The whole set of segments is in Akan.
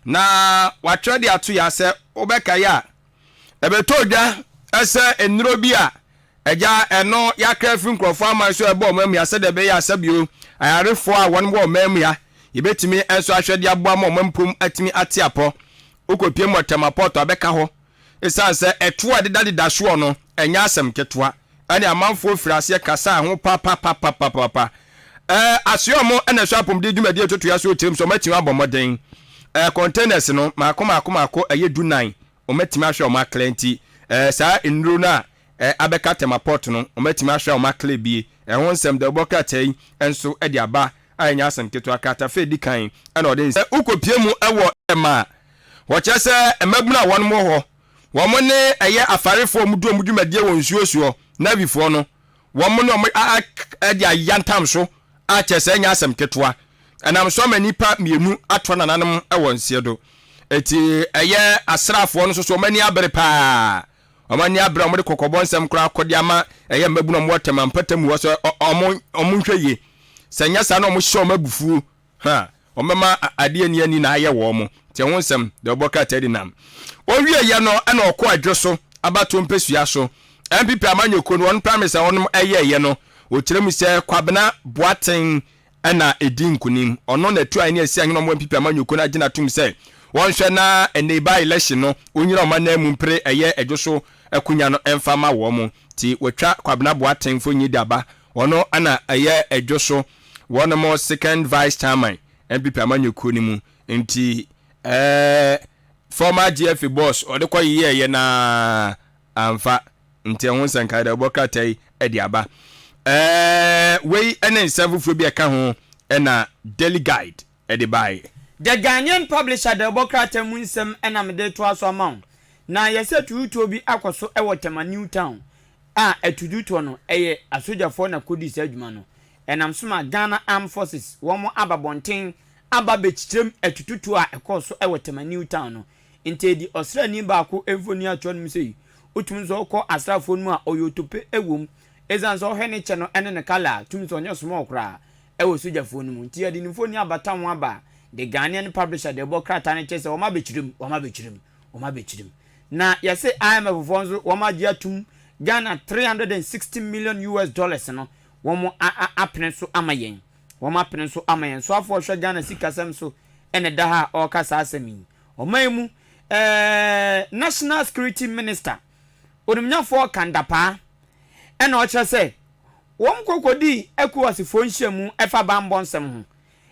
Na watwerɛ de ato ya sɛ wobɛkae a, ɛbɛtɔ dwa sɛ nnuro bi a agya ɛno yɛakra afiri nkurɔfoɔ aman so ɛbɔ ɔman mu ya sɛdeɛ ɛbɛyɛ a sɛbio ayarefoɔ a wɔn wɔ ɔman mu ya yɛbɛtumi nso ahwɛ de aboa ma ɔman mpom atumi ate apɔ. Wokɔpie mu ɔtɛm apɔtɔ abɛka hɔ. Ɛsiane sɛ ɛtoɔ a ɛdedadeda soɔ no ɛnyɛ asɛm ketewa, ɛne amanfoɔ firi aseɛ kasaa ho papapapapapa. Ɛɛ asoɛ ɔmo ɛna ɛsɔ apɔmuden dwumadie totoeɛ so kyerɛ mu sɛ ɔmo atumi abɔ mmɔden. Ɛɛ containers no maako maako maako ɛyɛ 14 ɔmo atumi ahwɛ ɔmo aclear, nti saa nnuro no a abɛka Tema port no, ɔmo atumi ahwɛ ɔmo aclear bie. Ɛho nsɛm dɛ ɔbɔ krataa yi nso ɛde aba a ɛnyɛ asɛm ketewa. Krataa fɛ di kan ɛna ɔde nsɛ wokɔpie mu ɛwɔ ɛma wɔkyerɛ sɛ mmabunu a wɔn wɔ hɔ, wɔn ne ɛyɛ afarefoɔ mu du ɔmo dwumadie wɔ nsuo soɔ, navyfoɔ no, wɔn ne ɔmo ɛde ayantam so akyɛ sɛ ɛnyɛ asɛm ketewa. Ɛnam so ama nipa mmienu atɔ nananom ɛwɔ nseɛ do. Eti ɛyɛ asraafoɔ no nso so, wɔn ani abere paa, wɔn ani abere a wɔde kɔkɔbɔ nsɛm koraa kɔde ama ɛyɛ mmabunu a wɔwɔ Tɛma mpɛtɛm hɔ sɛ ɔmo nhwɛ yie, sɛ nyɛ saa na ɔmo hyɛ ɔmo abufuo ha, wɔn bɛma adeɛ ni ani na ayɛ wɔn mo. Te ho nsɛm deɛ ɔbɔ krataa di nam owie yɛ no. Ɛna ɔkɔ adwo so abato mpɛsua so NPP amanyɔkuo no wɔn primaries a wɔn ɛyɛɛyɛ no, wɔkyerɛ mu sɛ Kwabena Boaten ɛna ɛdi nkunim. Ɔno na ɛtu ahene asi ahene ɔmo NPP amanyɔkuo no agyina tom sɛ wɔnhwɛ na ɛnɛ ba election no onyina ɔma nan mu mpere ɛyɛ ɛdwo so akonnwa no ɛmfa ma wɔn mo. Ti wɔtwa Kwabena Boaten mfonyin de aba. Ɔno ɛna ɛyɛ ɛdwo so wɔn mo second vice chairman NPP amanyɔkuo no mu. Nti former GFA boss ɔde kɔ yiyɛɛyɛ naa amfa. Nti ɛho nsɛnkae dɛ ɔbɔ krataa yi ɛde aba. Wei ɛne nsɛm foforɔ bi ɛka ho ɛna Daily Guide ɛde baeɛ. The Ghanaian Publisher de ɔbɔ krataa mu nsɛm ɛna mede toa so ama wo. Na yɛsɛ tututuo bi akɔ so ɛwɔ Tema New Town a atututuo no ɛyɛ asogyafoɔ na kɔdi saa adwuma no. Ɛnam so ma Ghana Armed Forces wɔn aba bɔnten aba bɛkyikyerɛm atututuo a ɛkɔɔ so ɛwɔ Tema New Town no. Nti edi ɔsraani baako mfoni atwerɛ no mu sɛ wotumi nso ɔkɔ asraafoɔ no mu a ɔyɛ otope ɛwɔ mu, ɛsiane sɛ ɔhwɛ ne kyɛ no ɛne ne colour tumi sɛ ɔnyɛ small koraa ɛwɔ sogyafoɔ no mu. Nti yɛde ne mfoni abata ho aba. The Ghanaian Publisher de ɛbɔ krataa no kyerɛ sɛ wɔn abɛkyerɛm, wɔn abɛkyerɛm, wɔn abɛkyerɛm. Na yɛsɛ IMF foɔ nso wɔn agye atum Ghana US$360 million no, wɔn apene so ama yɛn, wɔn apene so ama yɛn. So afoɔ hwɛ Ghana sikasɛm so ɛna da ha a ɔreka saa asɛm yi. Ɔman yi mu National Security Minister onimnyafoɔ Kan Dapaah ɛna ɔkyerɛ sɛ wɔn kɔkɔdi ECOWASfoɔ nhyiamu ɛfa bambɔ nsɛm ho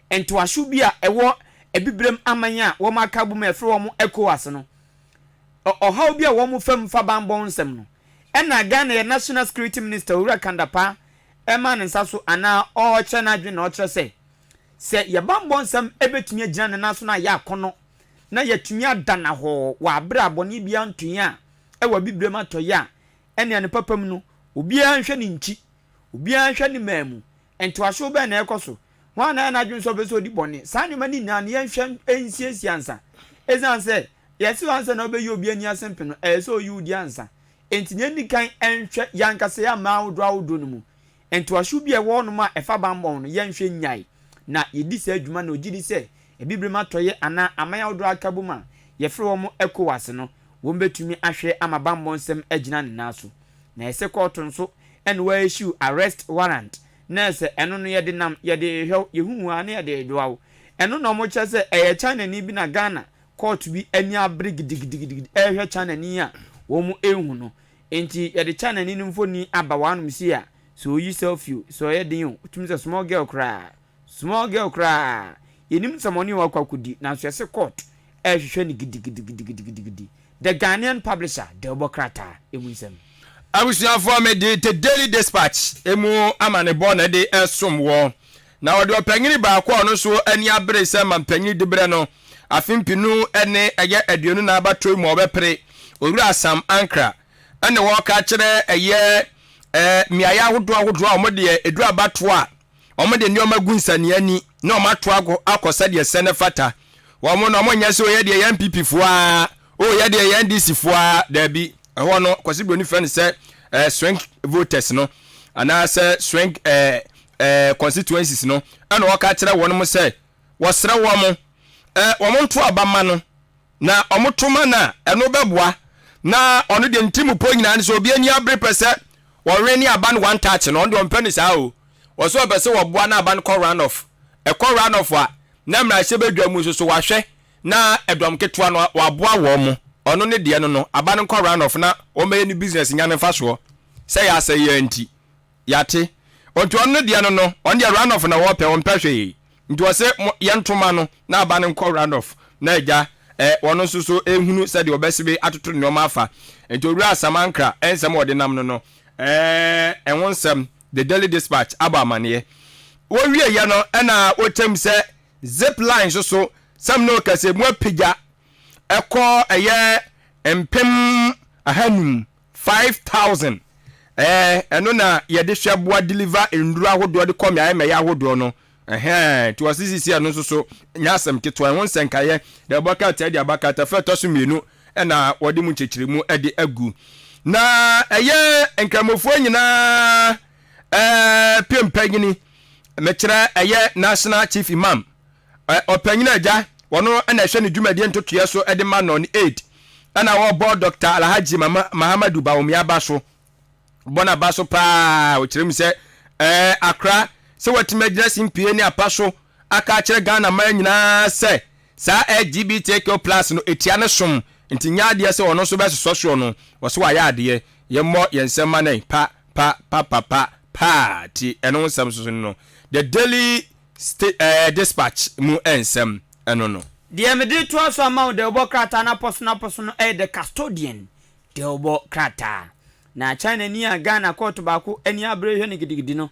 ntoaso bi a ɛwɔ Abibirem aman a wɔn aka bom a ɛfrɛ wɔn ECOWAS no, ɔhaw bi a wɔn fam fa bambɔ nsɛm no. Ɛna Ghana yɛ National Security Minister Owura Kan Dapaah ɛma ne nsa so anaa ɔrekyerɛ n'adwene na ɔkyerɛ sɛ yɛ bambɔ nsɛm ɛbɛtumi agyina ne nan so na ayɛ akɔnɔ na yɛtumi ada na hɔ wɔ abere a bɔne bi antoe a ɛwɔ Abibirem atɔyɛ a ɛnea ne papa mu no, obiara nhwɛ ne nkyi, obiara nhwɛ ne man mu ntoaso bɛn na ɛkɔ so wɔn a na yɛn adwene sɛ ɔbɛ sɛ ɔdi bɔne. Saa nneɛma no nyinaa no yɛnhwɛ nsiesie ansa, ɛsiane sɛ yɛsi wɔn ansa na ɔbɛyi obi ani ase mpe no, ɛyɛ sɛ ɔyi odi ansa. Nti nea edi kan nhwɛ yɛn ankasa yɛn aman ahodoɔ ahodoɔ no mu ntoaso bi a ɛwɔ hɔnom a ɛfa bambɔn no, yɛnhwɛ nyae na yɛdi saa adwuma. Na ogyi di sɛ Abibirem atɔyɛ anaa aman ahodoɔ aka bom a yɛfrɛ wɔn ECOWAS no, wɔn bɛtumi ahwɛ ama bambɔ nsɛm agyina ne nan so. Na ɛsɛ kɔɔto nso ɛna wɔaissue arrest warrant na ɛsɛ ɛno no yɛde nam yɛde hwɛw yɛhu a na yɛde doa wo. Ɛno na wɔn kyerɛ sɛ ɛyɛ China ni bi na Ghana court bi ani abere gidigidigidi ɛrehwɛ China ni a wɔn ehu no. Nti yɛde China ni no mfoni aba wɔanom si a sɛ oyi selfie o, sɛ ɔyɛ den o, tumi sɛ small girl koraa, small girl koraa, yɛnim nsɛmɔne a wakɔ akɔdi, nanso yɛsɛ court ɛrehwehwɛ no gidigidigidigidi. The Ghanaian Publisher de ɔbɔ krataa emu nsɛm. Abusuafoɔ, mede The Daily Dispatch emu amanebɔ na ɛde ɛsom wɔ. Na wɔde ɔpanyini baako a ɔno nso ani abere sɛ ma mpanyini de berɛ no afe 2020 na abatoɔ yi mu a ɔbɛpere, Owura Sam Ankra, ɛna wɔka kyerɛ ɛyɛ mmeaeɛ ahodoɔ ahodoɔ a wɔn deɛ ɛduru abatoɔ a wɔn de nneɛma gu nsania ni na wɔn ato akɔ sɛdeɛ sɛ ne fata wɔn na wɔn nyɛ sɛ oyɛ deɛ yɛn NPP foɔ a oyɛ deɛ yɛn NDC foɔ a. Daabi, ɛhɔ no Kwasi Broni fɛ no sɛ swing voters no anaasɛ swing ɛɛ ɛɛ constituencies no. Ɛna wɔka kyerɛ wɔn mo sɛ wɔsrɛ wɔn mo. eh, wɔn nto aba ma no na wɔn to ma no a, ɛno bɛboa. Na ɔno deɛ ne tirimupɔ nyinaa ne sɛ obi ani abere pɛ sɛ wɔwe ne aba no one touch no, ɔno deɛ ɔmpɛ no saa o. Ɔsɛ ɔpɛ sɛ wɔboa na aba no kɔ run off. Ɛkɔ run off a, na mmarahyɛbadwa mu nso so wahwɛ na ɛdɔm ketewa no waboa wɔn. Ɔno ne deɛ no no, aba no nkɔ run off na wɔmmɛyɛ ne business nya ne mfasoɔ. Sɛ yɛasɛe yɛn nti. Yɛate. Nti ɔno ne deɛ no no, ɔno deɛ run off na ɔpɛ, ɔmpɛ hwee. Nti ɔse mo, yɛnto ma no na aba no nkɔ run off na agya eh, ɔno nso so nhunu sɛdeɛ ɔbɛsebe atoto ne nneɛma afa. Nti Owura Asamankra nsɛm a ɔde nam no no, eh, ɛho nsɛm The Daily Dispatch abɔ amaneɛ. Wɔwieɛ no ɛna wɔkyɛm sɛ zip line nso so sɛm no kɛse mu apagya ɛkɔ ɛyɛ 5,500, 5000, ɛɛ ɛno na yɛde hwɛ boa deliver nnuro ahodoɔ de kɔ mmeaeɛ mmeaeɛ ahodoɔ no, ɛhɛn, nti wɔse sisi ɛno nso so nyɛ asɛm ketewa. Ɛho nsɛnkaeɛ deɛ ɛbɔ krataa de aba, kratafa ɛtɔ so mmienu ɛna wɔde mu nkyerɛkyerɛmu de agu. Na ɛyɛ nkramofoɔ nyinaa ɛɛ pie mpanyini, mekyerɛ ɛyɛ National Chief Imam, Ɔpanyin Agya, ɔno na ɛhwɛ ne dwumadie ntotoeɛ so de ma no ne aid ɛna wɔbɔ Dɔkta Alhaji Mahamadu Bawumia aba so, bɔ n'aba so paa. Ɔkyerɛ mu sɛ ɛɛ Accra sɛ watumi agyina simpie ne apa so aka akyerɛ Ghana man nyinaa sɛ saa LGBTQ plus no ɛtia ne som nti nyɛ adeɛ sɛ ɔno nso bɛsosɔ soɔ no, ɔse wayɛ adeɛ. Yɛmmɔ yɛn nsam ma no pa pa pa pa pa paa ti ɛno ho nsɛm nso no The Daily Sta eh, Dispatch mu nsɛm ɛno no. Deɛ mede retoa so ama wo dawubɔ krataa no apɔso-no-apɔso no yɛ The Custodian dawubɔ krataa. Na Chinani a Ghana kɔɔto baako ani abere rehwɛ no gidigidi no,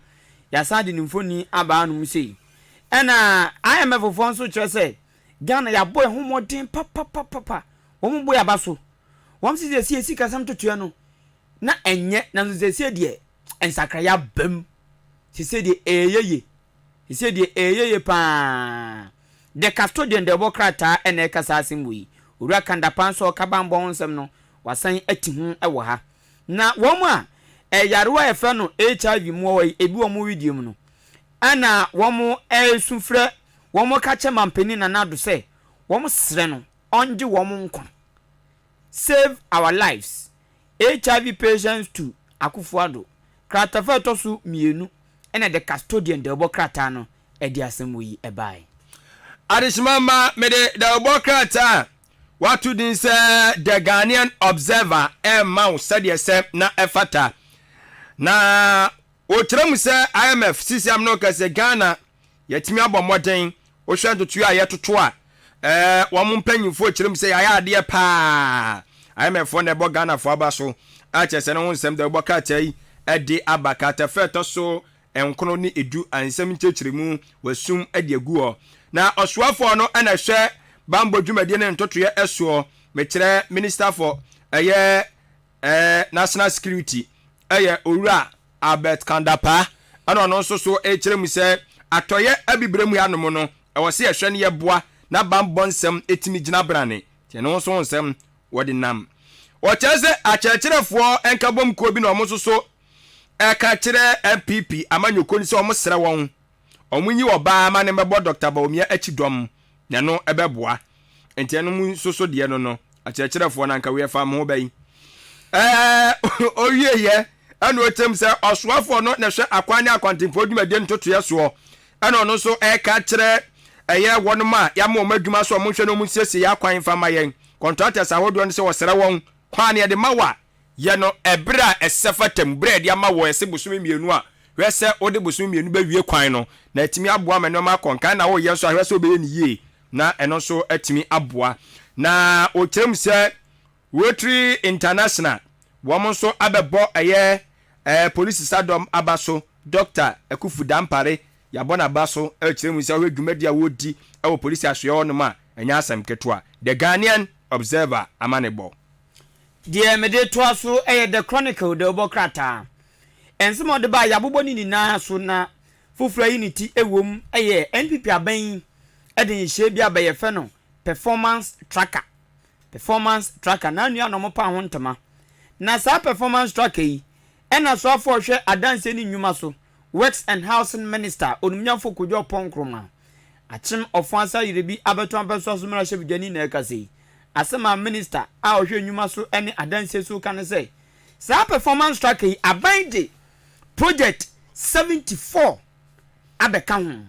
yɛasan de ne mfoni aba hanom sei. Ɛna IMF foɔ nso kyerɛ sɛ Ghana yɛabɔ yɛn ho mmɔden papapapapa. Wɔn bɔ yɛn aba so. Wɔn se seesei yɛn sikasɛm ntotoeɛ no, na ɛnyɛ, nanso seesei deɛ nsakraeɛ aba mu. Seesei deɛ ɛreyɛ yie. Seesei deɛ ɛyɛ yie pa ara. The Custodian de ɛbɔ krataa na ɛreka saa asɛm wei. Owura Kandapa nso a ɔka banbɔ ho nsɛm no, wasan ati ho wɔ ha. Na wɔn a yarewa a yɛfrɛ no HIV mmoawa yi, ebi wɔ wɔn wedeɛ mu no, ɛna wɔresu frɛ, wɔreka kyerɛ Mampanin Nana Addo sɛ wɔsrɛ no ɔngye wɔn nkwa. Save Our Lives, HIV Patients to Akufo-Addo, kratafa a ɛtɔ so mmienu na The Custodian dawubɔ krataa no de asɛm wei bae. Adehyema mma, mede dawubɔ krataa a wɔato din sɛ The Ghanaian Observer rema wo sɛdeɛ ɛsɛ na ɛfata. Na wɔkyerɛ mu sɛ IMF sisi amena ɔka sɛ Ghana Yɛatumi abɔ mmɔden. Wohwɛ ntotoeɛ a yɛtoto a, ɛɛ wɔn mpanyinfoɔ kyerɛ mu sɛ yɛayɛ adeɛ paa. IMF foɔ na ɛbɔ Ghanafoɔ aba so. A kyerɛ sɛ ne ho nsɛm dawubɔ krataa yi de aba. Kratafa a ɛtɔ so nkron ne edu a nsɛm nkyerɛkyerɛmu wɔasum de agu hɔ. Na ɔsoafoɔ no na ɛhwɛ bammɔ dwumadie ne ntotoeɛ soɔ. Mekyerɛ Minister for ɛyɛ ɛɛ National Security ɛyɛ Owura Albert Kandapaa ɛna ɔno nso so rekyerɛ mu sɛ atɔeɛ abibire mu hanom no ɛwɔ sɛ yɛhwɛ na yɛboa na banbɔ nsɛm tumi gyina brane nti ɛno nso ho nsɛm wɔde nam. Ɔkyerɛ sɛ akyerɛkyerɛfoɔ nkabom kuo bi na wɔn nso so ɛka kyerɛ NPP amanyɔkuo no sɛ wɔn srɛ wɔn wɔn nyi ɔbaa ma no mmɛbɔ Dɔkta Bawumia akyi dɔm na ɛno ɛbɛboa. Nti ɛno mu nso so deɛ no no, akyerɛkyerɛfoɔ no anka wei ɛfa mo ho bɛn? Ɛɛ ɔwieɛ ɛna ɔkyɛm sɛ ɔsoafoɔ no na ɛhwɛ akwan ne akwantempɔn dwumadie ntotoeɛ soɔ, ɛna ɔno nso ɛreka kyerɛ ɛyɛ wɔnom a yɛama wɔn adwuma sɛ wɔn nhwɛ na wɔn nsiesie yɛn akwan mfa ma yɛn contractors ahodoɔ no sɛ wɔsrɛ wɔn kwan no yɛde ma wo a Yɛ no ɛberɛ a ɛsɛ fata mu, berɛ a yɛde ama woɔ, yɛse bosome mmienu a, hwɛ sɛ wode bosome mmienu bɛwie kwan no, na atumi aboa ma nneɛma akɔ nkan, na woreyɛ nso a, hwɛ sɛ wobɛyɛ no yie, na ɛno nso atumi aboa. Na wɔkyerɛ mu sɛ Rotary International, wɔn nso abɛbɔ ɛyɛ ɛɛ polisi sadɔm aba so, Dɔkta Akufu Dampare, yɛabɔ n'aba so rekyerɛ mu sɛ wohwɛ dwumadi a wɔredi wɔ polisi asoɛeɛ hɔnom a, ɛnyɛ asɛm ketewa. The Ghanaian Observer amanebɔ. Deɛ mede retoa so yɛ The Chronicle dawubɔ krataa. Nsɛm a ɔde baeɛ, yɛabobɔ ne nyinaa so na foforɔ ayi ne ti wom yɛ NPP aban yi de nhyehyɛeɛ bi aba yɛfrɛ no Performance Tracker. Performance Tracker, na nua na wɔpaa ho ntoma. Na saa Performance Tracker yi, ɛna soafoɔ a ɔhwɛ adansie ne nnwuma so, Works and Housing Minister, Onimnyamfoɔ Kojo Oppong Nkrumah. Akyem Ɔfo-Asa yere bi abɛto ampɛsoa so mmarahyɛbdwani na ɛrekasa yi. Asɛm a Minista a ɔhwɛ nnwuma so ne adansie so reka ne sɛ, saa performance tracker yi aban de project 74 abɛka ho.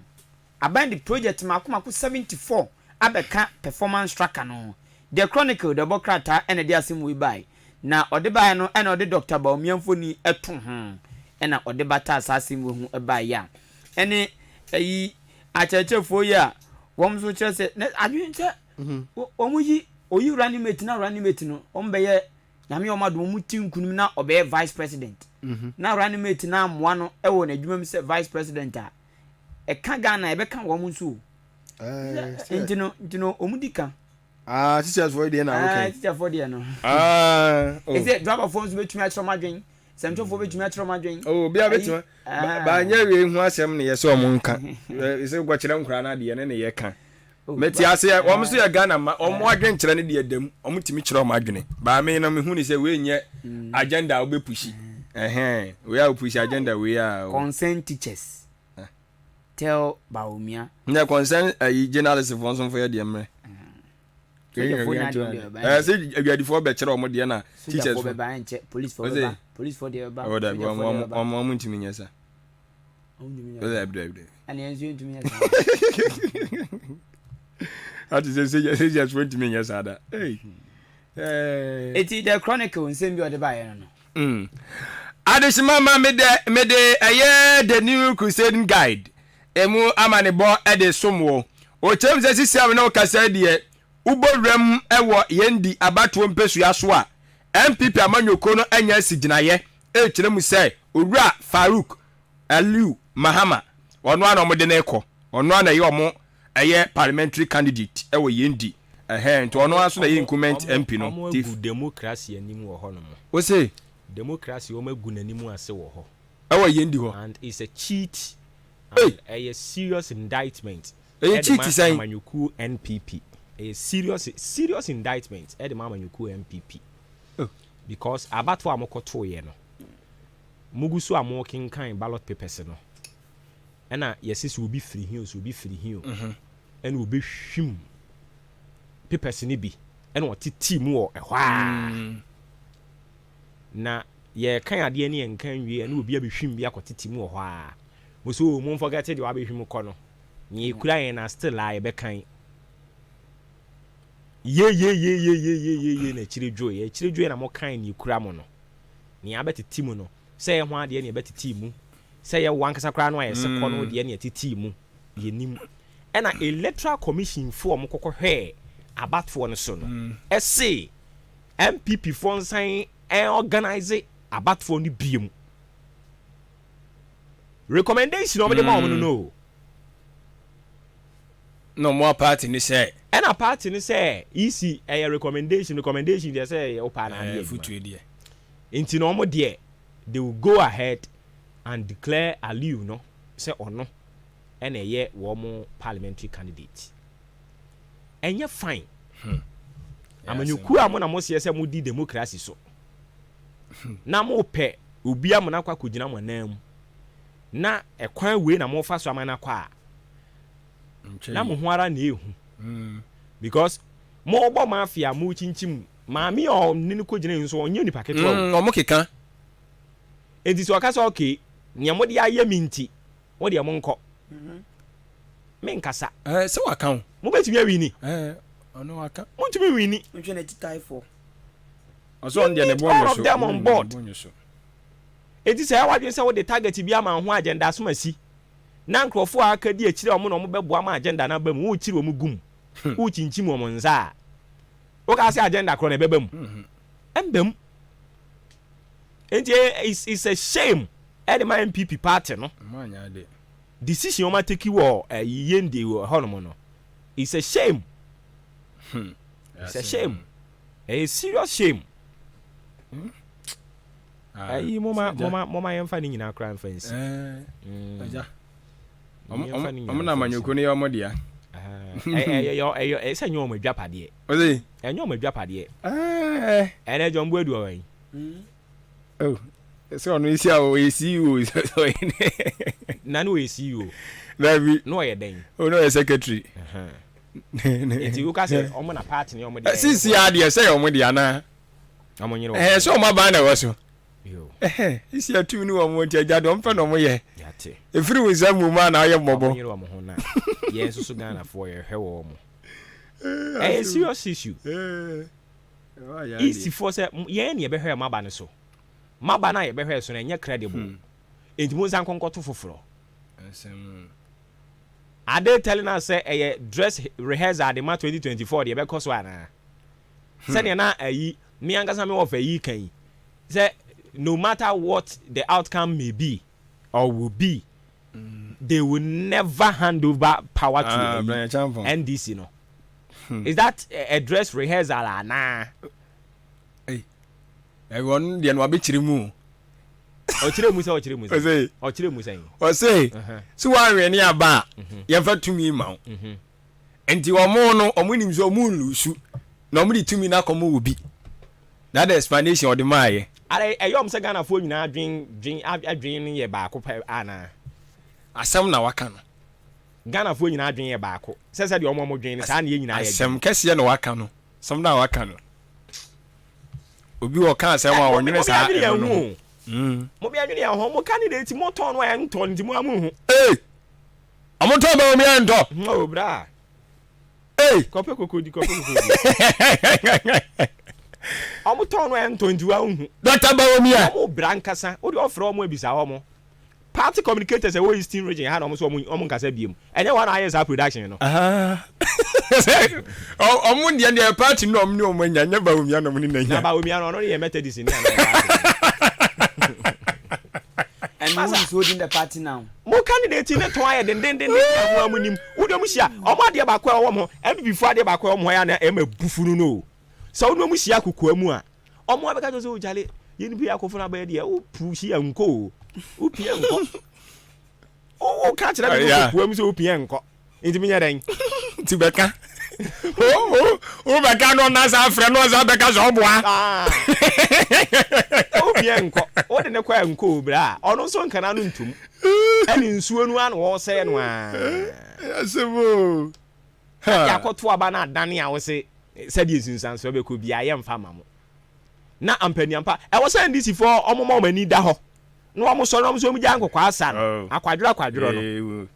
Aban de project mmaako mmaako 74 abɛka performance tracker no ho. The Chronicle dɛbɔ krataa na ɛde asɛm wei bae. Na ɔde baeɛ no na ɔde Dɔkta Bawumia mfoni to ho na ɔde bataa saa asɛm wei ho baeɛ a ɛne ayi akyerɛkyerɛfoɔ yi a wɔn nso kyerɛ sɛ na adwene sɛ wɔn yi oyi running mate na running mate no wɔn bɛyɛ nyame wɔn adom wɔn ti nkunim na ɔbɛyɛ vice president na running mate na amoa no wɔ n'adwuma mu sɛ vice president a ɛka Ghana ɛbɛka wɔn nso o nti no nti no wɔn di ka. Ah, teachers for deɛ na okay. Ah, teacher for deɛ no. Ah, oh. Ɛsɛ driver for nso bɛtumi akyerɛ ɔmo adwen. Sɛmtɔfoɔ bɛtumi akyerɛ ɔmo adwen. Oh, obi a bɛtumi. Ba nyɛ wei ho asɛm ne yɛ sɛ ɔmo nka. Sɛ kɔkyerɛ nkora no adeɛ ne ne yɛ ka. Oh, Mete aseɛ, wɔn nso yɛ Ghana ma wɔn adwen kyerɛ ne deɛ dam. Wɔn tumi kyerɛ wɔn adwene. Ba me no mehu ne sɛ wei nyɛ agenda a wobɛpushi. Ɛhɛn, wei a wopushi agenda wei a. Concern teachers. Tell Bawumia. Nyɛ concern ayi journalist foɔ nso mfo yɛ deɛ mmerɛ. Sogyafoɔ nya deɛ ɔde bɛba. Ɛɛ sɛ adwadifoɔ bɛkyerɛ wɔn deɛ na teachers Sogyafoɔ bɛba ɛnkyɛ police foɔ bɛba police foɔ deɛ bɛba. Ɔwɔ dabi wɔn wɔn wɔn wɔn ntumi nyɛ sa. Wɔn ntumi nyɛ sa. Dabi dabi dabi. Ɛna yɛn nso yɛn ntumi nyɛ sa. Ati sɛ sogya sogyafoɔ ntumi nyɛ saa da. Hey. Eti The Chronicle nsɛm bi a ɔde baeɛ no no. Mm. Adehyema ma mede mede ɛyɛ The New Crusading Guide emu amanebɔ de som wo. Ɔkyerɛ mu sɛ sisi a me ne wo kasa yi deɛ, wobɔ wuram wɔ yɛn di abatoɔ mpesua so a, NPP amanyɔkuo no anya asi gyinaeɛ rekyerɛ mu sɛ Owura Farouk Aliu Mahama, ɔno ara na wɔde no rekɔ, ɔno ara na ɛyɛ wɔn ɛyɛ parliamentary candidate wɔ yɛn di ɛhɛn nti ɔno ara nso na ɛyɛ incumbent MP no. Wɔn agu democracy anim wɔ hɔ nom. Wo se? Democracy wɔn agu n'anim ase wɔ hɔ. Ɛwɔ yɛn di hɔ. And it's a cheat and ɛyɛ serious indictment. Ɛyɛ cheat sɛn? Ɛde ma amanyɔkuo NPP. Ɛyɛ serious serious indictment ɛde ma amanyɔkuo NPP. Because abatoɔ a mokɔ tooyɛ no, mogu so a mokenkan ballot papers no. Ɛna yɛse sɛ obi firi he o, sɛ obi firi he o, ɛna obehwim papers no bi ɛna ɔtetee mu wɔ ɛhɔ ara. Na yɛrekan adeɛ ne yɛnka nwie ɛna obi abehwim bi akɔtete mu wɔ hɔ ara. Mo sɛ o, momfɔgɛte deɛ wabehwim kɔ no, nea ekura yɛn na still a yɛbɛkan. Yeyeyeyeyeyeye na akyire dwoeɛ, akyire dwoeɛ na mokan nea ekura mo no, nea abɛtete mu no. Sɛ ɛyɛ hwan deɛ na ɛbɛtetee mu, sɛ ɛyɛ wo ankasa koraa no a yɛse kɔ no deɛ na ɛtetee mu, yɛnnim. Ɛna Electoral Commission foɔ a wɔkɔkɔ hwɛɛ abatoɔ no so no se NPP foɔ nsan organise abatoɔ no biom. Recommendation a wɔde ma wɔn no no o. Na wɔn party no sɛ. Ɛna party no sɛ EC ɛyɛ recommendation, recommendation deɛ sɛ ɛyɛ wo paa na ade yɛ adwuma. Nti no ɔmo deɛ they will go ahead and declare Aliu no sɛ ɔno ɛna ɛyɛ wɔn parliamentary candidate. Ɛnyɛ fine. Amanyɔkuo a mo na mo seɛ sɛ mo di democracy so na mo pɛ obi ama no akɔ akɔgyina mo anan mu na ɛkwan wei na mo fa so ama no akɔ a na mo ho ara na ehu because mo bɔ mafia mo kyinkyim Maame a ɔne no kɔgyinae nso, ɔnyɛ nipa ketewa o. Mm, wɔn keka. Enti sɛ ɔka sɛ, okay, nea mode ayɛ me nti, mo deɛ monkɔ. Menkasa. Ɛɛ, sɛ waka o. Mobɛtumi awini. Ɛɛ, ɔno waka. Montumi nwini. Nhwɛ n'akyitaefoɔ. Ɔsɛ ɔno deɛ ne You bo need nyɛ all so. of them on Mm, ne board. bo nyɛ so. Enti sɛ ɛyɛ w'adwene sɛ wode target bi ama wo ho agenda asomasi, na nkurɔfoɔ a aka di akyire a wɔn na wɔbɛboa ma agenda no aba mu, worekyiri wɔn gu mu, worekyinkyim wɔn nsa a, Woka sɛ agenda korɔ na ɛbɛba mu. Ɛmba mu. Nti it's, it's a shame ɛde ma NPP party no. Decision wɔn ateki wɔ ɛyi yɛnde wɔ hɔnom no. It's a shame. It's a shame. Ɛyɛ serious shame. Ɛyi moma moma moma yɛnfa ne nyinaa koraa nfa nsi. Ɔmo na amanyɔkuo no yɛ ɔmo dea. Ɛyɛ sɛ nyɛ ɔmo adwapadeɛ. Ɛnyɛ ɔmo adwapadeɛ. Ɛnɛ John Boadu ɔwɔ yi. Oh. Sɛ ɔno esi a ɔyɛ CEO. Na ne ɔyɛ CEO. Dabi. Na ɔyɛ dɛn? O na ɔyɛ secretary. Nti woka sɛ ɔmo na party ne ɔmo deɛ. Sisi adeɛ sɛ yɛ ɔmo deɛ anaa? Ɔmo nyere wɔn. Ɛhɛn sɛ ɔmo aban na ɛwɔ so. Ɛhɛn sisi atumi ne wɔn nti agya deɛ ɔmo pɛ na ɔmo yɛ. Yate. Efiri wo nsa mu mu a na ɔyɛ mmɔbɔ. Ɔmo nyere wɔn ho na yɛn nso so Ghanafoɔ yɛhwɛ wɔn. Ɛyɛ serious issue. East foɔ sɛ yɛn na yɛbɛhwɛ mo aba no so. Mo aba no a yɛbɛhwɛ so no ɛnyɛ credible. Enti mo nsan nkɔ nkɔto foforɔ. Are they telling us sɛ ɛyɛ dress rehearsal de ma 2024 deɛ ɛbɛkɔ so anaa? Sɛdeɛ na ayi me ankasa me wɔfa yi ka yi sɛ no matter what the outcome may be or will be they will never hand over power to ah, ayi NDC no. Is that a dress rehearsal anaa? Ɛwɔ no deɛ no wabɛkyerɛ mu o. Ɔkyerɛ mu sɛ ɔkyerɛ mu sɛ. Ɔkyerɛ mu sɛn. Ɔse sɛ woanwɛne aba a mhm. yɛmfa tumi ma wo. Mhm. Nti ɔmo no ɔmo nim sɛ ɔmo nlusu na ɔmo de tumi no akɔma wɔ bi. That the explanation ɔde maayɛ. Ara ɛyɛ ɔmo sɛ Ghanafoɔ nyinaa adwen dwen adwen no yɛ baako pɛ anaa? Asɛm na waka no. Ghanafoɔ nyinaa adwen yɛ baako. Sɛ sɛdeɛ ɔmo ɔmo dwen no saa na yɛn nyinaa yɛ dwen. Asɛm kɛseɛ na waka no. Asɛm no a waka no. Obi wɔ ka asɛm a ɔnwene saa ɛno no ho. Mm. Mo bi adwene yɛn ho, mo candidate mo tɔn no a ɛntɔ nti mo amu ho. Ee! Ɔmo tɔn bɛ omi ɛntɔ. Oh bra. Ee! Kɔpɛ kokodi kɔpɛ kokodi. Ɔmo tɔn no ɛntɔ nti wa nhu. Dr. Bawumia. Ɔmo bra nkasa, wo deɛ ɔfrɛ ɔmo abisa ɔmo. Party communicators ɛwɔ Eastern region ha na ɔmo so ɔmo ɔmo nkasa biem. Ɛnyɛ wɔn na ayɛ saa production no. Ɔmo deɛ deɛ party no ɔmo ne ɔmo anya nyɛ Bawumia na ɔmo ne n'anya. Na Bawumia no ɔno ne yɛ Methodist ni anaa party. And who is holding the party now? Mo candidate ne tɔn ayɛ dendendenden a mo a mo nim. Wo deɛ ɔmo hyia ɔmo adeɛ baako a ɛwɔ mo ho NPP foɔ adeɛ baako a ɛwɔ mo ho yɛ a na ɛma abufu no no o. Sɛ wo ne ɔmo hyia kokoa mu a Ɔmo abɛka kyerɛ sɛ o kyale yɛn nipa yi akɔfo no abɛyɛ deɛ wo pushi nkɔ o wo pia nkɔ wo ka kyerɛ me no kokoa mu sɛ wo pia nkɔ nti menyɛ dɛn nti bɛka wo bɛka no ɔna sa afrɛ no ɔsa bɛka sɛ ɔboa wo pia nkɔ wo de ne kɔ nkɔ o bra ɔno nso nkana no ntom ɛne nsuo no ano wɔsɛe no a asɛm o Na yɛakɔto aba no adane a wose sɛdeɛ nsunsuansoɔ bɛkɔ biara yɛmfa mma mo. Na ampaniampa ɛwɔ sɛ NDC foɔ wɔn ma wɔn ani da hɔ na wɔn sɔre na wɔn nso wɔn gyae nkɔkɔɔ asa no oh. akwadworɔ akwadworɔ no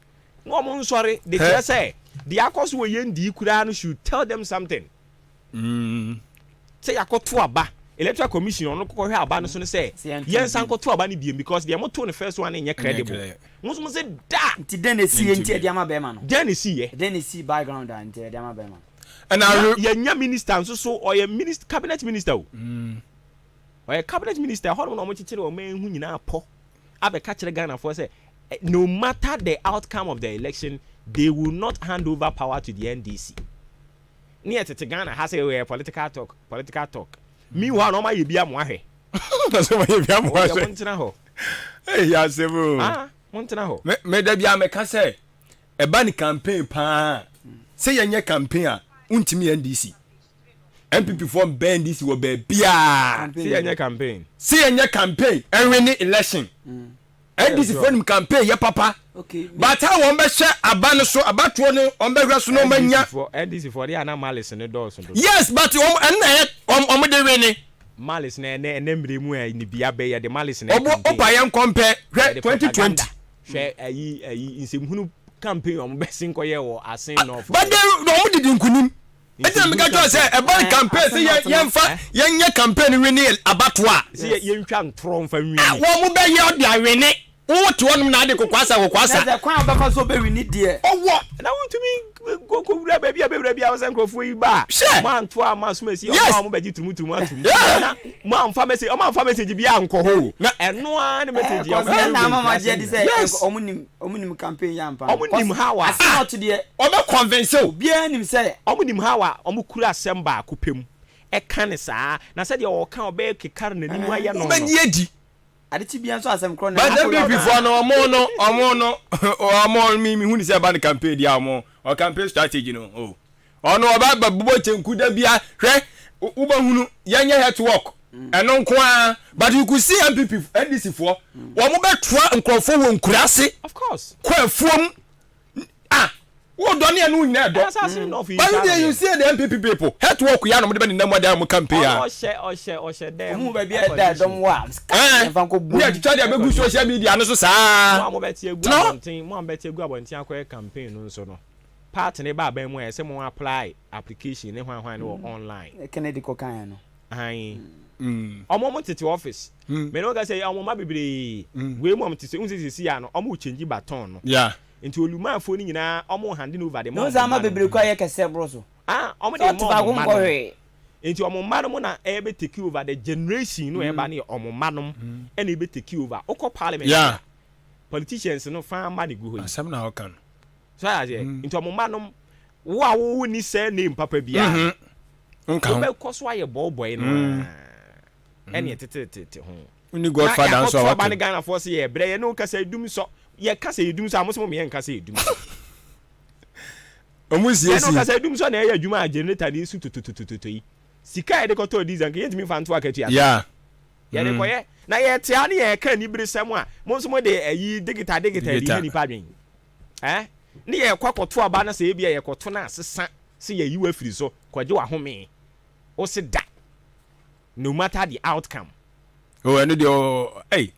na wɔn nsɔre de kyerɛ sɛ deɛ akɔ so wɔ yɛn dii koraa no should tell them something. Mm. Sɛ yɛakɔto aba, Electoral Commission ɔno kɔhwɛ aba no so no sɛ yɛnsan kɔto aba no biom because deɛ motoo no first one no nyɛ credible. Mo nso mo se da! Nti dɛn na ɛsiiɛ nti ɛde ama bɛrima no? Dɛn na ɛsiiɛ? Dɛn na ɛsii background a nti ɛde ama bɛrima no? Ɛna Na awe. yɛnya minister nso so ɔyɛ minister cabinet minister o. Ɔyɛ cabinet minister ɛhɔnom na wɔkyekyere ɔman ho nyinaa pɔ abɛka kyerɛ Ghanafoɔ sɛ no matter the outcome of the election they will not hand over power to the NDC. Ne yɛ tete Ghana ha sɛ ɛyɛ political talk political talk meanwhile na ɔmo ayɛ bi amoa hwɛ. Sɛ ɔmo ayɛ bi amoa hwɛ. Mo ntena hɔ. Ɛyɛ asɛm o. Ah mo ntena hɔ. Me me da bi a meka sɛ ɛba ne campaign paa sɛ yɛnyɛ campaign a wontumi NDC. NPP foɔ mbɛn NDC wɔ baabiaa. Sɛ yɛnyɛ campaign. Sɛ yɛnyɛ campaign ɛnwe ne election. Mm. NDC foɔ nim campaign yɛ papa but a wɔn bɛhyɛ aba no so abatoɔ no wɔn bɛhwɛ so na wɔn anya. NDC foɔ deɛ ana malice no dɔɔso dodo. Yes but wɔn ɛnna yɛ wɔn wɔn de wene. Malice na ɛnɛ ɛnɛ mmiri mu a ne bia bɛ yɛ de malice na campaign. Ɔbɔ ɔba yɛn kɔmpɛ hwɛ 2020. Hwɛ ayi ayi nsɛmhunu campaign wɔn bɛsen kɔyɛ wɔ asen north. But they wɔn didi nkunim. Ɛnti na meka kyerɛ sɛ ɛba ne campaign sɛ yɛ yɛnfa yɛnyɛ campaign wini abatoɔ a. Sɛ yɛntwa ntorɔ nfa nwini. A wɔn mo bɛyɛ ɔde awini. Wo te hɔnom na ade kokoasa kokoasa. Na sɛ kwan a ɔbɛfa so ɔbɛwini deɛ. Ɔwɔ. Na wontumi kɔ wura baabi a bɛwura bi a sɛ nkurɔfoɔ yi ba a. Hwɛ. Mo anto a mo asom asi ɔmo Yes. a ɔmo bɛgye turumu atum. Yeah. Na mo amfa message ɔmo amfa message bi ankɔ hɔ o. Na. Ɛno ara ne message a ɔmo Kɔsɛ bɛwura na ama ma nkuraase gye adi nyinaa. sɛ Yes. ɔmo nim ɔmo nim campaign yɛ ampa no. Ɔmo nim how a. Asɛm a ɔto deɛ. Ɔbɛ convince wo. Obiara nim sɛ. Ɔmo nim how a ɔmo kura asɛm baako pɛ mu ɛka no saa, na sɛdeɛ ɔɔka a ɔbɛyɛ kekar n'anim ayɛ no no. Wobɛgye adi. Ade kye biara nso asɛm korɔ na But ɛkɔ NPP foɔ no ɔmo no ɔmo no ɔmo mi mi hu ni sɛ ɛba no campaign deɛ ɔmo ɔ campaign strategy no o ɔno ɔba bɛ bobɔ kyenku da bia hwɛ wobɛhunu yɛnyɛ health work. Ɛno nko ara but you could see NPP NDC foɔ wɔn bɛtoa nkurɔfoɔ wɔ nkuraase Of course. kɔ afuom ah wo dɔ ne ɛno nyinaa ɛdɔ Ɛna sɛ ase north yi but saa you na you ɔyɛ. see the NPP people health work yɛ anam de bɛ nenam adan mo campaign Ɔno a ɔhyɛ ɔhyɛ ɔhyɛ dɛm Ohun baabi air a ɛda ɛdɔm condition. wɔ a ɛɛ yɛmfa nkɔ ne bom. atwitwa de Air abɛgu condition. social media no so Mo saa a mobɛte agu tena hɔ abɔnten mo a mobɛte agu abɔnten akɔyɛ campaign no nso no party ne ba aban mu a ɛsɛ mo apply application ne hwan hwan ne wɔ online. Kennedy kɔ kan no. Ahan. Ɔmo ɔmo tete office. Me ne wo kasa yi ɔmo mma bebree wei mu ɔmo te sɛ wohu sɛ sɛsi a no ɔmo change baton no. Yeah. Nti Olumanfoɔ no nyinaa ɔmo handing over de ma Na ɔmo wohu sɛ ama mma no. bebree kɔ ayɛ kɛseɛ boro so. Ah ɔmo Sɛ de ɔte ma faako ɔmo mma nkɔ no. hwee. Nti ɔmo mma no mo na ɛɛbɛ take over the generation no ɛɛba no yɛ ɔmo mma nom ɛna ɛbɛ take over. Wokɔ parliament Yeah. a politicians no faa mma na egu hɔ yi. Asɛm na ɔka no. So ate aseɛ? Nti ɔmo mma nom wo a wo wonni surname papa biara no Nka ho. wobɛkɔ so ayɛ bɔɔbɔe no ara ɛne ɛtetetete ho. Wonni Na godfather nso a yɛakɔto aba waka ne mu. Ghanafoɔ se yɛbrɛ yɛne wo kasa edum sɔ yɛka sɛ yɛdum sɔ a mo se mo meyɛ nka sɛ yɛdum sɔ. Ɔmo Yɛne wo siesie. kasa edum sɔ na ɛyɛ adwuma a generator na esu tototototo yi. Sika a yɛde kɔtɔɔ diesel nka yɛntumi mfa nto akatua so. Yeah. Yɛde kɔyɛ na yɛte ha ne yɛka aniberesɛm a mo nso mode ayi digital digital de Digital. ha nipa adwen. Eh? Ne yɛkɔ akɔto aba na sɛ ebia yɛkɔto na asesa sɛ yɛyi wo afiri so kɔgye w'ahome wo se da no matter the outcome. Oh ɛno deɛ oh ei.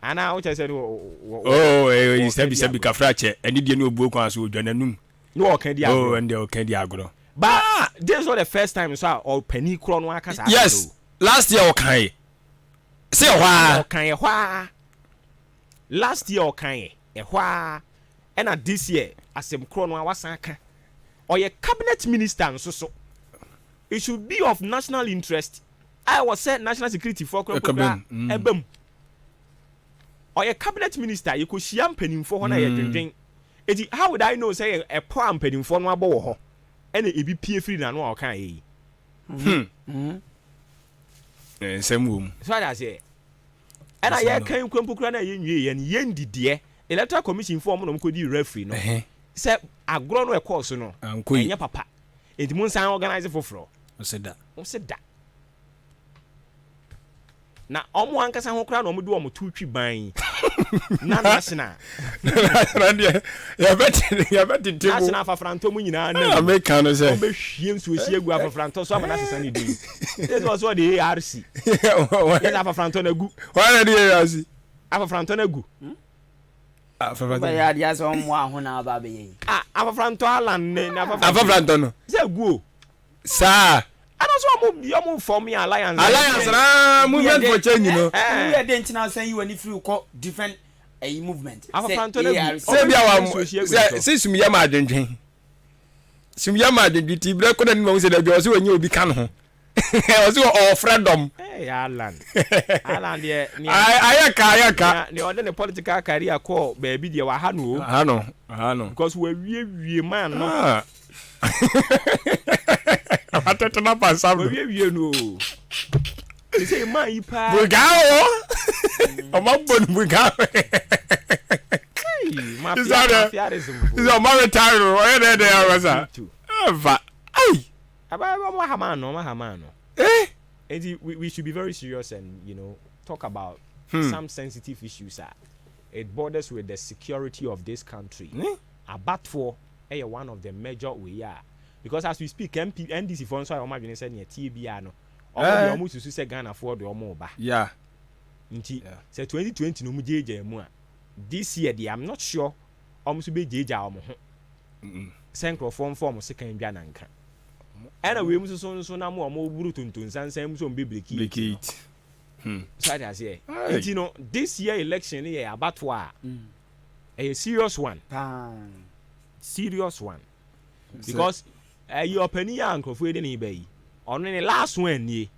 Anaa wo kyɛ sɛ ne wɔ wɔ Oh eh wɔ sɛbi di sɛbi agorɔ. kafra kyɛ ɛne deɛ ne obuo kwan so odwa n'anum. Ne wɔ ka di Oh agorɔ. ɛno deɛ ɔka di agorɔ. But this is not the first time nso a ɔpanin korɔ no aka saa asɛm no Yes o. last year ɔkae sɛ ɛhɔ ara. Ɔkae ɛhɔ ara last year ɔkae ɛhɔ ara ɛna this year asɛm korɔ no ara wasan aka. Ɔyɛ cabinet minister nso so it should be of national interest a ɛwɔ sɛ national security foɔ koraa mpo koraa ɛba mu. Ɔyɛ cabinet minister yɛkɔhyia mpanimfoɔ hɔ na yɛdwendwen eti how would I know sɛ yɛ ɛpɔ a mpanimfoɔ no abɔ wɔ hɔ ɛna ebi pie firi n'ano a ɔkaeɛ yi. Hmm. Nsɛm wɔ mu. So ate aseɛ? Ɛna yɛka yi mpo koraa na yɛnwie yɛn yɛn didiɛ electoral commission foɔ ɔmo na ɔmo kɔdi referee no sɛ agorɔ no ɛkɔɔ so no ɛnyɛ papa nti mo nsan organize foforɔ. Ɔsɛ da. Ɔsɛ da. Na ɔmo ankasa ho koraa na ɔmo de ɔmo to twi ban yi. Na national. National deɛ yɛbɛte yɛbɛtete mu. National afafrantɔ mu nyinaa na. Na meka no sɛ. Ɔmo bɛhwie nsuo si agu afafrantɔ so ama no asesa ne din. Yɛ sɛ ɔsɛ ɔde ARC. Yɛ sɛ afafrantɔ no agu. Wɔn na de ARC. Afafrantɔ no agu. Afafrantɔ. Bɛyɛ adeɛ asɛ ɔmo aho na aba abɛyɛ yi. Ah afafrantɔ Alan ne ne afafrantɔ. Afafrantɔ no. Sɛ agu o. Saa. Ɛna nso ɔmo ɔmo form yɛ alliance. Alliance naa movement for change no. Woyɛ den ntina asan yi w'ani firi kɔ different ɛyi movement. Afafrantɔ no agu. Sɛ bi a wa sɛ sɛ sum yɛ ma adwendwen. Sum yɛ ma adwendwen ti brɛ kɔ n'anim ahu sɛ dabi ɔsɛ wɔnyɛ obi ka ne ho. Ɔsɛ ɔfrɛ dɔm. Hey Alan. Alan deɛ nea Ayɛ ka ayɛ ka. Nea ɔde ne political career kɔɔ baabi deɛ waha no o. Aha no aha no. Because wawie wie man no. Ah. Watete na pansam no. Wawie wie no o. Te sɛ man yi paa. Buga o. Ɔma bɔ no buga. Hey, mafia mafiarism. Sɛ ɔma retire o ɔyɛ dɛ dɛ awasa. Ɛfa. Ai. Aba ɔmo aha man no ɔmo aha man no. Eh. Nti we we should be very serious and you know talk about some sensitive issues a it borders with the security of this country. Abatoɔ yɛ one of the major wei a because as we speak MP NDC foɔ nso ayɛ wɔn adwene sɛ nea ɛteɛ biara no wɔn deɛ wɔn susu sɛ Ghana foɔ de wɔn reba. Yeah. Nti sɛ 2020 no wɔn gyaagyaa mu a this year deɛ I'm not sure wɔn nso bɛ gyaagyaa wɔn ho sɛ nkurɔfoɔ mfa wɔn sekan dwa nanka. Ɛna wei mu nso so nso nam wɔn buru tontonsansan mu sɛ wɔn bɛ break it. Hmm. So ate aseɛ. Nti no this year election no yɛ abatoɔ a ɛyɛ serious one. Serious one. Because ɛyi ɔpanin a nkurɔfoɔ yi de ne ba yi ɔno ne last one nie.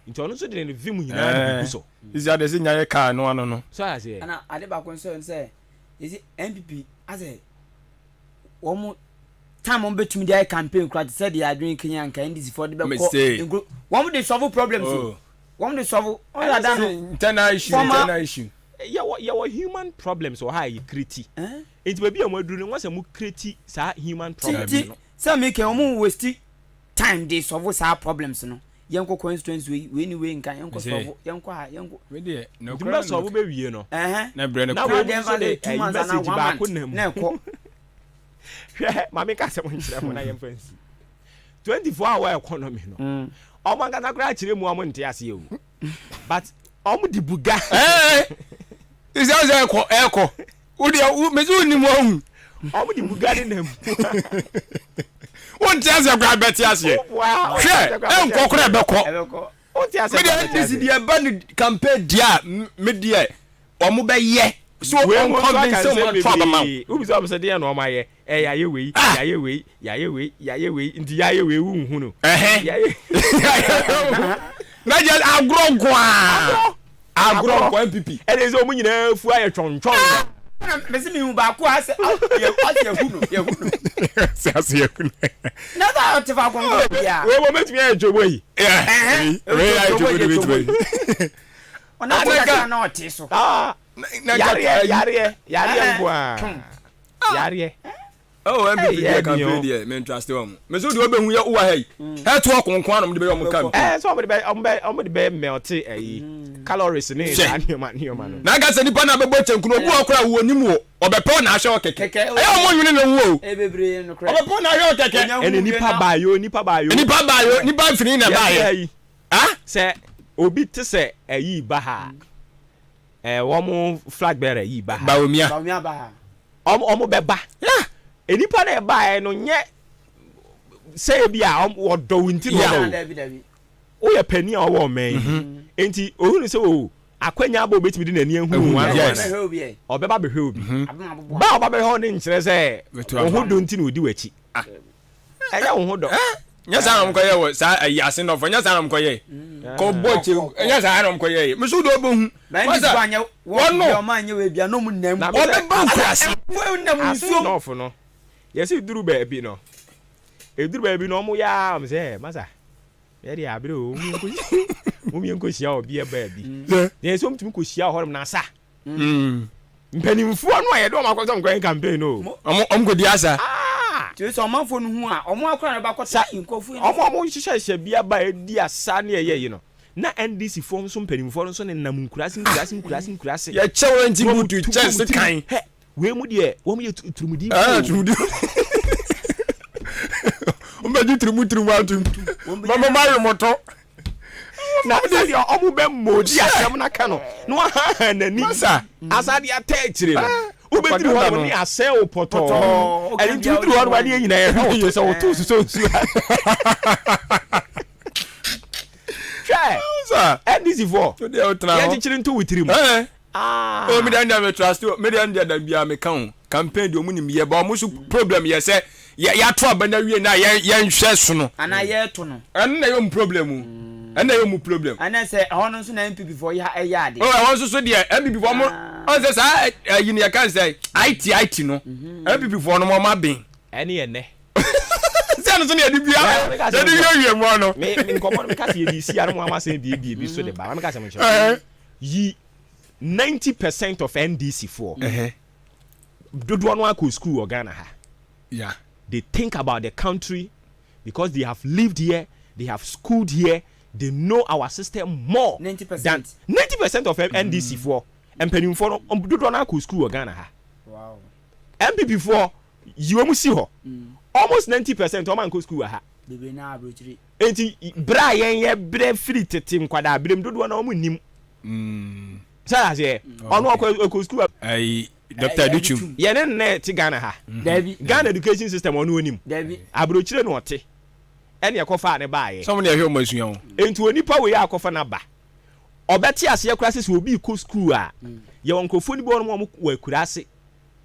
Nti ɔno nso de ne vim nyinaa de gugu so. Sisi ade sɛ nya yɛ kaa no ano no. So ate aseɛ. Ɛna ade baako nso sɛ yɛsi NPP asɛ wɔn time wɔn bɛtumi de ayɛ campaign kura te sɛ deɛ adwene kenya nka NDC foɔ de bɛkɔ nkuro wɔn de solve problems o. Wɔn de sɔfo wɔn yɛ adan no. Internal issue internal issue. Yɛwɔ yɛwɔ human problems wɔ ha a yɛ create. Nti baabi a mo aduru no wɔn sɛ mo create saa human problems Ti no. sɛ mi kɛ wɔn waste time de sɔfo saa problems no. Yɛnkɔ constituency wei, wei ne wei nka, yɛnkɔ sɔbo, yɛnkɔ ha, yɛnkɔ. Wei deɛ, na okura no. Sɔbo bɛ wie no. Na brɛ no kɔ. Na wei nso de ɛyi message baako nam. Na ɛkɔ. Hwɛ, maame ka asɛm nkyerɛ mo na yɛmfa nsi. 24 hour economy no. Ɔmo ankasa koraa kyerɛ mu ɔmo nte aseɛ o. But ɔmo de buga. Ɛɛ, sɛ sɛ ɛkɔ ɛkɔ. Wo deɛ wo mesi wo nim wahu. Ɔmo de buga ne nam. Wo nte aseɛ koraa bɛte aseɛ. Hwɛ ɛnkɔ koraa ɛbɛkɔ. Me deɛ NDC deɛ ɛba ne campaign deɛ a me deɛ ɔmo bɛyɛ so ɔmo convince ɔmo ato aba ma wo. Wobisa ɔmo sɛ deɛ na ɔmo ayɛ ɛ yayɛ wei yayɛ wei yayɛ wei yayɛ wei nti yayɛ wei wo nhu no. Ɛhɛn. Na gyɛ agorɔ nkoaa. Agorɔ nkɔ NPP. Ɛne sɛ ɔmo nyinaa afu ayɛ twɔntwɔn. Na mese mehu baako a asɛ asɛ yɛhu no yɛhu no. Asɛ asɛ yɛhu no. Na sɛ ɔte faako nkɔ baabiara. Wei wɔn bɛtumi ayɛ twobo yi. Wei ayɛ twobo de bɛtumi ayi. Ɔna ɔte kakra na ɔte so. Yareɛ yareɛ yareɛ nko ara yareɛ. Oh NPP deɛ campaign deɛ me ntraste wɔn. Me so deɛ ɔbɛhu yɛ wowɔ ha yi. Ɛto ɔko nko ara na wɔde bɛyɛ wɔn campaign. Ɛɛ sɛ wɔde bɛ wɔn bɛ wɔde bɛ mɛlte ɛyi calories ne saa nneɛma nneɛma no. Na nka sɛ nipa na bɛbɔ kyɛnku no obi wɔ hɔ koraa wɔ nim wo ɔbɛpɛ wo na ahwɛ wo kɛkɛ. Ɛyɛ wɔn nwene ne ho o. Ɔbɛpɛ wo na ahwɛ wo kɛkɛ. Ɛna nipa baayo nipa baayo. Nipa baayo nipa mfini na ɛbaayɛ. Ah? Sɛ obi te sɛ ɛyi ba ha a ɛɛ wɔn flag bearer yi ba ha. Bawumia. Bawumia ba ha. Wɔn wɔn bɛba. Yeah. Nnipa na ɛbaeɛ no nyɛ sɛ ebi a wɔdɔ wo nti na wɔba o. Dabi dabi. Woyɛ panin a ɔwɔ ɔman yi. Mhm. Nti ohunu sɛ o akwanya aba obetumi de n'ani ahu wo Yes. Ɔbɛba bɛhwɛ obi. Mhm. Ba a ɔba bɛhwɛ wo no nkyerɛ sɛ wo ho dɔ nti na odi w'akyi. Ah. Ɛnyɛ wo ho dɔ. Eh? Nyɛ saa na wɔkɔyɛ wɔ saa ayi ase nɔfo nyɛ saa na wɔkɔyɛ. Kɔbɔ kyɛ nyɛ saa na wɔkɔyɛ yi. Mesu de ɔbɛhu. Masa wɔn no ɔbɛba nkurase. Ase nɔfo no yɛsi duru baabi no eduru baabi no wɔn yɛ a wɔn sɛ masa yɛ deɛ abere o wɔn yɛ nkohyia ɔbea baabi. Yɛ sɛ wɔn tumi kɔhyia wɔ hɔnom na asa. Mpanimfoɔ no a yɛde wɔn akɔ sɛ wɔnkɔyɛ campaign no. Wɔn wɔn kɔdi asa. Ah! Kyerɛ sɛ ɔmanfoɔ no hu a, wɔn akora na ɛbɛkɔ Sa sɛ nkurɔfoɔ yi. Wɔn a wɔhyehyɛ hyɛ bi aba a ɛdi asa ne ɛyɛ yi no, na NDC foɔ nso mpanimfoɔ no nso nenam nkuraase nkuraase nkuraase nkuraase. Yɛkyɛ wɔn nti Na wɔn butu tu kyɛ wɔn tirim. sekan. Hɛ! Wei mu deɛ wɔn yɛ turumudi Ah, o. turumudi. Wɔn bɛgye turumu turumu atum. Mama ma awe mɔtɔ. Na sɛdeɛ ɔmo bɛ mɔdi asɛm no aka no na wahaha n'ani asa de atɛ akyire no wobɛduru hɔ no ne asɛ wo pɔtɔɔ ɛno nti woduru hɔ no adeɛ nyina yɛhwɛ wo to sɛ woto susɔ nsuo hwɛ NDC foɔ yɛnkyekyere nto wo tirim. Ah. Oh, me deɛ me trust you. Me deɛ da bia me ka ho. Campaign deɛ ɔmo nim yɛ ba ɔmo so problem yɛ sɛ yɛ yɛato aba na wie na yɛ yɛnhwɛ so no. Ana yɛto no. Ɛno na ɛyɛ ɔmo problem o. Ɛno na ɛyɛ ɔmo problem. Ana sɛ ɛhɔ no nso na NPP foɔ yɛ ɛyɛ ade. Oh, ɛhɔ nso so deɛ NPP foɔ ɔmo ɔn sɛ saa ɛyi no yɛka sɛ IT IT no NPP foɔ no ɔmo aben. Ɛne yɛ nɛ. Sɛ ɛno nso na yɛde bia yɛde wie wie mu no. Me me nkɔmɔ no me ka sɛ yɛde si ano mo ama sɛ biebie bi so de ba. Me ka sɛ mo nkyerɛ. Yi 90 percent of NDC foɔ dodoɔ no akɔ school wɔ Ghana ha. Yeah. They think about the country because they have lived here, they have schooled here, they know our system more 90%. than 90 percent of NDC foɔ mpanimfoɔ no dodoɔ no akɔ school wɔ Ghana ha. Wow. NPP foɔ yi wɔn si hɔ almost 90 percent wɔn ankɔ school wɔ ha. Bebree naa aburokyire. Enti berɛ a yɛn yɛ brɛ firi tete nkwadaa berɛ mu dodoɔ na wɔn nnim. Sɛ aseɛ ɔno ɔkɔ ɔkɔ sukuu. Ayi Dr. Adutwum. Yɛn ne nnɛ te Ghana ha. Dabi. Ghana education system ɔno onim. Dabi. Aburokyire na ɔte ɛna ɛkɔfaa ne baayɛ. Sɛ wɔn na ɛhwɛ wɔn asua o. Enti onipa wei a akɔfa n'aba ɔbɛte aseɛ koraa sɛ sɛ obi rekɔ sukuu a yɛwɔ nkurɔfoɔ no bi wɔ hɔ nom a wɔn wɔ akura ase.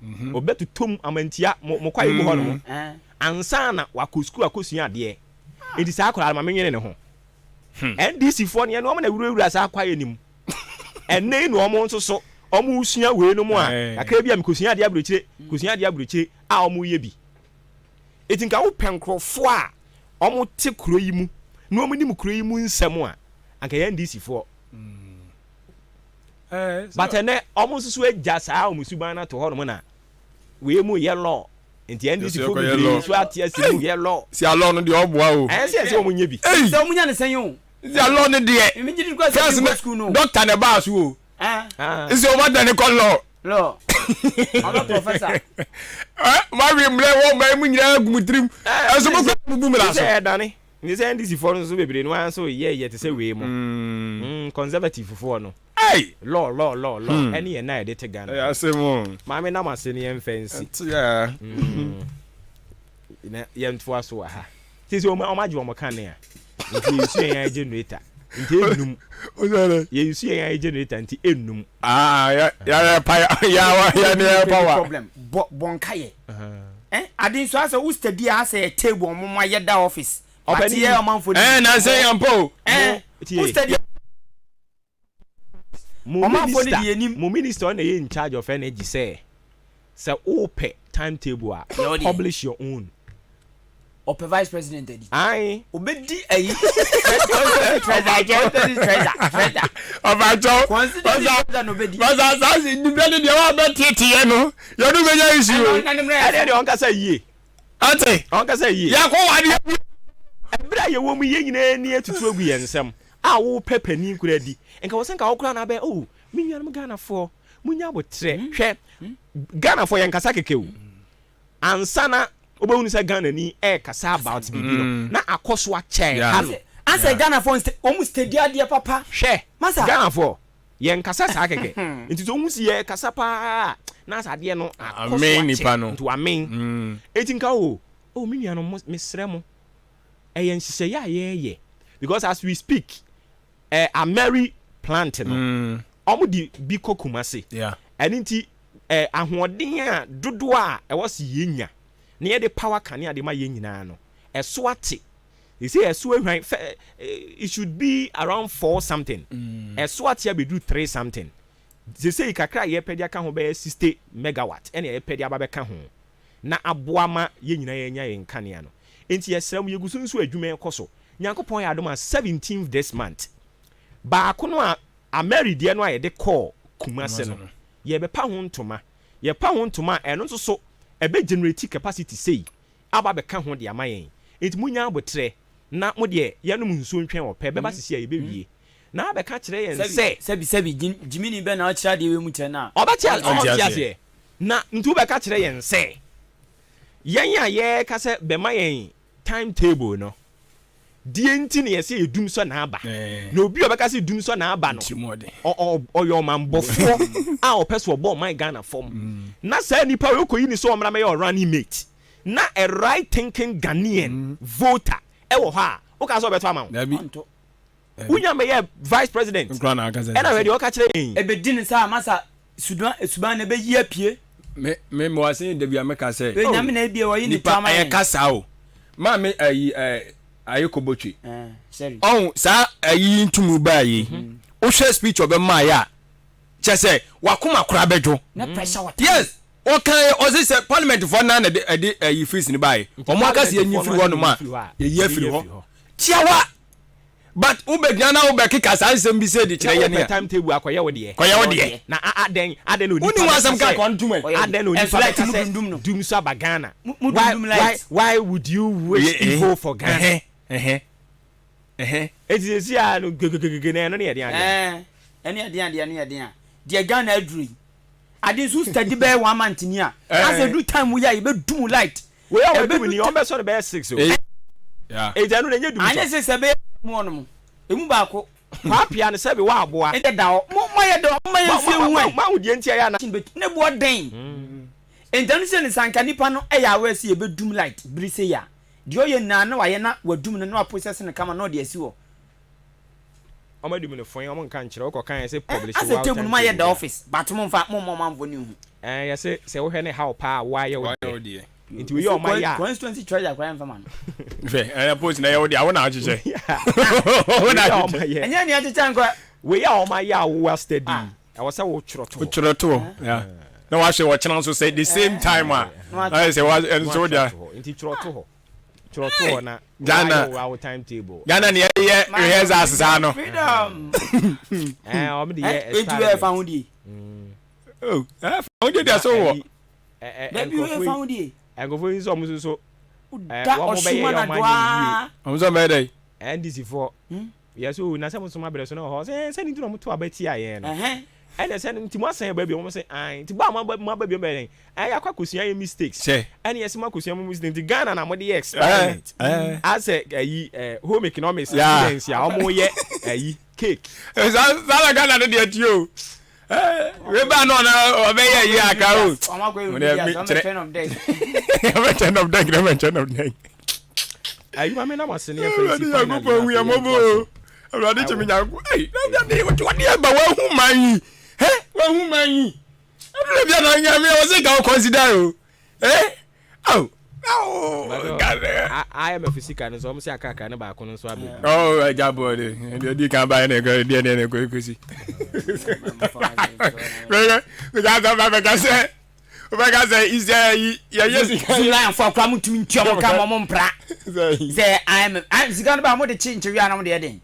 Ɔbɛtotɔ mu amantia mo mo kwaeɛ mu hɔ nom ansa na wakɔ sukuu akɔsua adeɛ. Enti saa akwadaa no ma menwene ne ho. NDC foɔ no yɛne wɔn na wurawura saa kwaeɛ no mu. Ɛnnɛ yi na wɔn nso so wɔresua wei nom a kakra bi a mekɔsua adeɛ aburokyire, kɔsua adeɛ aburokyire a wɔreyɛ bi. Enti nka wopɛ nkurɔfoɔ a wɔte kuro yi mu na wɔnim kuro yi mu nsɛm a, anka ɛyɛ NDC foɔ. But ɛnɛ wɔn nso so agya saa wɔn suban no ato hɔnom na wei mu yɛ law nti NDC fo bebree nso ate ase mu yɛ law. Si alɔ no deɛ ɔboa o. Ɛyɛ sɛ ɛsɛ wɔn nyɛ bi. Sɛ wɔn nya ne sɛn o. Nti law no deɛ first no doctor na ɛbaa so o. Nti ɔmo adane kɔ law. Law. Ɔbɛ professor. Mawe mmerɛ wɔ ɔman mu nyinaa gu mu tirim. Ɛnso mo kɔ bubu mmara so. Sɛ ɛdane. Nti sɛ NDC foɔ no nso bebree no ara nso yɛ yɛ te sɛ wei mo. Conservative foɔ no. Hey! Law law law law ɛne yɛn na yɛde te Ghana. Ɛyɛ asɛm o. Maame nam ase no yɛn fɛ nsi. Ɛte aa. Na yɛn toa so wɔ ha. Sisi wɔn wɔn agye wɔn kanea. Nti yɛ use yɛn ayɛ generator. Nti enum. Yɛ use yɛn ayɛ generator nti enum. Ah ya ya pa ya ya ya ne ya power. Problem bɔ bɔ nka yɛ. Eh ade nso asɛ wo steady asɛ yɛ table ɔmo mo ayɛ da office. But yɛ ɔmanfo ni. Eh na sɛ yɛn po. Eh wo steady. Mo minister mo minister ɔna ɛyɛ in charge of energy sɛ sɛ wopɛ time table a publish your own. Ɔpɛ vice president adi. Ayi. Obedi ayi. Treasure treasure treasure. Ɔbàjɔ. Constituency treasure na obedi. Basa saa si dibia ne deɛ wa bɛ tete yɛ no yɛ no bɛ nya issue o. Ɛdeɛ deɛ ɔnkasa yie. Ate. Ɔnkasa yie. Yɛ kɔ wa deɛ. Ɛberɛ a yɛwɔ mu yɛn nyinaa ani atutu agu yɛn nsam. A wo pɛ panin koraa di nka wɔ sɛ nka wo koraa na abɛ oh me nuanom Ghanafoɔ mo nya abotrɛ hwɛ Ghanafoɔ yɛn kasa kɛkɛ o ansa na wobɛhunu sɛ Ghana ni ɛrekasa about biribi no na akɔ so akyɛ ha no. Asɛ Ghanafoɔ nste wɔn steady adeɛ papa. Hwɛ Ghanafoɔ yɛn kasa saa kɛkɛ nti sɛ ohun si yɛ kasa paa na asɛ adeɛ no akɔ so akyɛ nti wamen eti nka o oh me nuanom mesrɛ mo. Ɛyɛ nhyehyɛeɛ a yɛreyɛ because as we speak eh, Ameri plant no mm. wɔn de bi kɔ Kumasi ɛno nti eh, ahoɔden a dodoɔ a ɛwɔ se yɛnya na yɛde power kanea de ma yɛn nyinaa no ɛso ate they say ɛso ahwan fɛ eh, it should be around four something mm. ɛso ate abɛduru three something sesei kakra a yɛpɛ de aka ho bɛyɛ 60 megawatt ɛna yɛpɛ de aba bɛka ho na aboa ma yɛn nyinaa yɛanya yɛn nkanea no. Enti yɛsrɛ mo, yɛgu so nso adwuma rekɔ so. Nyankopɔn yɛ adom a seventeenth this month, baako no a Ameri deɛ no a yɛde kɔɔ Kumasi no, yɛrebɛpa ho ntoma. Yɛpa ho ntoma a, ɛno nso so ɛbɛ generate capacity sei aba abɛka ho de ama yɛn. Enti monya aboterɛ na mo deɛ yɛnom nsuo ntwɛn ɔpɛ bɛba sisi a yɛbɛwie. Na abɛka kyerɛ yɛn sɛ. Sɛbi sɛbi, gyimini bɛn na ɔkyerɛ adeɛ wei mu kyerɛ no a. Ɔbɛte ɔnte aseɛ. Na nti wobɛka kyerɛ yɛn sɛ, yɛn a yɛreka sɛ bɛma yɛn time table no, deɛ nti na yɛsɛ yɛ dum sɔ na aba? Na obi a ɔbɛka sɛ dum sɔ na aba no, ɔyɛ ɔmanbɔfoɔ a ɔpɛ sɛ ɔbɔ ɔman Ghana fam. Na saa nipa wei wokɔyi no sɛ ɔmmra mmɛyɛ ɔ running mate, na a right thinking Ghanaian voter wɔ hɔ a, woka sɛ ɔbɛtɔ ama wo? Wonya mmɛyɛɛ vice president ɛna hwɛ deɛ ɔka kyerɛ yɛn yi. Ɛbɛdi ne saa masa sudan suban na ɛbɛyi apue. Me me mo ase dabi a meka sɛ. Wei nyame na ebie wɔyi ne nipa to ama ɛyɛ yɛn. kasa o. Maame ayi ɛɛ ayeko botwe. Ɛɛ sɛri. Ɔn saa ayi yi ntumu baa yi. Wohwɛ speech ɔbɛmaa yɛ a kyɛ sɛ wakoma koraa bɛdwo. Na pressure wɔ time. Yes ɔkan ɔse sɛ parliament foɔ naa na ɛde ɛde ayi fees no baeɛ. Wɔn aka sɛ yɛnyi firi hɔ nom a yɛyi afiri hɔ. Tiawa. But wo bɛ gyina na wo bɛ keka saa nsɛm bi sei de kyerɛ yɛn a. Na wo pɛ time table akɔyɛ wo deɛ. Kɔyɛ wo deɛ. Na a adɛn adɛn na onipa bɛka sɛ. Wo nim asɛm ka kɔ ntom ɛ. Adɛn na onipa bɛka sɛ dum so aba Ghana. Why why why would you wish evil for Ghana. Ɛhɛ ɛhɛ. Eti sɛsi a no gegegege na ɛno ne yɛ den adeɛ. Ɛɛ ɛno yɛ den adeɛ ɛno yɛ den a deɛ Ghana aduru yi ade nso steady bɛyɛ one month ni a asɛ du time yi a yɛbɛ dum light Wei a wɔadum ni, wɔbɛsɔ no bɛyɛ six o. Enti ɛno na ɛnyɛ dum sɔ. Anyɛ six ɛbɛyɛ mu hɔ nom. Emu baako. Kwapea no sɛbe w'aboa. Ɛdɛ da hɔ. Mo ma yɛ dɛ mo ma yɛ nsie hu ɛ. Ma ho deɛ nti ɛyɛ ana. Ne boɔ den. Enti ɛno sɛ ne sɛ anka nipa no ɛyɛ aware sɛ yɛbɛdum light bere sei a, deɛ ɔyɛ nyinaa na wayɛ na wadum no na wa process no kama na ɔde asi hɔ. Ɔmo adi mu no fɔn ɔmo nka nkyerɛ wokɔ kan yɛse publish Asɛ wo table time no mu ayɛ table da a. office but mo nfa mo mma ɔmanfoɔ no nhu. Ɛɛ yɛse sɛ wohwɛ ne haw paa a woayɛ wo Woayɛ wo deɛ deɛ. nti woyɛ ɔmo ayɛ a. Constituency treasurer koraa yɛnfa ma no. Hwɛ ɛyɛ post na ɛyɛ wo deɛ a wo na akyekyɛ. Wo na Wei a ɔmo akyekyɛ. ayɛ. Ɛnyɛ nea akyekyɛ nkɔ. Wei a ɔmo ayɛ a wo steady yi ɛwɔ sɛ wo twerɛ to hɔ. Wo twerɛ to hɔ yeah na wahwɛ ɔkyena nso sɛ the same time a na ayɛ sɛ wa ɛno nso wo deɛ. Na watwerɛ to hɔ nti twerɛ to hɔ. Twerɛ to hɔ na Ghana woayɛ wo wo time table. Ghana ne yɛyɛ rehearsals saa no. Freedom. Ɛɛ wɔn de yɛ Eti wɛ fa ho die. Oh, ɛɛ fa ho die deɛ so wɔ. Dabi wɛ fa ho die. Nkurɔfoɔ yi nso wɔn nso so. Da wɔn bɛyɛ ɔsuma yɛ na wɔn anyɛ doa. yie. Wɔn nso bɛyɛ dɛ. NDC foɔ. Yɛ sɛ o na sɛ mo nso mo abrɛ so na wɔ hɔ sɛ sɛ ne nti na ɔmo to aba tia yɛn no. Ɛna sɛ nti mo asan aba bio ɔmo sɛ ae nti ba a mo aba mo aba bio bɛyɛ dɛn ɛɛ yɛakɔ akosua yɛ mistakes ɛna yɛsɛ mo akosua mo mistakes nti Ghana na mo de yɛ experiment asɛ ɛyi ɛɛ home economics students a ɔmo yɛ ɛyi cake. Saa saa na Ghana no deɛ tie o wei ba no ɔna ɔbɛyɛ yi aka o. Ɔmo deɛ mi kyerɛ ɔbɛ kyɛn of dɛn ɔbɛ kyɛn of dɛn. Ayi maame na mo ase ne yɛ fɛ si finally na afei yɛn mɔbɔ o. Awurade kyɛ me nyanko ei na awurade wɔde aba wahu man yi hɛ wahu man yi ɛduru bia na nyame wɔ sɛ ka wo consider o eh oh IMF sika no nso wɔn sɛ akrakra ne baako no nso abɛgu. Oh, ɛgya bɔ de ɛdeɛ di kan ba yɛ na ɛkɔ deɛ deɛ na ɛkɔ ɛkɔsi. Mɛka mɛka mɛka sɛ wobɛka sɛ isɛ yi yɛyɛ sika yi. Zoomlion fo akora mo ntumi ntua mo ka ma mo mpra sɛ IMF sika no ba mo de kye nkyewe ana mo de yɛ den.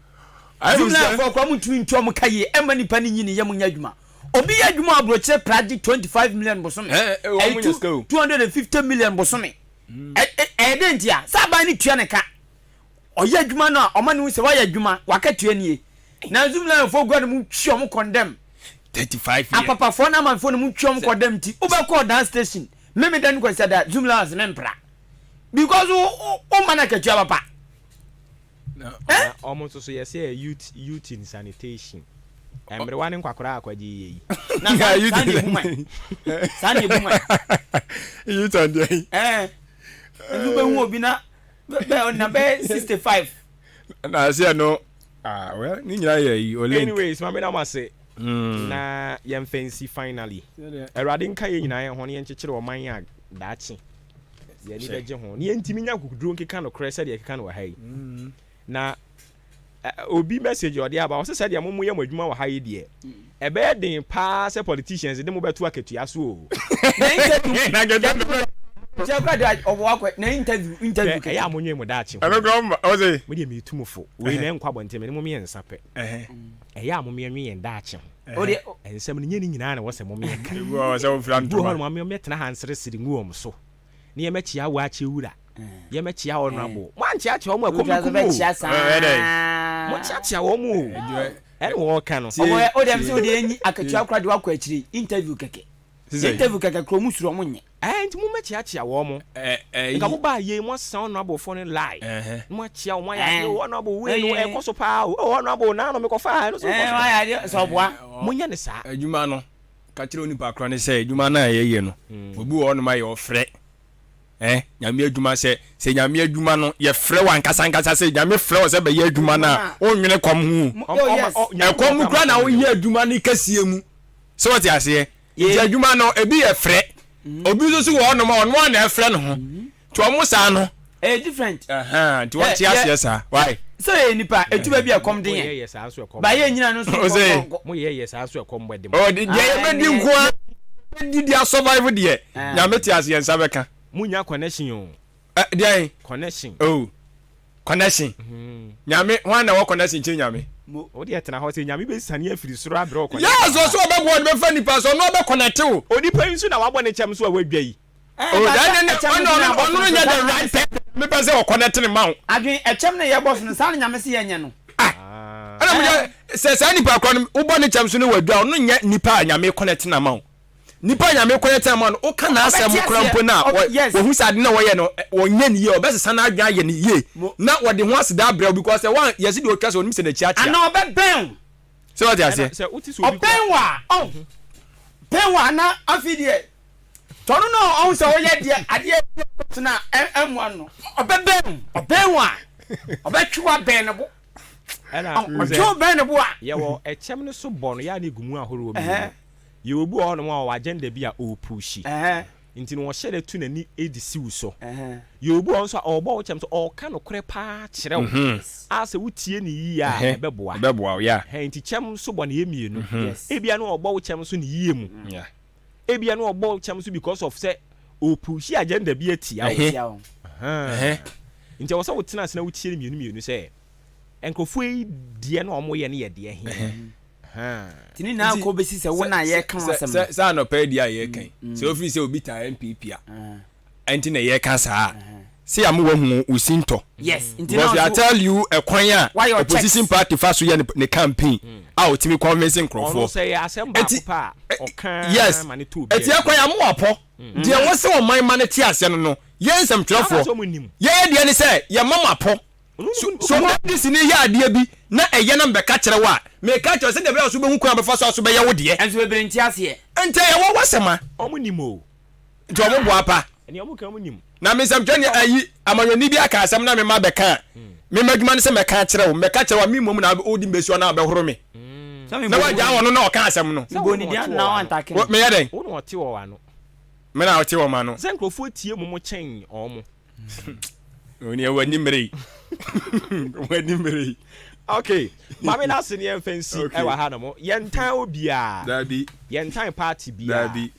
Zoomlion fo akora mo ntumi ntua mo ka yie ɛma nipa ne nyi ne yɛ mo nyɛ adwuma. Obi yɛ adwuma aburokyerɛ pra gye 25 million bosome ɛyɛ 250 million bosome ɛyɛ den ntia sɛ aban ne tua ne ka ɔyɛ adwuma no a ɔma ne hu sɛ wayɛ adwuma wakatua nie na Zoomlion fo gua no mu twi ɔmo condemn. 35 years. Apapafoɔ ne amanfoɔ no mu twa wɔn kɔ dɛm nti wobɛkɔ ɔdan station meme da no kwasi da zoom lines me mpra because wo wo ma no akatua papa. Na wɔn nso so yɛsɛ yɛ youth youth in sanitation mmerewa ne nkwakoraa akwagye yɛ yi. Na saa saa na ebu man saa na ebu man. Youth and deɛ. Ɛɛ nso bɛhu obi na bɛ na bɛyɛ 65. Na aseɛ no ah well ne nyinaa yɛ yi o link. Anyways maame da mo ase na yɛmfa nsi finally. Awurade nka yɛn nyinaa yɛn ho na yɛnkyekyere ɔman a daakye yɛn ani bɛgye ho na yɛntumi nya akokoduro nkeka nokorɛ sɛdeɛ yɛkeka no wɔ ha yi. Na obi message ɔde aba ɔsɛ sɛdeɛ mo moyɛ mo adwuma wɔ ha yi deɛ ɛbɛyɛ den paa sɛ politicians de mo bɛto akatua so o. Na interview na kyɛ kura de ɔbɔ akɔ na interview interview kɛkɛ. Ɛyɛ a mo nwen mo daakye ho. Ɛno kura ɔmo ɔsɛ. Mo deɛ metu mo fo wei na ɛnkɔ abɔnten me ne mo mmiɛnsa pɛ. Ɛyɛ a mo mmiɛnwe yɛn daakye ho. Nsɛm no nyɛ ne nyinaa na ɛwɔ sɛ mo mmiɛka. Ebi wɔ hɔ sɛ wofira ntoma. Ebi wɔ hɔ nom a mo mmiɛtena ha nseresere ngu wɔn so. Ne yɛmɛkyea waakye wura. Yɛmɛkyea honourable. Mo ankyeakyea wɔn a ɛkɔm bɛku mo o. Mo kyeakyea wɔn o. Ɛna wɔka no. Ɔmo o deɛ sɛ o deɛ enyi akatua kora de wakɔ akyire interview kɛkɛ. Interview kɛkɛ kura ɔmo suro ɔmo nyɛ. Ɛɛ nti mo mɛkyeakyea wɔn mo. Nka mo baa yei mo asesa honourable fo no lie. Na mo akyea wɔn ayɛ adeɛ o honourable wei no ɛkɔ so paa o oh honourable naano mekɔ faa ɛno so kɔ so. Ɛɛ wayɛ adeɛ sɛ ɔboa. Mo nyɛ no saa. Adwuma no ka kyerɛ onipa korɔ no sɛ adwuma no a yɛyɛ no obi wɔ hɔnom a yɛ ɔfrɛ eh nyame adwuma sɛ sɛ nyame adwuma no yɛfrɛ wo ankasa ankasa sɛ nyame frɛ wo sɛ bɛyɛ adwuma no a wonwene kɔm ho ɛkɔm mu kora na woyɛ adwuma no kɛseɛ mu sɛ wɔte aseɛ nti adwuma no ebi yɛ frɛ obi nso so wɔ hɔnom a ɔno a na ɛfrɛ ne ho nti ɔmo saa no ɛyɛ different nti wɔnte aseɛ saa why sɛ yɛ nipa etu baabi a ɛkɔm de yɛn ba yɛ nyina no nso nkɔ mo yɛ yɛ saa nso ɛkɔm bɛ de mo deɛ yɛbɛdi nko a yɛbɛdi de asurvive deɛ nyame te ase yɛn nsa bɛka mo nya connection o deɛn connection oh connection nyame hwan na ɛwɔ connection kyɛn nyame wo deɛ tena hɔ sɛ nyame bɛsiane afiri soro abrɛ wo connection yes ɔsɛ ɔbɛboa ɔde bɛfa nipa so ɔno ɔbɛ connect wo onipa yi nso na wabɔ ne kyɛm so a wadwa yi Oh, then then ɔno ɔno ɔno no nyɛ the right person mepɛ sɛ ɔkɔnɛte ne ma wo. Adwene ɛkyɛm na yɛbɔ so no saa na nyame se yɛnyɛ no. Ah, ɛna mo yɛ sɛ saa nipa korɔ no wobɔ ne kyɛm so ne wadwa ɔno nyɛ nipa a nyame kɔnɛte na ma wo. Nipa a nyame kɔnɛte na ma no woka n'asɛm korɔ mpo no a wɔhu sɛ ade na wɔyɛ no wɔnyɛ ne yie ɔbɛsesa n'adwene ayɛ ne yie na wɔde ho aseda abrɛ wo because sɛ wɔn yɛsi deɛ ɔtwa sɛ ɔnim sɛ n'akyi akyea. Ana ɔbɛbɛn wo. Sɛ wɔte aseɛ. Ɔbɛn wo a ɔn bɛn wo a na afei deɛ. Tɔno no a ɔhu sɛ ɔyɛ deɛ adeɛ so no a ɛmmoa no ɔbɛbɛn ɔbɛn wo a ɔbɛtwe wo abɛn ne bo ɔtwe wo bɛn ne bo a. Yɛwɔ ɛkyɛm no so bɔ no yɛ a na egu mu ahoroɔ mmienu. Yɛwɔ obi wɔ hɔnom a ɔwɔ agenda bi a ɔrepushi nti no ɔhyɛ da tu n'ani de si wo so. Yɛwɔ obi wɔ hɔ nso a ɔrebɔ wo kyɛm so ɔreka nokorɛ paa kyerɛ wo a sɛ wotie no yie a ɛbɛboa. Ɛbɛboa wo yeah. Nti kyɛm so bɔ no yɛ mmienu. Ebia na ɔrebɔ wo kyɛm so ne yie mu. Ebia na ɔbɔ kyɛm so because of sɛ ɔrepushi agenda bi atia wo. Nti ɛwɔ sɛ wotena ase na wotie no mmienu mmienu sɛ nkurɔfoɔ yi deɛ na wɔyɛ no yɛ deɛ he. Nti ne nyinaa kɔ bɛsi sɛ wo na yɛreka ho asɛm no. Sɛ anɔpa yi deɛ a yɛreka yi, sɛ wofiri sɛ obi taa NPP a, ɛnti na yɛreka saa a. Sɛ yɛama wahu wo sintɔ. Yes, nti na Because I nso tell you ɛkwan a wayɛ ɔ opposition checks. party fa so yɛ ne ne campaign a ɔtumi convince Ɔno nkurɔfoɔ. sɛ ɛyɛ asɛm Eti baako pɛ a ɔka yes, ara ma no tɔ obiara eti ɛkwan tirim. yɛama wapɔ. Deɛ ɛwɔ sɛ ɔman ma no te aseɛ no no, yɛn Saa na nsɛmtwerɛfoɔ, sɛ ɔmo nim. yɛyɛ deɛ ne sɛ yɛma mo apɔ. Ɔno So nim so NDC ni yɛ adeɛ bi na ɛyɛ na mebɛka kyerɛ wo a, meka kyerɛ wo sɛdeɛ ɛbɛyɛ a wo nso wobɛhu kwan a wobɛfa so a so bɛyɛ wo deɛ. Ɛnso bebree nte aseɛ. Nti ɛyɛ wɔn asɛm a. Ɔmo nim o. Nti ɔmo boa pa. Nea ɔmo ka ɔmo nim. Na me nsɛmtwerɛni ayi amanyɔni bi aka asɛm na me ma bɛka a, me m'adwuma ne sɛ mɛka akyerɛ wo, mɛka kyerɛ wo a me mmom na wode me bɛsi hɔ na wobɛhoro me. Na wagyaa ɔno na ɔka asɛm no. Sɛ wo na ɔte wɔ w'ano. Meyɛ dɛn? Wo na ɔte wɔ w'ano. Me na ɔte wɔ m'ano. Sɛ nkurɔfoɔ tie mo mo kyɛn wɔn. Onua w'ani mmere yi. W'ani mmere yi. Okay, maame no ase ne yɛmfa nsi ɛwɔ ha nom. Yɛntan obiara. Dabi. Yɛntan party biara. Dabi.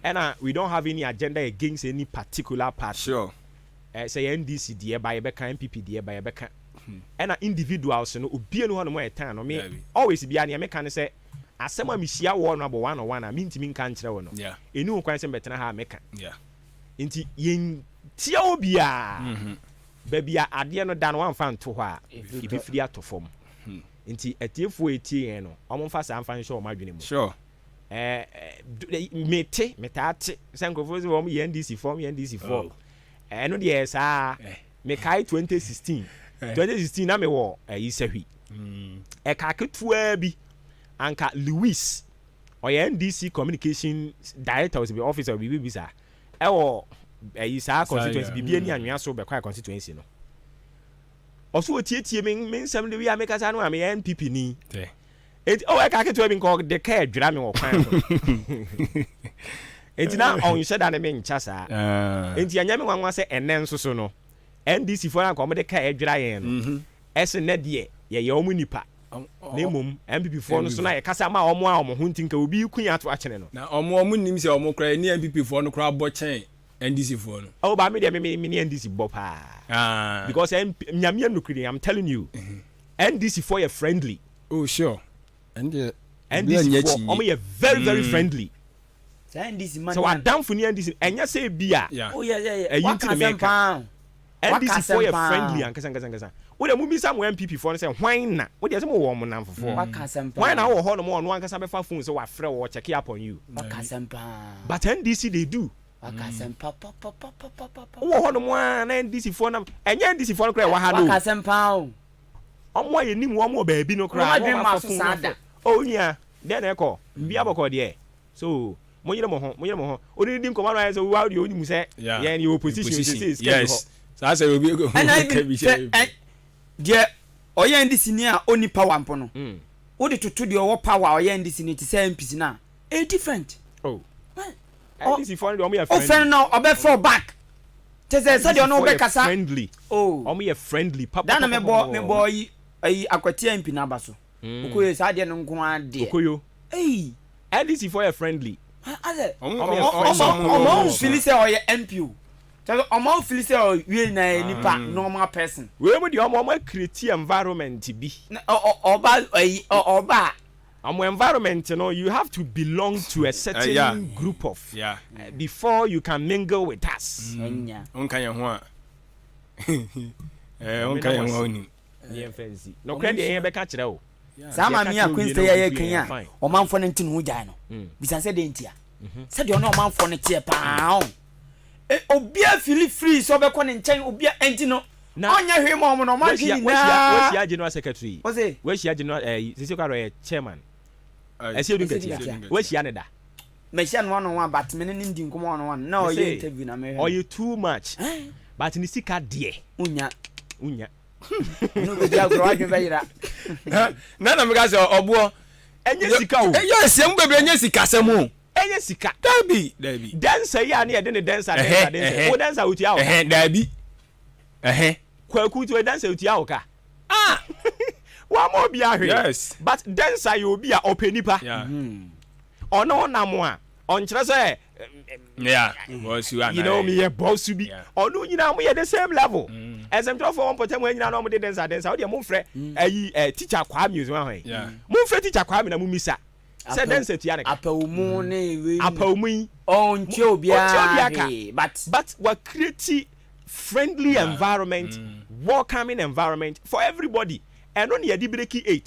Ɛna we don't have any agenda against any particular party. Sure. Eh, sɛ yɛ NDC deɛ ba yɛbɛka, NPP deɛ ba yɛbɛka. Ɛna individuals no, obia ni hɔ nom a yɛtan no. Me always biara nea meka ne sɛ, asɛm a mehyia wɔ no abɔ one on one a mentumi nka nkyerɛ wo no, ɛni ho kwan sɛ mebɛtena ha a mɛka. Nti yɛntia obiara. Baabi a adeɛ no da no wamfa anto hɔ a, ɛbɛfiri atɔ fam. Nti atiefoɔ a ɛtie yɛn no, wɔmfa saa mfa nhyɛ wɔn adwene mu. Sure. Mete, metaa te sɛ nkurɔfoɔ sɛ wɔn yɛ NDC foɔ, wɔn yɛ NDC foɔ. Ɛno deɛ ɛyɛ saa. Mekae 2016, 2016 na mewɔ ɛyi sahwi. Ɛka ketewa bi, anka Lewis, ɔyɛ NDC communication director ɔsɛ bi officer biribi bi saa, ɛwɔ ɛyi saa constituency, biribi ani anwea so bɛkwae constituency no. Ɔso ɔtietie me me nsɛm de wi a mekasa no a meyɛ NPP ni. Enti oh ɛka ketewa bi nka ɔde kaa dwira me wɔ kwan so. Enti na ɔnhyɛ da ne me nkya saa. Enti ɛnyɛ me nwanwa sɛ ɛnɛ nso so no NDC foɔ no anka wɔde kaa adwira yɛn no ɛse nnɛ deɛ yɛyɛ wɔn nipa na mmom NPP foɔ no so na yɛkasa ma wɔn a wɔn ho nti nka obi reku yɛn ato akyene no. Na wɔn wɔn nnim sɛ wɔn koraa yɛne NPP foɔ no koraa bɔ kyɛn NDC foɔ no. Oh ba me deɛ me me ne NDC bɔ paa because NP Nyame anokuri I'm telling you NDC foɔ yɛ friendly. Oh sure ɛno deɛ obi anyɛ NDC foɔ akyinnye. wɔn yɛ very very friendly. Saa NDC man Sɛ w'adamfo ne NDC ɛnyɛ sɛ ebi a Yeah. Oh yeah yeah yeah. ɛyi Waka nti na asɛm meka. paa o. Waka NDC foɔ asɛm yɛ paa friendly o. ankasa ankasa ankasa. Wo deɛ mo bisa mo NPP foɔ no sɛ hwan na wo deɛ sɛ mo wɔ wɔn nnamfofoɔ. Waka asɛm Hwan na paa. wɔ hɔ nom a ɔno ankasa bɛfa phone sɛ wafrɛ wo ɔ check up on you. Waka asɛm paa. But NDC they do. Waka asɛm papapapapapa. Wowɔ hɔ nom a na NDC foɔ nam ɛnyɛ NDC foɔ no koraa ɛwɔ ha no Waka o. asɛm paa o. Ɔmo a yɛnim wɔn wɔ baabi no Wɔn koraa na adwene wɔn mmaa afa so fon saa afrɛ. da. Oh onua, dɛn na ɛkɔ? Biribiara bɔkɔɔ deɛ? So, monyere mo ho, monyere mo ho. Wo ne no di nkɔmmɔ no ayɛ sɛ wo ara deɛ wonim sɛ Yeah, yɛn yɛwɔ position position. seesei sika nni hɔ. Yes. Saa sɛ obi Ɛna ka even bi sɛ kyerɛ ɛ deɛ ɔyɛ NDC ni a ɔnni power mpo no, wode toto deɛ ɔwɔ power a ɔyɛ NDC ni te sɛ MPs no a, ɛyɛ different. Oh. Ɔ NDC foɔ no deɛ wɔn yɛ wofrɛ no friendly. na ɔbɛfrɛ wo back. Kyɛ sɛ sɛdeɛ ɔne wo NDC foɔ yɛ bɛkasa. friendly. Oh. Wɔn yɛ friendly Da na mebɔ mebɔ papapapapapapa. ayi ayi Akwatia MP no aba so. Okoyo saa adeɛ no nko ara deɛ. Okoyo. Ei. NDC foɔ yɛ friendly. Asɛ Ɔmo Ɔmo yɛ ɔmo friendly. ɔmo ɔmo ɔmo nfili sɛ ɔyɛ MP o. Kyɛ sɛ ɔmo nfili sɛ ɔyɛ wie nyinaa yɛ nipa normal person. Wei mu deɛ ɔmo ɔmo acreate environment bi. Na ɔ ɔ ɔba ayi ɔ ɔba a. Ɔmo environment no you have to belong to a certain yeah. group of Yeah. before you can mingle with us. Ɛnya. Wonka yɛn ho a. Eh, wonka yɛn ho a wonim. Ne yɛn fɛ nsi. Nokorɛ deɛ yɛn bɛka kyerɛ wo. Saa maame yi a Yɛka kyerɛ Queen wo wie Stay na yɛ wotu kan yɛn a fine. ɔmanfoɔ no nte ne ho gyae no. Bisa sɛ dɛn ntia? Sɛdeɛ ɔne ɔmanfoɔ no teɛ paa o. E, obiara fili free sɛ ɔbɛkɔ ne nkyɛn, obiara ɛnti no Na ɔnyɛ hwee ma wɔn no, wɔn adwene wahyia wahyia nyinaa. wahyia general secretary. Ɔse. Wahyia general ɛyi sisi kora ɔyɛ chairman. Aye. Ɛsɛ edu Ɛsɛ nkatia. Nkatia. Wahyia ne da. Mahyia no one on one but me ne no ndi nkɔmmɔ one on one na Me ɔyɛ se interview na mehwɛ no. ɔyɛ too much but ne sika deɛ Wonya. wonya. Ɔne wo bɛdi agorɔ w'adwene bɛyera. Na na meka sɛ ɔboɔ. Ɛnyɛ sika o. Yes, yɛn mu bebree nyɛ sikasɛm o. Ɛnyɛ sika. Dabi, dabi. Dɛnsa yi a ne yɛde ne dɛnsa dɛnsa dɛnsa. Wo dɛnsa otua wo ka. Ɛhɛ, dabi. Ɛhɛ. Kwaku ti o dɛnsa otua wo ka. Ah! Wama obi ahwee. Yes. But dɛnsa yɛ obi a ɔpɛ nipa. Yeah. Ɔne wo nam a, ɔnkyerɛ sɛ Yeah, bɔsu anaa. You know, meyɛ bɔsu bi. Ɔno nyinaa mo yɛ the same level. Nsɛmtwerɛfoɔ wɔn mpɔtam hɔ nyinaa na wɔn de dɛnsa dɛnsa. Wo deɛ mo nfrɛ ɛyi ɛ teacher Kwame osu ahɔn yi. Mo nfrɛ teacher Kwame na mo misa. Sɛ dɛnsa tua ne ka. Apɛwmu ne wei. Apɛwmu yi. Ɔntua obiara Ɔntua obiara ka. hwee but. But wa create. friendly environment, welcoming environment for everybody. Ɛno ne yɛde break 8,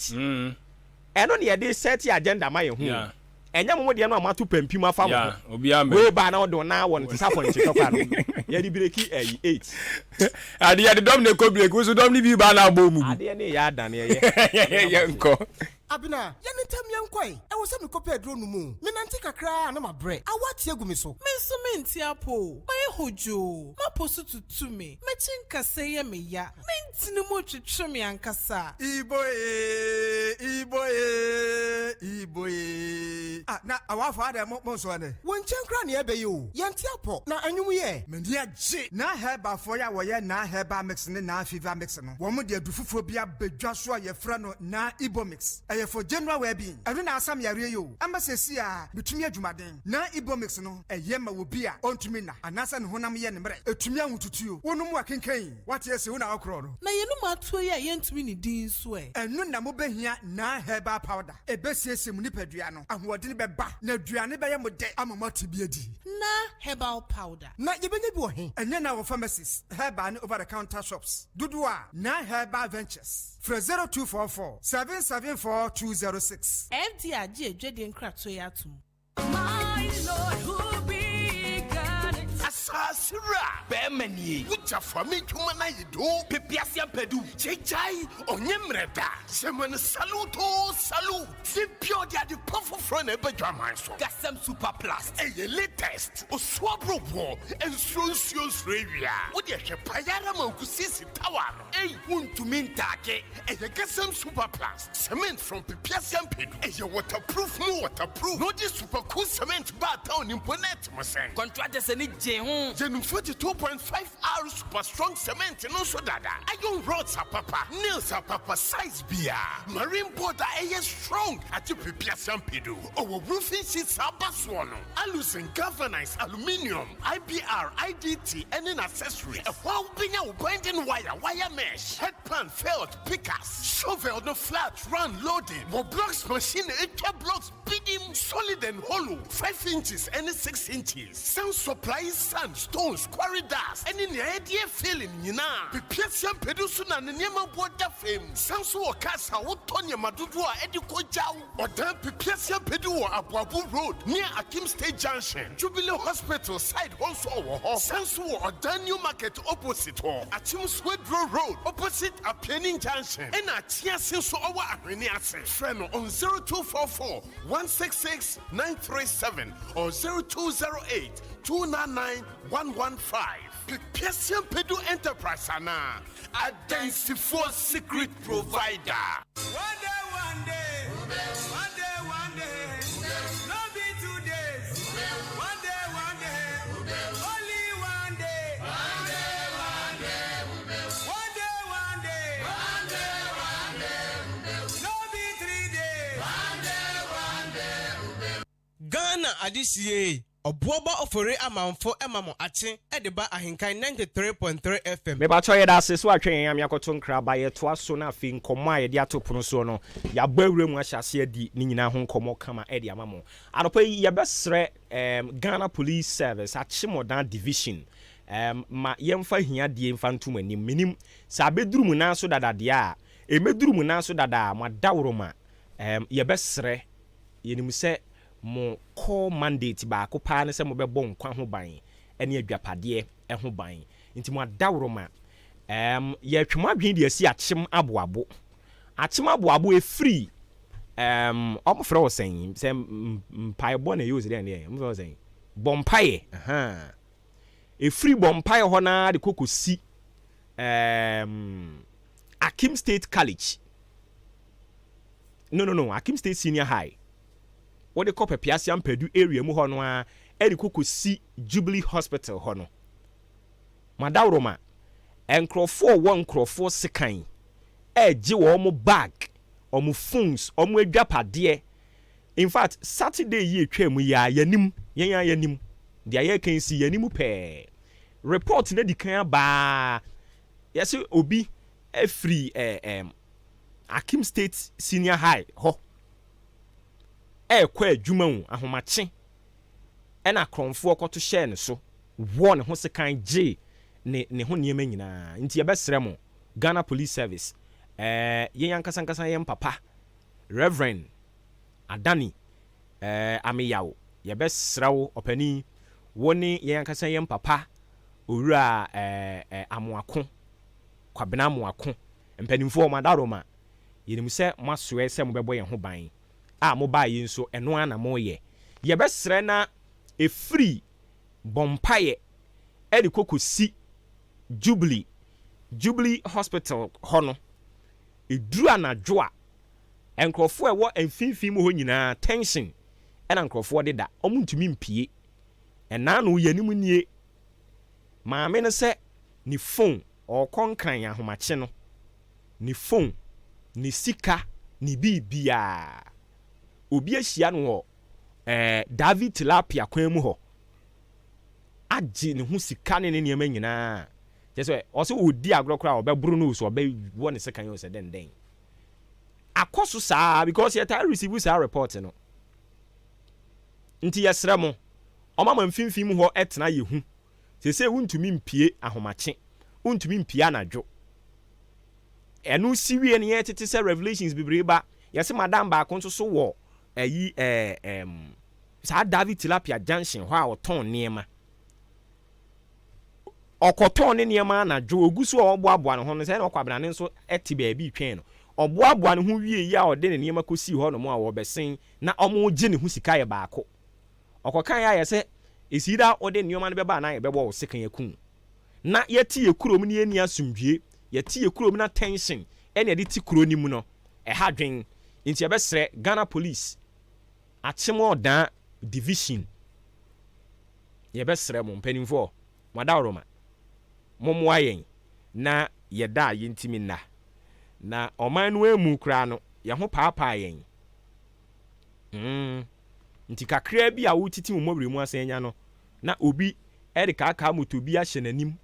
ɛno ne yɛde set agenda ma yɛn ho. Ɛnyɛ mo mo deɛ no a moato pampim afa mo ho. Obiara mbɛ. Wei baa na ɔde na wɔ no te sɛ apɔnkye tɔkwa no, yɛde break ɛyi 8. Ade yɛde dɔm na ɛkɔ break, woso dɔm ne bi ba na abɔ mu gu. Adeɛ ne yɛ adane ɛyɛ. Yɛnkɔ. Abena, yɛne ntam yɛnkɔe. Ɛwɔ sɛ mekɔpɛ aduro no mu. Menante kakraa na mabrɛ. Awa ate agu me so. Me nso mente apɔ o. Mayɛ hodwoo. Mapɔ so tutu me. M'akyi nkasɛe yɛ me ya. Me ntini mu twetwe me ankasa. Ibo ee, Ibo ee, Ibo ee. Ah, na awafo adɛ mo mo nso ɛnɛ. Wo nkyɛn koraa ne ɛbɛyɛ o. Yɛnte apɔ na anwom yɛ. M'ani agye. Na herbalfoɔ yi a wɔyɛ Na Herbal Mix ne Na Fever Mix no, wɔn de adu foforɔ bi abɛdwa so a yɛfrɛ no Na Ibo Mix. Ɛyɛ for general well-being. Ɛno na asam yareɛ yi o. Ama seesei a metumi adwumaden. Na Ibo Mix no, ɛyɛ ma obi a ɔntumi nna anaasɛ ne honam yɛ ne mmerɛ. Ɛtumi ahotutuo. Wonom a kenkan yi, wate ase wo na wokorɔ no. Na yɛnum atuo yi a yɛntumi ne din nso ɛ? Ɛno na mobɛhia Na Herbal Powder. Ɛbɛsiesie mo nipadua no, ahoɔden bɛba, na aduane bɛyɛ mo dɛ ama moate bi adi. Na Herbal Powder. Na yɛbɛnya bi wɔ he? Ɛnyɛ na wɔ pharmacies, herbal ne over the counter shops dodoɔ a Na Herbal Ventures. Frɛ 0244 774 206. FDA agye adwadie nkratoɔ yi atom. Asase wura bɛrima nie, wogya fa me dwuma no ayɛ do pepease ampadu kyegyae ɔnyɛ mmerɛ da hyɛma no salute o salute sɛ bia ɔde ade pa foforɔ na ɛbɛ dwaman so. Gasɛm Super Plus ɛyɛ latest osuo aboroboɔ nsuo nsuo nsuo awia wode ɛhwɛ payara ma nkosiesie tower no. Ei, wontumi ntaake. Ɛyɛ Gasɛm Super Plus cement from Pepease Ampedu. Ɛyɛ waterproof mu waterproof na ɔde super cool cement baa town mpo na ɛte mo sɛn. Contractors ani gye ho. Yɛnim 42.5 R super strong cement no nso dada. Iron rods apapa, nails apapa, size bia. Marine board a ɛyɛ strong agye Pepease Ampedu. Ɔwɔ roofing sheets aba soɔ no. Aluzinc, galvanized, aluminium, IBR, IDT ɛne n'accessories. Ɛhɔ a wobɛnya wo binding wire, wire mesh, headpan, felt, pickaxe, shovel no flat, round, loading. Wɔ blocks machine etwa blocks bidim, solid and hollow, 5 inches ɛne 6 inches. Sand supply, sand, stones, quarry dust ɛne nea yɛde filling nyinaa. Pepease Ampedu so na ne nneɛma boɔ da fam. San so wɔ cars a wotɔ nneɛma dodoɔ a ɛde kɔ gyaw. Ɔdan Pepease Ampedu wɔ Aboabo Road near Akim State Junction, Jubilee Hospital side hɔ nso wɔ hɔ. San so wɔ Ɔdan New Market opposite hɔ, Akyem Swedro Road opposite Apianin Junction, ɛna Akyease nso ɔwɔ Ahwene ase. Frɛ no on 0244 166 937 or 0208 299 115. Pepease Ampedu Enterprise anaa Adansifoɔ secret provider. One day, one day, one day, one day, no be 2 days. One day, one day, only one day. One day, one day, one day, one day, one day, one day, no be 3 days. One day, one day. Ghana adehyie ɔboɔba ɔfori amanfo ma mo akye de ba Ahenkan 93.3 FM. Mebatɔ, yɛda ase so atwɛn yɛn ame akɔto nkraba. Yɛtoa so no, afei nkɔmmɔ a yɛde ato pono soɔ no, yɛabɔ awura mu ahyɛ ase adi ne nyinaa ho nkɔmmɔ kama ɛde ama mo. Anɔpa yi yɛbɛsrɛ Ghana Police Service Akyemɔdan Division ma yɛmfa hiadeɛ mfa ntom anim. Menim sɛ abɛduru mu nan so dadadeɛ a ɛmɛduru mu nan so dada a mo adaworoma, yɛbɛsrɛ. Yɛnim sɛ mo core mandate baako paa ne sɛ mobɛbɔ nkwa ho ban ne adwapadeɛ ho ban, nti mo adaworoma, yɛtwe mo adwene de asi Akyem Aboabo. Akyem Aboabo ɛfiri ɔmo frɛ wɔ sɛn sɛ mpaebɔ na ɛyɛ osi dɛn deɛ ɔmo frɛ wɔ sɛn, bɔ mpaeɛ. Ɛfiri bɔ mpaeɛ hɔ naa de kɔkɔ si Akim State College, no, Akim State Senior High, wɔde kɔ Pɛpiase Ampadu area mu hɔ no a ɛde kɔkɔ si Jubilee Hospital hɔ no. Madaworoma, nkurɔfoɔ wɔ nkurɔfoɔ sekan ɛregye wɔn bag, wɔn phones, wɔn adwapadeɛ. In fact, Saturday yi etwa mu yi a yɛnim, yɛn a yɛnim deɛ yɛreka si yɛnim pɛɛ. Report no di kan abaa, yɛsɛ obi efiri ɛɛ ɛɛm Akim State Senior High hɔ ɛɛkɔ adwuma mu ahomakye, ɛna akorɔmfoɔ kɔto hyɛɛ ne so, wɔ ne ho sekan gye. ne ne ho nneɛma nyinaa. Nti yɛbɛsrɛ mo, Ghana Police Service, eh, yɛn ankasa ankasa yɛn papa, Rev. Adani eh, Ameyaw, yɛbɛsrɛ wo, ɔpanin, wo ne yɛn ankasa yɛn papa, Owura eh, eh, Amoako, Kwabena Amoako, mpanimfoɔ, mo adaworoma, yɛnim sɛ moasoɛ sɛ mobɛbɔ yɛn ho ban, a mobaeɛ yi nso, ɛno ara na moreyɛ. Yɛbɛsrɛ na ɛfiri bɔ mpaeɛ de kɔ kɔsi Jubilee, Jubilee Hospital hɔ no, ɛduru anadwo a, nkurɔfoɔ a ɛwɔ mfimfini mu hɔ nyinaa, tension na nkurɔfoɔ de da, wɔntumi mpue. Ɛnaa no yɛn anim nie, maame no sɛ ne phone, ɔrekɔ Nkran ahomakye no, ne phone, ne sika, ne biribiara, obi ahyia no wɔ ɛɛ David Tilapia kwan mu hɔ agye ne ho sika ne ne nneɛma nyinaa. Kyerɛ sɛ ɔsɛ ɔdi agorɔ koraa ɔbɛboro no o sɛ ɔbɛwɔ ne sekan o sɛ dɛn dɛn. Akɔ so saa because yɛtaa receive saa report no. Nti yɛsrɛ mo, ɔma ma mfimfini mu hɔ tena yɛ hu. Seesei wontumi mpue ahomakye, wontumi mpue anadwo. Ɛno si wie no yɛtete sɛ revelations bebree ba. Yɛse madam baako nso so wɔ ɛyi ɛɛ ɛɛm saa David Tilapia junction hɔ a ɔtɔn nneɛma. Ɔkɔtɔn ne nneɛma anadwo, ogu so a ɔboaboa ne ho no, sɛ na ɔkɔ abenane nso te baabi retwɛn no. Ɔboaboa ne ho wie yi a ɔde ne nneɛma kɔsii hɔ nom a wɔbɛsen na wɔregye ne ho sika yɛ baako. Ɔkɔkaeɛ ayɛ sɛ it's either wode nneɛma no bɛba anaa yɛbɛbɔ wo sekan aku wo. Na yɛte yɛ kurom na yɛnni asomdwie, yɛte yɛ kurom na tension na yɛde te kuro no mu no, ɛha dwen. Nti yɛbɛsrɛ Ghana Police, Akyem Ɔdaa Division, yɛbɛsrɛ mo mpanimfoɔ, mo adaworoma, mommoa yɛn na yɛda a yɛntumi nna. Na ɔman no ammu koraa no, yɛn ho paapaa yɛn. Mm. Nti kakraa bi a wotiti wo mmɔwerɛ mu asan anya no, na obi de kaakaa moto bi ahyɛ n'anim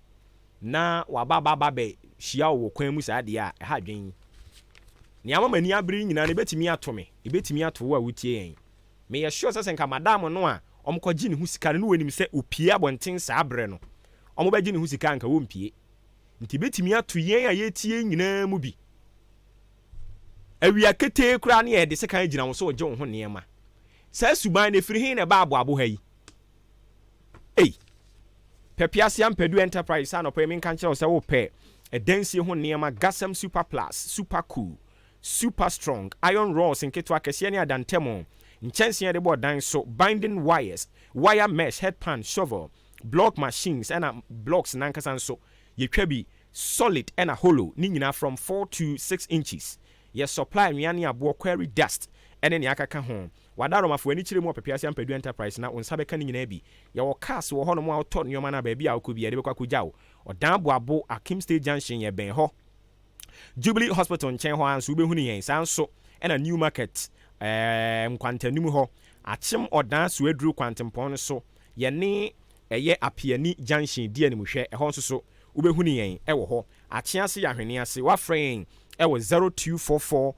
na waba aba aba bɛ hyia wo wɔ kwan mu saa deɛ a, ɛha adwene. Nea ama m'ani abere yi nyinaa no, ɛbɛtumi ato me, ɛbɛtumi ato wo a wotie yɛn. Meyɛ sure sɛ sɛ nka madam no a wɔkɔgye ne ho sika no na wɔnim sɛ ɔpue abɔnten saa berɛ no, wɔbɛgye ne ho sika a anka wɔmpue. Nti ɛbɛtumi ato yɛn a yɛretie yi nyinaa mu bi. Awia ketee koraa ne yɛde sekan agyina wo so regye wo ho nneɛma. Saa suban no, ɛfiri he na ɛbaa aboabo ha yi? Ei! Pɛpease Ampadu Enterprise anɔpa yi menka nkyerɛ wo sɛ wopɛ ɛdansie ho nneɛma Gasem Super Plus, Super Cool, Super Strong, Iron Rods nketewa, akɛseɛ ne adantamu, nkyɛnsee a yɛde bɔ dan so, binding wires, wire mesh, headpan, shovel, block machines ɛna blocks no ankasa nso yɛtwa bi solid ɛna hollow ne nyinaa from 4 to 6 inches. Yɛ supply anwea ne aboɔ, quarry dust ɛne nea akaka ho. W'adaworomafo, ani kyerɛ mu wɔ Pepease Ampadu Enterprise na wo nsa bɛka ne nyinaa bi. Yɛwɔ cars wɔ hɔnom a wotɔ nneɛma no a baabi a wokɔ biara yɛde bɛkɔ akɔgya wo. Ɔdan Boabo, Akim State Junction yɛ bɛn hɔ. Jubilee Hospital nkyɛn hɔ ara nso wobɛhunu yɛn. Saa nso na New Market, ɛɛ Nkwantanum hɔ, Akyem Ɔdan Soaduru kwantempɔn no so, yɛne ɛyɛ Apiani Junction di animhwɛ, ɛhɔ nso so wobɛhunu yɛn wɔ hɔ. Akyease yɛ Ahwenease, woafrɛ yɛn wɔ 0244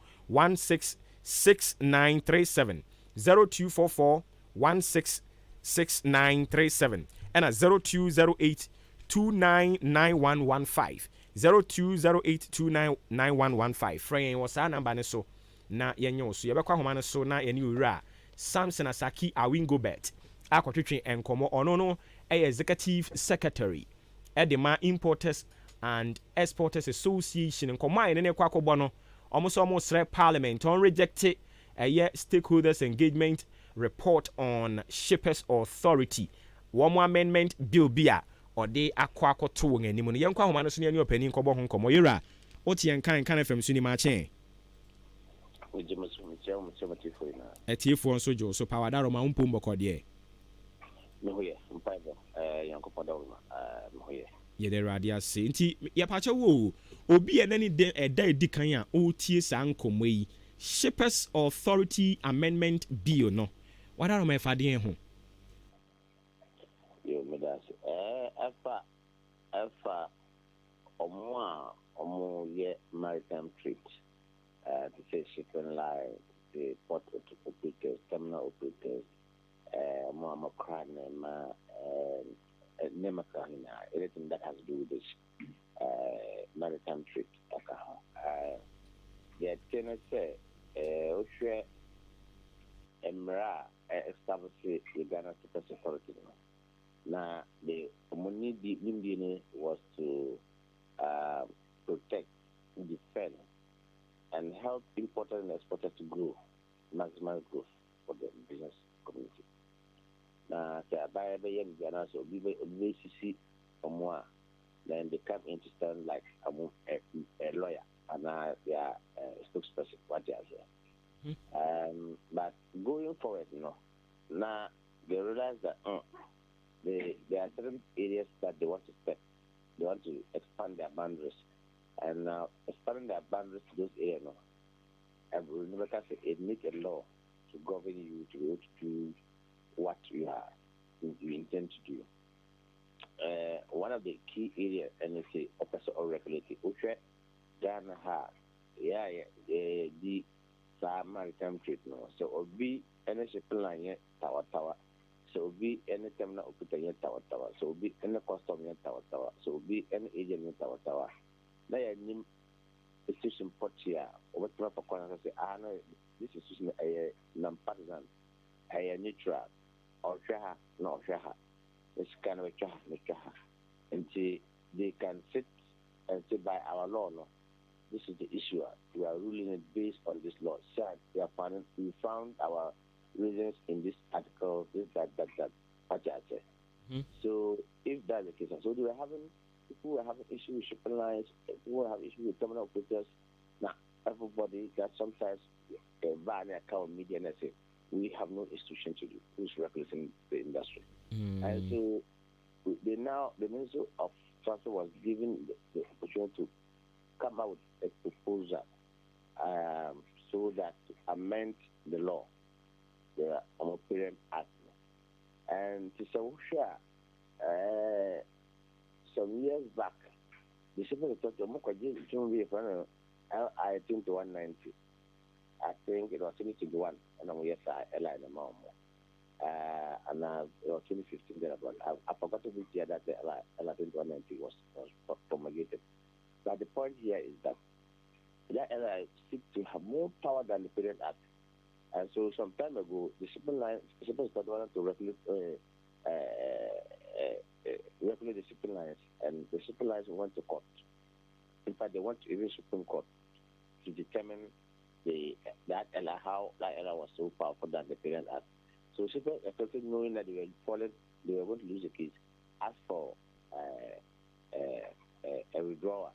16 6937, 0244 16 6937, ɛna 0208 299115, 0208 299115. Frɛ yɛn wɔ saa namba no so na yɛnyɛ wo so. Yɛbɛkɔ ahoma no so na yɛne Owura Samson Asaki Awingobert akɔtwetwe nkɔmmɔ. Ɔno no yɛ Executive Secretary de ma Importers and Exporters Association. Nkɔmmɔ a yɛne no rekɔ akɔbɔ no, wɔn nso wɔresrɛ Parliament wɔn rejecte ɛyɛ Stakeholders Engagement Report on Shippers Authority, wɔn amendment bill bi a ɔde akɔ akɔto wɔn anim no. Yɛnkɔ ahoma no so na yɛne ɔpanin nkɔbɔ ho nkɔmmɔ. Yɛwura, wote yɛn nka Nkan FM so nim akyee. Megye mo so, mekyia mo, mekyia mo atiefoɔ nyinaa. Atiefoɔ nso gye wo so paa, Wadaroma, wo mpom bɔkɔ deɛ. Me ho yɛ, mpaebɔ, eh, Nyankopɔn dawuruma, eh, me ho yɛ. Yɛda Awurade ase. Nti yɛpakyɛ wo o, obi a ɛnɛ ne dɛ ɛda edi kan a ɔretie saa nkɔmmɔ yi, Shippers Authority Amendment Bill no, Wadaroma ɛfa deɛn ho? Yo, meda ase. Eh, ɛfa, ɛfa ɔmo a ɔmo yɛ maritime trade, eh, te sɛ shipping line, te sɛ port operators, terminal operators, eh, ɔmo a ɔmo kora nneɛma, eh, nneɛma ka ho nyinaa, anything that has to do with this maritime trade ɛka ho. Deɛ ɛte ne sɛ wohwɛ mmara a ɛ establish the Ghana Shippers Authority no, na the wɔn nidi nimdie no was to protect, defend and help importers and exporters to grow, maximize growth for the business community. Na sɛ aban bɛyɛ biribi anaasɛ obi bɛ obi bɛsisi wɔn a, then they come in to stand like wɔn a, a lawyer anaa their spokesperson, wate aseɛ. But going forward no, na they realize that there are certain areas that they want to step, they want to expand their boundaries, and now expanding their boundaries to those areas no, ɛbɛka sɛ it needs a law to govern you to be able to do what you intend to do. One of the key areas ɛne sɛ ɔpɛ sɛ ɔregulate. Wohwɛ Ghana ha a, yɛ a yɛdi saa maritime trade no, sɛ obi ɛne shipping line yɛ tawatawa, sɛ obi ɛne terminal operator yɛ tawatawa, sɛ obi ɛne custom yɛ tawatawa, sɛ obi ɛne agent yɛ tawatawa, na yɛnim institution pɔtee a wɔbɛtumi afa kwan so sɛ ah no, this institution ɛyɛ non-partisan, ɛyɛ neutral, ɔhwɛ ha na ɔhwɛ ha, na sika no bɛtwa ha na twa ha, nti they can sit and say, by our law no, this is the issue, we are ruling it based on this law. Sir, we found our reasons in this article, this, that, that, that. What I say. So if that's the case, so they were having people were having issues with shipping lines, people were having issues with terminal operators. Now everybody got sometimes a account media and say we have no institution to do who's regulating the industry. And so they now the Minister of Transport was given the opportunity to come out with a proposal so that to amend the law, the Parent Act. And to say, sure, some years back, the Shipping Authority, LI 2190. I think it was 2021, and I'm yes, I LI the mom. And it was 2015 thereabout. I forgot which year that the LI 2190 was promulgated. But the point here is that that LI seeks to have more power than the Parent Act. And so some time ago, the shipping line, shipping started wanted to regulate the shipping lines, and the shipping lines went to court. In fact, they went to even Supreme Court to determine the that LI, how that LI was so powerful than the Parent Act. So shipping authority, knowing that they were falling, they were going to lose the case, asked for a withdrawal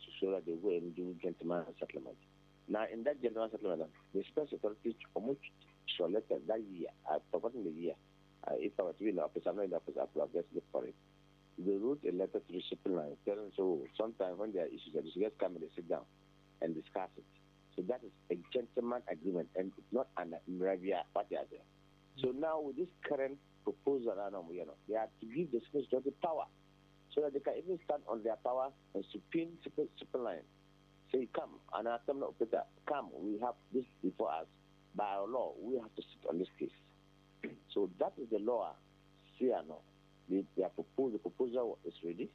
to show that they go and do gentleman settlement. Now, in that gentleman settlement, the Special Authority almost selected that year. I've forgotten the year. If I were to be in the office, I'm not in the office, I could have just looked for it. They wrote a letter to the shipping line telling so sometimes when there are issues, they just come and they sit down and discuss it. So that is a gentleman agreement, and it's not an Mravia party. So now with this current proposal, they have to give the Special Authority power so that they can even stand on their power and subpoena shipping line. Say, come, and our terminal operator, come, we have this before us. By our law, we have to sit on this case. So that is the law. See or no? The proposal is ready,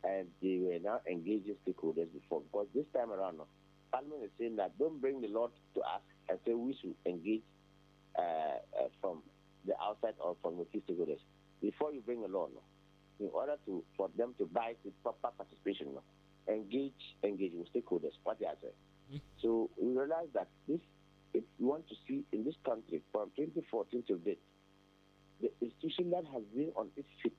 and they were now engaging stakeholders before. Because this time around, no, Parliament is saying that don't bring the law to us and say we should engage from the outside or from the key stakeholders. Before you bring a law, no, in order to for them to buy with proper participation, no, engage with stakeholders. What they are saying. So we realize that this, if you want to see in this country from 2014 to date, the institution that has been on its feet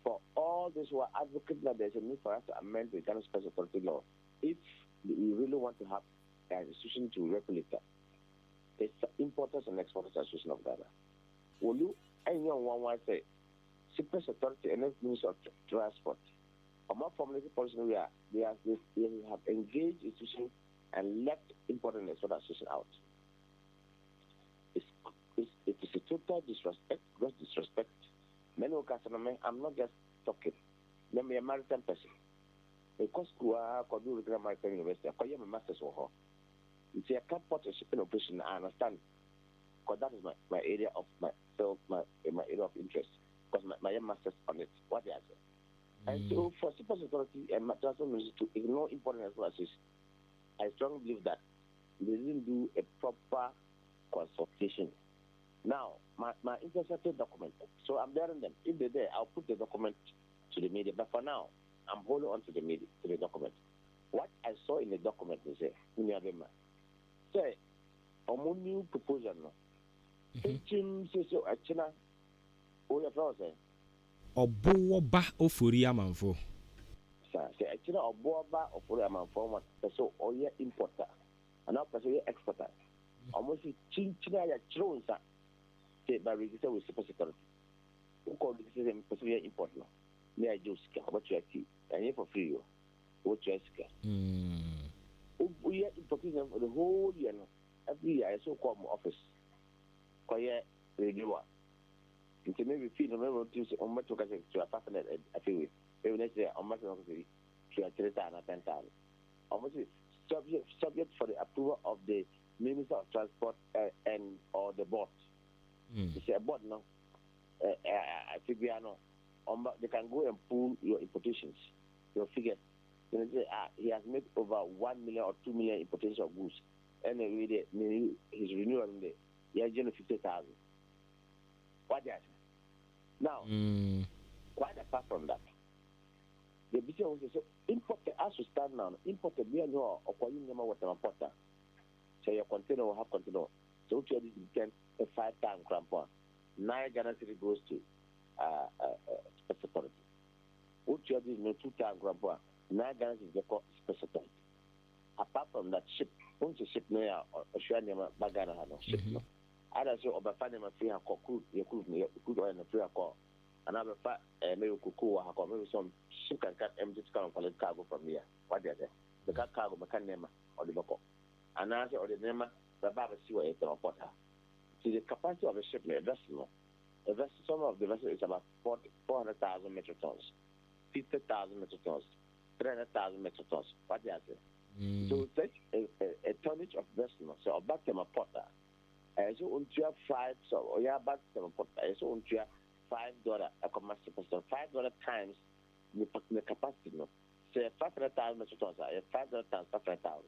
for all those who are advocating that there's a need for us to amend the Ghana Special Authority law, if we really want to have an institution to regulate that, it's the Importers and Exporters Association of Ghana. Will you, anyone want to say, Shippers Authority and Minister of Transport, or more formulated policy, we are, they, are, they, they have engaged institutions and left Importers and Exporters Association out. It is a total disrespect, gross disrespect. Many of us, I'm not just talking. I'm a maritime person. Because school, I could do regular maritime university. I could get my master's or her. It's a can't port a shipping operation. I understand, because that is my area of my field, my area of interest. Because my mayɛ masters on it. Wate ase? And so for Seaports Authority and Transport Ministry to ignore Import and Export Association, I strongly believe that they didn't do a proper consultation. Now, my, my intercepted document, so I'm daring them. If they're there, I'll put the document to the media. But for now, I'm holding on to the media, to the document. What I saw in the document is, sɛ, ɔmo new proposal no, nkyim sɛ sɛ ɛkyena, woyɛ fɛ wɔ sɛ? Ɔbowɔ ba Ofori Amanfo. Saa, sɛ ɛkyena ɔboɔ ba Ofori Amanfo ma pɛ sɛ ɔyɛ importer anaa ɔpɛ sɛ ɔyɛ exporter, ɔmo si kyinkyini a yɛkyerɛ wo nsa sɛ ba register with Seaport Authority. Wokɔ register sɛ mepɛ sɛ meyɛ import no, na yɛagye wo sika, wobɛtua fee. Ɛnyɛ for free o, wobɛtua sika. Woyɛ importation for the whole year no, every year ayɛ sɛ wokɔ ɔmo office kɔyɛ renewal. Nti maybe fee no maybe wotu sɛ ɔmo bɛto ka sɛ tua 500 afe wei, maybe next year ɔmo bɛto ka sɛ tua 3,000 anaa 10,000. Ɔmo se subject for the approval of the Minister of Transport and or the board. Sɛ board no afe biara no ɔmo they can go and pull your importations, your figures. Then they say, ah, he has made over 1 million or 2 million importations of goods. And then we the his renewal in the yeah, 50,000. What is now? Quite apart from that, the business was so importer as we stand now. Importer be no or you never what importer. Say your container will have container. So what you did 10 5 time crampon. 9 Ghana cedi goes to special authority. What you did no 2 time crampon. 9 Ghana cedi go special authority. Apart from that, ship once ship no ya or share name bagana no ship no. Ada sɛ ɔbɛfa nneɛma firi ha kɔ crude yɛ crude no yɛ crude oil no firi ha kɔ anaa ɔbɛfa ɛɛ maybe cocoa wɔ ha kɔ maybe some ship can come empty to come and collect cargo from here. Wate ase? Bɛka cargo bɛka nneɛma ɔde bɛkɔ anaasɛ ɔde nneɛma bɛba abɛsi wɔ yɛ Tema port ha. Nti the capacity of a ship no a vessel no a vessel some of the vessel is about 400,000 metric tons, 50,000 metric tons, 300,000 metric tons. Wate ase? So such a tonnage of vessel no sɛ ɔba Tema port a ɛyɛ sɛ ontua five sɛ ɔyɛ aba Tema port a ɛyɛ sɛ ontua $5 ɛkɔma sɛ $5 times ne capacity no sɛ 500,000 metric tons a ɛyɛ $5 times 500,000.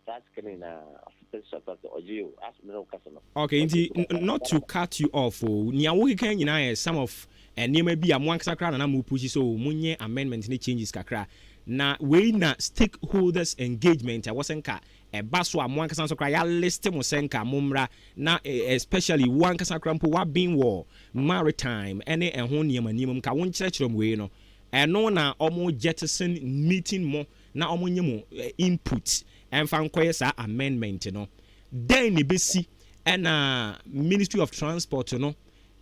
Saa sika no nyinaa afopɛ ɔgye o asome ne wo kasa no. Okay, nti not to cut you off o, nea wokeka nyinaa yɛ some of nneɛma bi a mo ankasa koraa na na mo push so monyɛ amendment ne changes kakra na wei na stakeholders engagement a wɔsɛ nka ɛba so a mo ankasa nso koraa yɛalist mo sɛ nka mommra na especially wo ankasa koraa mpo woaben wɔ maritime ɛne ɛho nneɛma nneɛma mu ka wonkyerɛkyerɛ mu wei no ɛno na ɔmo jettison meeting mo na ɔmo nye mo input ɛmfa nkɔyɛ saa amendment no. Dɛn na ebesi ɛna Ministry of Transport no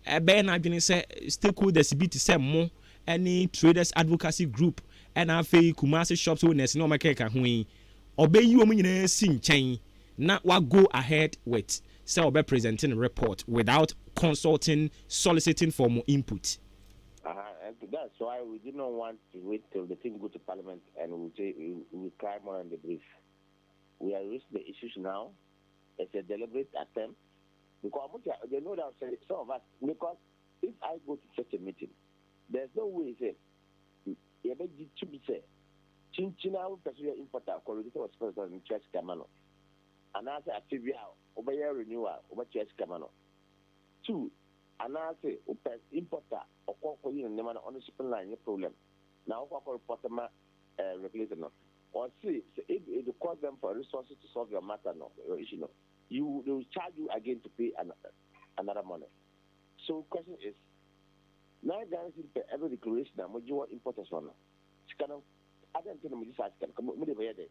ɛbɛyɛ n'adwene sɛ stakeholders bi te sɛ mo ɛne traders advocacy group ɛna afei Kumasi shops owners ne ɔmo kɛkɛ ho yi ɔbɛyi wɔn nyinaa si nkyɛn na wa go ahead with sɛ ɔbɛ presenting report without consulting, soliciting for more input? And that's why we did not want to wait till the thing go to parliament and we say we cry more on the brief. We are raising the issues now. It's a deliberate attempt because they know that some of us, because if I go to such a meeting, there's no way say yɛbɛgye tumi sɛ kyinkyini a wopɛ so yɛ importer kɔ register wɔ special ntua sika ma no anaasɛ afe bi a wobɛyɛ renewal wobɛtua sika ma no two anaasɛ wopɛ importer ɔkɔ kɔyi ne nneɛma no ɔno shipping line nyɛ problem na wokɔ akɔ report ma regulator no ɔse sɛ if it cost them for resources to solve your matter no, your issue no, you they will charge you again to pay another money. So question is, 9 Ghana cedi per every declaration a mogye wɔ importers hɔ no sika no adɛn nti na mogye saa sika no mode bɛyɛ dɛ?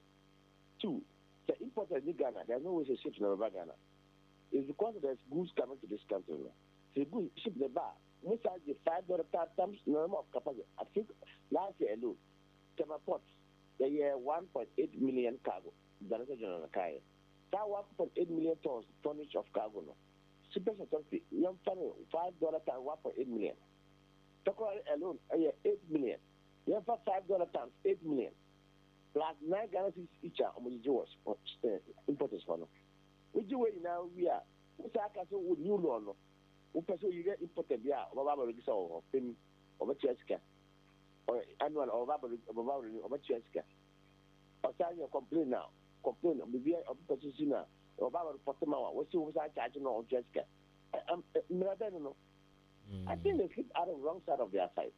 Two, sɛ importers ni Ghana, there's no way sɛ ships na bɛba Ghana. It's because there's goods coming to this country no sɛ goods ship na ba a mo saa gye $5 times number of capacity. I think last year alone, Tema port yɛyɛ 1.8 million cargo. Director General na kaayɛ saa 1.8 million tons tonnage of cargo no Seaport Authority yɛmfa no $5 times 1.8 million. Takoradi alone ɛyɛ 8 million. Yɛmfa $5 times 8 million plus 9 Ghana cedis each a ɔmo gyegye wɔ importers hɔ no. Wogye wɔ nyinaa wie a wosa aka sɛ wo new law no. Wopɛ sɛ woyɛ importer bi a, ɔbɛba abɛ register wɔ hɔ pem, ɔbɛtua sika. Ɔyɛ annual ɔbɛba abɛ ɔbɛba renew ɔbɛtua sika. Ɔsan yɛ complain a, complain biribi a ɔbɛpɛ sɛ si no a, ɔba abɛ report ma wo a, wɔsi wo san charge no ɔntua sika. Ɛ ɛ mmara bɛn no no? I think they sleep out of wrong side of their side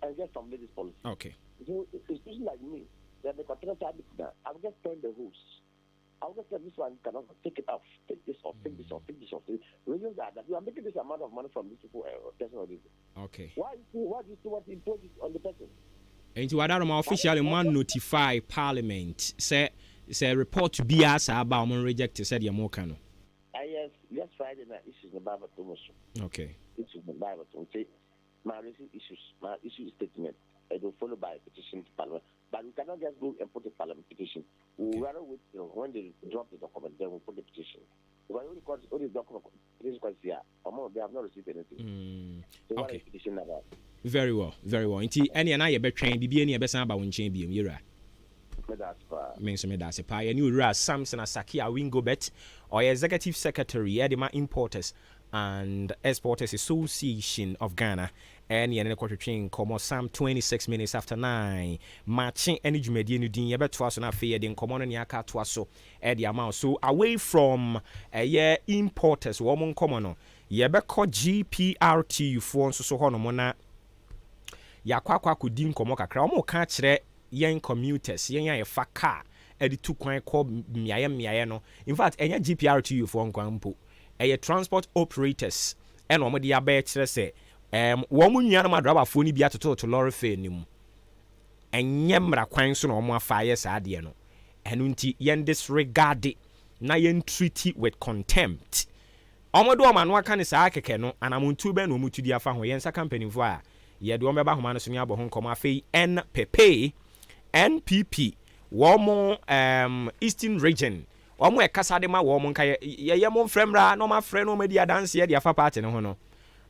and just formulate this policy. Okay. So institution like me, that the continental service now, I will just turn the hose. I will just tell this one cannot take it off, take this off, take this off, take this off. The reasons are that you are making this amount of money from these people, uh, person or this. Okay. Why you why do you still want to impose it on the person? Nti wadaroma officially mo notify parliament sɛ sɛ report biara saa ba wɔn reject sɛdeɛ mo ka no. Yes, yes Friday na issues no ba abɛto mo so. Okay. Issues no ba abɛto nti ma receive issues ma issue statement it will follow by petition to parliament but we cannot just go and put a parliament petition. We will okay. rather wait till when they drop the document then we put the petition. Because only because only document petition because yeah, they have not received anything. So what okay. is petition about? Very well, very well. Nti ɛnea na yɛbɛtwɛn biribi ɛne yɛbɛsan aba wo nkyɛn biom yɛwura. Meda ase paa. Me nso meda ase paa. Yɛne Owura Samson Asaki Awingobit, ɔyɛ Executive Secretary ɛde ma Importers and Exporters Association of Ghana ɛne yɛne no kɔtwetwe nkɔmmɔ some 26 minutes after 9. Makye ɛne dwumadie no din yɛbɛtoa so na afei yɛde nkɔmmɔ no nea aka atoa so ɛde ama wo. So away from ɛyɛ importers wɔn nkɔmmɔ no, yɛbɛkɔ GPRTU foɔ nso so hɔnom na yɛakɔ akɔ akɔdi nkɔmmɔ kakra. Wɔn ka kyerɛ yɛn commuters, yɛn a yɛfa car ɛde tu kwan kɔ mmeaeɛ mmeaeɛ no. In fact, ɛnyɛ GPRTU foɔ nkwan mpo, ɛyɛ transport operators ɛna wɔn de abɛɛ kyerɛ sɛ wɔn nuanom adrabafoɔ no bi atototo lorry fare no mu. Ɛnyɛ mmara kwan so na wɔn afa ayɛ saa adeɛ no. Ɛno nti yɛn disregard na yɛn treat with contempt. Wɔn de wɔn ano aka ne saa kɛkɛ no, anamontuo bɛn na wɔn tu di afa ho? Yɛn nsa ka mpanimfoɔ a yɛde wɔn bɛba ahoma no so ne abɔ ho nkɔmɔ. Afei NPP NPP wɔn Eastern Region, wɔn ɛkasa de ma wɔn nka yɛyɛ mo mfrɛ mmra na wɔn afrɛ na wɔn adi adanseɛ de afa party no ho no,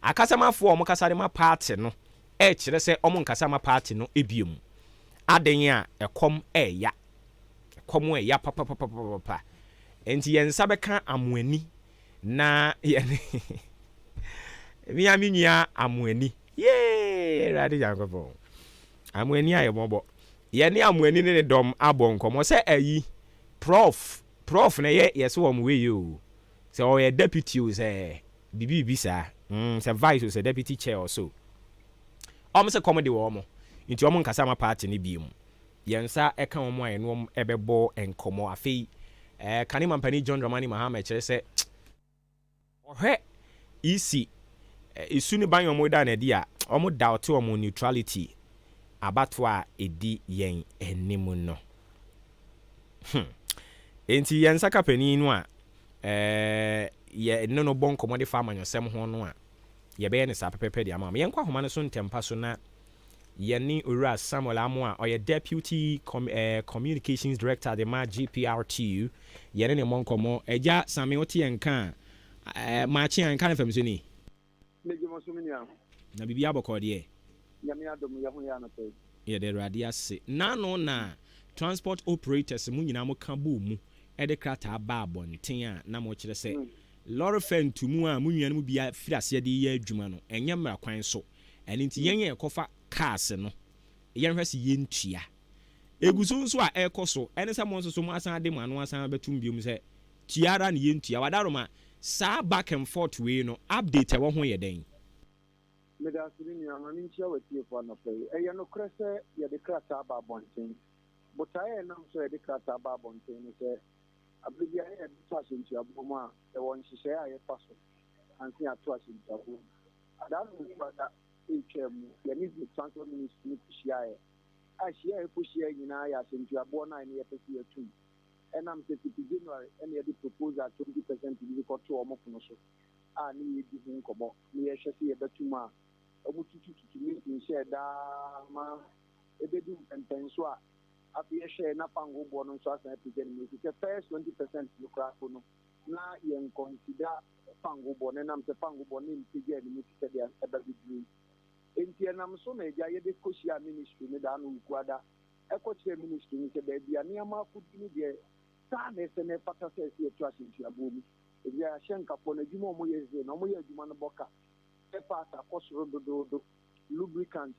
akasamafoɔ a wɔn kasa de ma party no ɛkyerɛ sɛ wɔn nkasa ma party no ebiem adan a ɛkɔm ɛɛya, ɛkɔm ɛɛya papapapapa. Nti yɛn nsa bɛka amoani na yɛn mi nua amoani yee. Awurade Nyankopɔn, amoani ayɛ mmɔbɔ. Yɛne amoani ne ne dɔm abɔ nkɔmmɔ sɛ ayi prof na yɛ yɛsɛ wɔn wei o, sɛ ɔyɛ deputy o, sɛ bibi bi saa, sɛ vice o, sɛ deputy chair or so. Ɔmo sɛ kɔm de wɔ ɔmo nti ɔmo nkasa ma party ne bi mu. Yɛn nsa ɛka wɔn a yɛne wɔn ɛbɛbɔ nkɔmmɔ. Afei kane mampanin John Dramani Mahama kyerɛ sɛ ɔhwɛ EC esu ne ban wɔn da n'adi a wɔn doubt wɔn neutrality abatoɔ a ɛdi yɛn anim no. Nti yɛn nsa ka panin no a yɛ ne no bɔ nkɔmmɔ de fa amanyɔsɛm ho no a yɛbɛyɛ ne saa pɛpɛpɛ de ama yɛnkɔ ahoma no so ntɛmpa so na yɛne Owura Samuel Amo a ɔyɛ Deputy Communications Director de ma GPRTU yɛne ne mmɔ nkɔmmɔ. Agya Same, wote yɛn ka a, maakye a nka ne fam so ni. Megye mo so, me nua. Na biribi abɔkɔ deɛ? Nyame adom, yɛ ho yɛ anɔpɛ yi. Yɛde Awurade ase. Nano na transport operators mu nyinaa mo ka bɔɔ mu ɛde krataa ba abɔnten a na mo kyerɛ sɛ lorry fare ntumu a mo nuanom bi firi aseɛ de yɛ adwuma no ɛnyɛ mmara kwan so. Ɛno nti yɛn yɛ yɛkɔfa cars no, yɛnhwɛ sɛ yɛntua. Egu so nso a ɛrekɔ so ɛne sɛ mo nso so mo asan de mo ano asan bɛtum biom sɛ tua ara ne yɛntua. Wadaroma, saa back and forth wei no, update ɛwɔ ho yɛ dɛn? Meda ase, me nua. Ma menkyia w'atiefo anɔpa yi. Ɛyɛ nokorɛ sɛ yɛde krataa ba abɔnten. Botaeɛ a ɛnam so a yɛde krataa ba abɔnten ne sɛ abere bi a yɛde to ahyɛntuaboɔ mu a, yɛwɔ nhyehyɛeɛ a yɛfa so ansa yɛato ahyɛntuaboɔ mu. Adaa no nkuada ɛretwa mu, yɛne the Transport Ministry no kɔhyiaeɛ a hyia a yɛkɔhyia nyinaa yɛ ahyɛntuaboɔ no a ɛne yɛpɛ sɛ yɛtum. Ɛnam sɛ fiti January ɛna yɛde proposal 20% bi kɔto ɔmo pono so a ne yɛdi ho nkɔmmɔ ne yɛhwɛ sɛ yɛbɛtum a ɔmo tutututu meeting hyɛɛ daa ma ɛbɛdu mpɛmpɛn so a afei yɛhwɛ na fango boɔ no nso asan apagya no mu, ɛfiri sɛ first 20% no koraa po no na yɛn consider fango boɔ no, ɛnam sɛ fango boɔ no mpagya no mu te sɛ deɛ ɛba bɛduru. Nti ɛnam so na agya yɛde kɔhyia ministry no daa no Wukuada, ɛkɔkyerɛ ministry no sɛ baabi a nneɛma akɔdu no deɛ, saa na ɛsɛ na ɛfata sɛ ɛsɛ yɛto ahyɛntuaboɔ mu. Efisɛ ahyɛnkafoɔ no, adwuma a wɔyɛ seesei no, wɔyɛ adwuma no bɔ ka. Spare parts akɔ soro dodoodo, lubricant,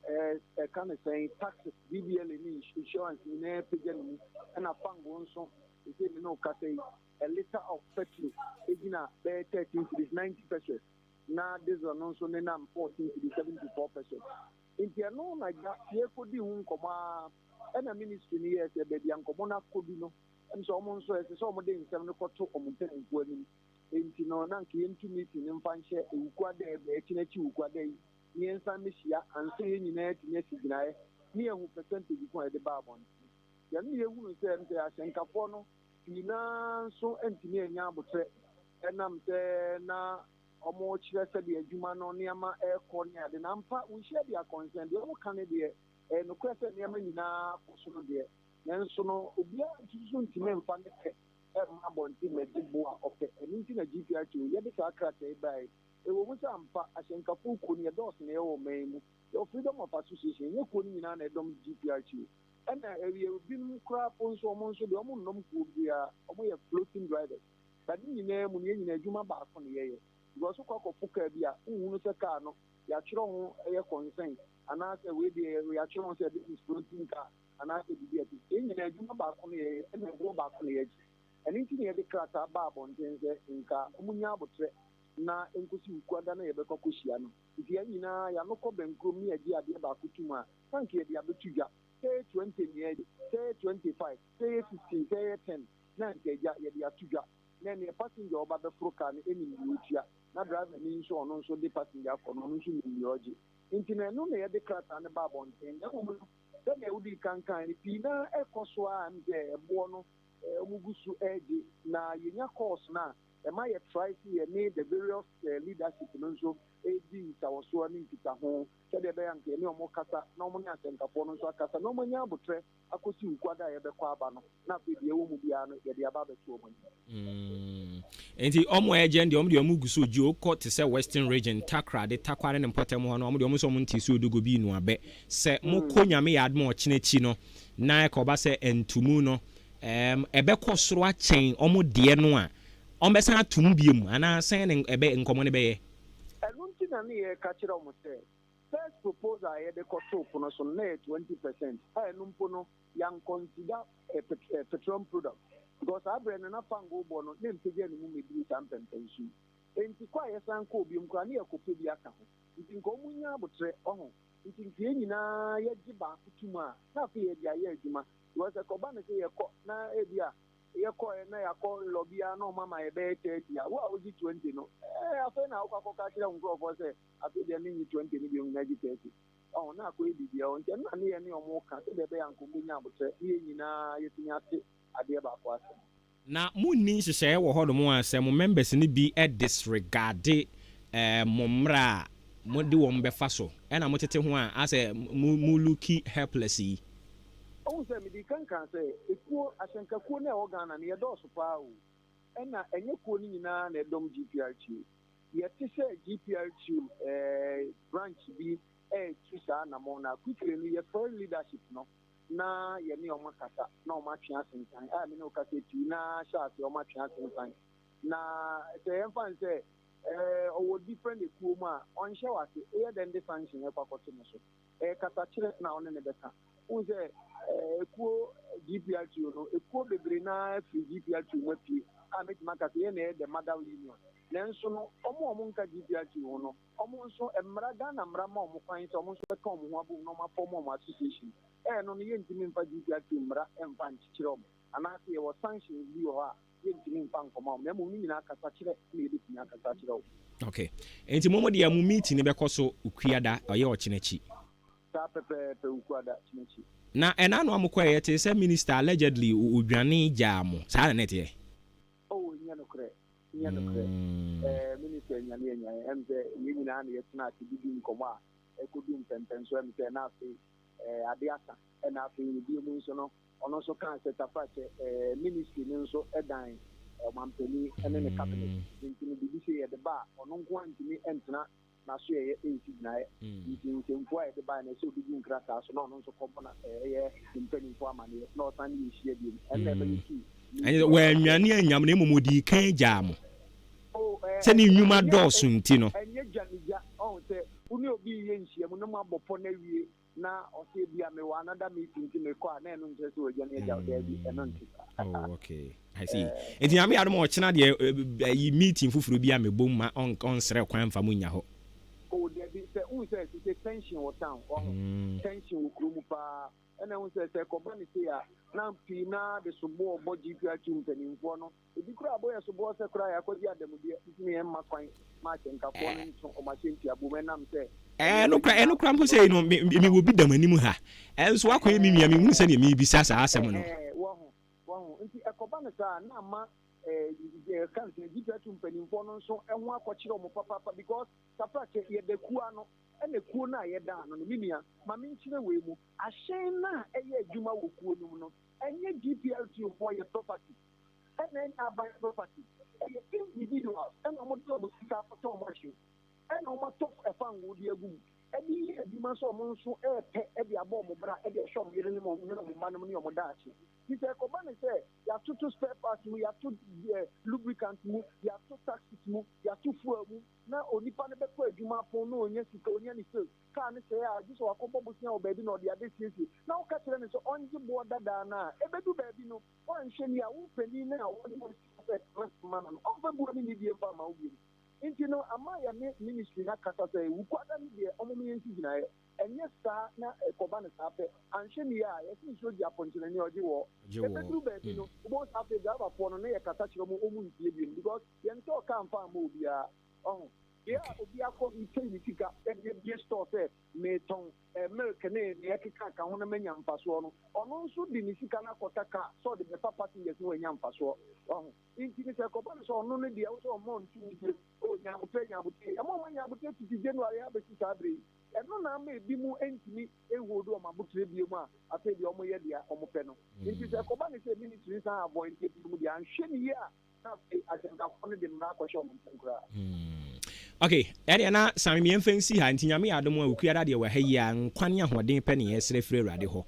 ɛɛ ɛka ne sɛn, taxes, DVLA ne insurance nyinaa apagya ne mu, ɛna fango nso, seesei me ne wo kasa yi, a litre of petrol gyina bɛyɛ 13 cedis 90 pesewas, na diesel no nso nenam 14 cedis 74 pesewas. Nti ɛno na gya yɛrekɔdi ho nkɔmmɔ ara, ɛna ministry no yɛɛ sɛ baabi a nkɔmmɔ no akɔdu no, ɛm sɛ wɔn nso ɛsɛ sɛ wɔde nsɛm no kɔto wɔn mpanimfoɔ anim. Enti no, na anka yɛntu meeting no mfa nhyɛ Awukuada yi berɛ, akyi n'akyi Wukuada yi, na yɛnsan mmɛhyia ansa yɛn nyinaa atumi asi gyinaeɛ na yɛahu percentage ko a yɛde ba abɔnten. Yɛno na yɛhunuu sɛ ɛm sɛ ahyɛnkafoɔ no pii no ara nso antumi annya aboterɛ ɛnam sɛ na wɔrekyerɛ sɛdeɛ adwuma no nneɛma rekɔ ne ade. Na ampa, we share their concern. Deɛ wɔka no deɛ, ɛyɛ nokorɛ sɛ nneɛma nyinaa kɔ soro deɛ, nanso no obiara nso ntumi mfa ne pɛ mma abɔnten mmɛgye bo a ɔpɛ. Ɛno nti na GPRTO yɛde saa krataa yi baeɛ. Ɛwɔ mu sɛ ampa, ahyɛnkafoɔ kuo no yɛdɔɔso na yɛwɔ ɔman yi mu. Yɛwɔ Freedom of Association, ɛnyɛ kuo no nyinaa na ɛdɔm GPRTO. Ɛna ɛyɛ binom koraa po nso, wɔn nso deɛ wɔn nnɔm kuo biara, wɔn yɛ floating drivers. But ne nyinaa mu no, yɛn nyinaa adwuma baako na yɛyɛ. Because wokɔ akɔfo kaa bi a, wonhunu sɛ kaa no yɛatwerɛ ho ɛyɛ concern anaasɛ wei deɛ yɛatwerɛ ho sɛ this is floating car. anaasɛ biribi a ɛte saa. Yɛn nyinaa, adwuma baako na yɛyɛ, ɛna ɛboɔ baako na yɛgye. Ɛno nti na yɛde krataa baa abɔnten sɛ nka wɔnnya aboterɛ na ɛnkɔsi Wukuada na yɛbɛkɔ akɔhyia no. Nti yɛn nyinaa, yɛn ano kɔ bɛnkurom ne yɛgye adeɛ baako tom a, na anka yɛde abɛto dwa. Sɛ ɛyɛ 20 na yɛgye, sɛ ɛyɛ 25, sɛ ɛyɛ 15, sɛ ɛyɛ 10, na anka agya, yɛde ato dwa. Na ɛnneɛ passenger a ɔba bɛforo kaa no nim deɛ ɔtua, na driver ni nso a ɔno nso de passenger akɔ no, ɔno nso nim deɛ ɔgye. Nti no, ɛno na yɛde krataa no baa abɔnten. Na mmom no, Sɛnea wodii kan kae no, pii no ara kɔ so ara m sɛ ɛboɔ no wɔgu so regye, na yɛnya course no a, ɛma yɛ try sɛ yɛne the various leadership no nso redi nsawɔsoɔ ne nkitaho sɛdeɛ ɛbɛyɛ a anka yɛne wɔn kasa na wɔn ne asɛnkafoɔ no nso akasa na wɔanya aboterɛ akɔsi Wukuada a yɛbɛkɔ aba no, na afei deɛ ɛwɔ mu biara no yɛde aba abɛto wɔn anim. Mm. Nti ɔmo a ɛgyɛn deɛ ɔmo deɛ ɔmo gu so gye okɔ te sɛ Western Region, Takoradi, Tarkwa ne ne mpɔtam hɔ no ɔmo deɛ ɔmo nso ɔmo ntee sɛ odogo bi nua bɛ. Sɛ mo kɔ Nyame yɛ adom a ɔkyena akyi no na ɛkɔba sɛ ntumu no ɛɛm ɛbɛkɔ soro akyɛn ɔmo deɛ no a ɔmo bɛsan atum biom anaa sɛn ne ɛbɛ nkɔmɔ no bɛyɛ? Ɛno nti na ne yɛreka kyerɛ wɔn sɛ first proposal a yɛde kɔtoo pono so no na ɛyɛ 20 percent a ɛno mpo no yɛanconsider petroleum product because saa berɛ no na fango bɔ no na mpagya ne mu mmɛduru saa mpɛmpɛnso yi. Enti kɔ a yɛsan kɔɔ biom koraa ne yɛkɔpɛ bi aka ho. Nti nka ɔmo nya abotrɛ ɔho. Nti nka yɛn nyinaa yɛgye baako to mu a na afei yɛde ayɛ adwuma. Because ɛkɔba no sɛ yɛkɔ na ebi a yɛkɔɛ na yɛakɔ lobby a na ɔmo ama yɛbɛyɛ 30 a, wo a wogye 20 no, ɛɛ afei na wokɔ akɔka akyerɛ wo nkurɔfoɔ sɛ afei deɛ mennye 20 no biom na agye 30. Ɔho na akɔyɛ biribi ɛhɔ. Nti ɛno na ne yɛne ɔmo ka sɛdeɛ ɛbɛyɛ a nka ɔmo bɛnya abotrɛ ne yɛn nyinaa yɛtumi ate adeɛ baako ase. Na monni nhyehyɛeɛ wɔ hɔnom a sɛ mo members no bi disregarde mo mmara a mode wɔn bɛfa so ɛna motete ho a asɛ mo mo looki helpless yi? Wohu sɛ medii kan kaa sɛ ekuo, ahyɛnkakuo no a ɛwɔ Ghana no yɛdɔɔso paa o. Ɛna ɛnyɛ kuo no nyinaa na ɛdɔm GPRTU. Yɛte sɛ GPRTU branch bi retu saa anammɔn no a, quickly no yɛfrɛ leadership no na yɛne wɔn akasa na wɔn atwe asensan. A me ne wo kasa yi, pii no ara hyɛ aseɛ wɔn atwe asensan. Na sɛ yɛmfa no sɛ ɔwɔ different ekuo mu a, ɔnhyɛ wo ase, woyɛ dɛn de sanction ɛkɔ akɔto no so? Ɛyɛ kasakyerɛ na ɔne no bɛka. Wohu sɛ ekuo GPRTU no, ekuo bebree no ara firi GPRTU mu apue a mɛtumi aka sɛ yɛn na yɛyɛ the mother union. Nanso no, wɔn a wɔnka GPRTU ho no, wɔn nso mmara, Ghana mmara ma wɔn kwan sɛ wɔn nso bɛka wɔn ho abom na wɔn afɔm wɔn association. Ɛno no, yɛntumi mfa GPRTU mmara mfa nkyekyere wɔn. Anaasɛ yɛwɔ sanctions bi wɔ hɔ a yɛntumi mfa nkɔma wɔn. Na mmom ne nyinaa kasakyerɛ na yɛbɛtumi akasa akyerɛ wɔn. Okay. Nti mo mo deɛ mo meeting no bɛkɔ so Ukuada, ɔyɛ ɔkyena akyi. Saa pɛpɛɛpɛ, Ukuada, kyena akyi. Na ɛna ano a mokɔɛ yɛtee sɛ minister allegedly odwane gyaa mo, saa na na ɛteɛ? Oh, nyɛ nokorɛ, nyɛ nokorɛ. Ɛɛ minister nyane anyan, ɛm sɛ yɛn nyinaa na yɛtena ase didi nkɔmmɔ a ɛkɔdu mpɛmpɛn so, ɛm sɛ na afei ɛɛ ade asa, ɛna afei ebio mu nso no, ɔno nso kaa sɛ Tafakyɛ ɛɛ ministry no nso dan ɔmampanin ɛne ne cabinet, nti no biribi sɛ yɛde ba a, ɔno nko ara ntumi ntena n'asoɛeɛ nsi gyinaeɛ. Nti nsɛmfua a yɛde baeɛ no, ɛsɛ sɛ obi gu nkrataa so na ɔno nso kɔbɔ na ɛyɛ ne mpanimfoɔ amaneɛ na ɔsan ne yɛ hyia bio. Ɛno na ɛma yɛtuu Ɛnyɛ sɛ wɔannwane annya mo na mmom wɔdii kan gyaa mo. Sɛ ne nnwuma dɔɔso nti no. Ɛnyɛ gya ne gya. Ɔho sɛ wo ne obi reyɛ nhyiam na moabɔ pɔ no awie na ɔsɛ ebia mewɔ another meeting nti mekɔ a, na ɛno nkyerɛ sɛ wagya ne agya wo. Daabi, ɛno nte saa. Oh, okay. I see. Nti Nyame yɛ adom a ɔkyena deɛ ayi meeting foforɔ bi a mebom ma ɔnsrɛ kwan mfa mo nnya hɔ. Oh, dabi, sɛ wohu sɛ sese tension wɔ town, wahu, tension wɔ kuro mu paa, ɛna wohu sɛ sɛ ɛkɔba ne sei a, na pii no ara de soboɔ bɔ GPRTU mpanimfoɔ no. Ebi koraa abɔ yɛn soboɔ sɛ koraa yɛakɔgye adamudeɛ nti na yɛmma kwan ma ahyɛnkafoɔ no nto wɔn ahyɛntiabuo mu ɛnam sɛ Ɛno kora, ɛno kora mpo sɛ no, me, me wɔ bi da m'anim ha. Ɛnso wakɔyɛ me nua, menhunu sɛdeɛ merebisa saa asɛm no. Ɛhɛɛ, wahu, wahu. Nti ɛkɔba no saa a, na ama ɛɛ, yɛka no sɛ GPRTU mpanimfoɔ no nso ho akɔkyerɛ wɔn papaapa because Saprakyɛ, yɛda kuo ano, ɛna kuo no a yɛda ano no, me nua, ma menkyerɛ wei mu, ahyɛn no a ɛyɛ adwuma wɔ kuo no mu no, ɛnyɛ GPRTU foɔ yɛ property. Ɛna ɛnyɛ aban property, ɛyɛ individuals ɛna wɔn de wɔn sika akɔtɔ wɔn ahyew, ɛna wɔn atɔ ɛfangoo de agu mu, ɛde yɛ adwuma sɛ wɔn nso ɛɛpɛ ɛde abɔ wɔn bra, ɛde ahwɛ wɔn yerenom, wɔn ne wɔn mma nom ne wɔn daakye. Nti sɛ ɛkɔba ne sɛ yɛatoto spare parts mu, yɛato lubricant mu, yɛato taxes mu, yɛato fuel mu, na onipa no bɛkɔ adwuma apɔn na ɔnya sika, ɔnya ne sales, kaa no sɛe a, gye sɛ wakɔbɔ bosea wɔ baabi na ɔde abɛsiesie, na woka kyerɛ no sɛ ɔngye boɔ dadaa no a, ɛbɛdu baabi no, Woanhwɛ ni a, wo panin no a ɔde wo sika sɛ tena ase ma no no, ɔmfa buo ne nidie mfa mma wo bio. Nti no, ama yɛne ministry no akasa sɛ Wukuada no deɛ ɔmom yɛnsi gyinaeɛ. Ɛnyɛ saa na ɛkɔba no saa pɛ. Anhwɛ ni a, yɛse nsuo gye apɔnkyenani a ɔgye wɔɔ. Ɔgye wɔɔ. Ɛbɛduru baabi no, wobɛhu sɛ afei driverfoɔ no ne yɛkasa kyerɛ wɔn, wɔn ntie bio because yɛntɔɔ car mfa mma obiara. Wahu? Deɛ a obi akɔ pay ne sika de abue store sɛ meretɔn milk ne nea ɛkeka ka ho na manya mfasoɔ no, ɔno nso de ne sika no akɔsa car sɛ ɔde bɛfa passengers na wanya mfasoɔ. Wahu? Nti no sɛ ɛkɔba no sɛ ɔno no deɛ wo sɛ ɔmmɔ nto ne tirim, oh nyabotrɛ nyabotrɛ, ɛma ɔma nyabotrɛ fiti January abɛsi saa berɛ yi. Ɛno na ama ebinom ntumi nhold wɔn abotrɛ biom a afei deɛ wɔyɛ deɛ wɔpɛ no. Nti sɛ ɛkɔba no sɛ ministry no san avoid binom deɛ anhwɛ no yie a, na afei ahyɛnkafoɔ no de mmara akɔhyɛ wɔn ntam koraa. Ok, ɛdeɛ na Sammy yɛmfa nsi ha, nti Nyame yɛ adom a Okuada deɛ wɔ ha yi a, nkwa ne ahoɔden pɛ ne yɛsrɛ firi Awurade hɔ.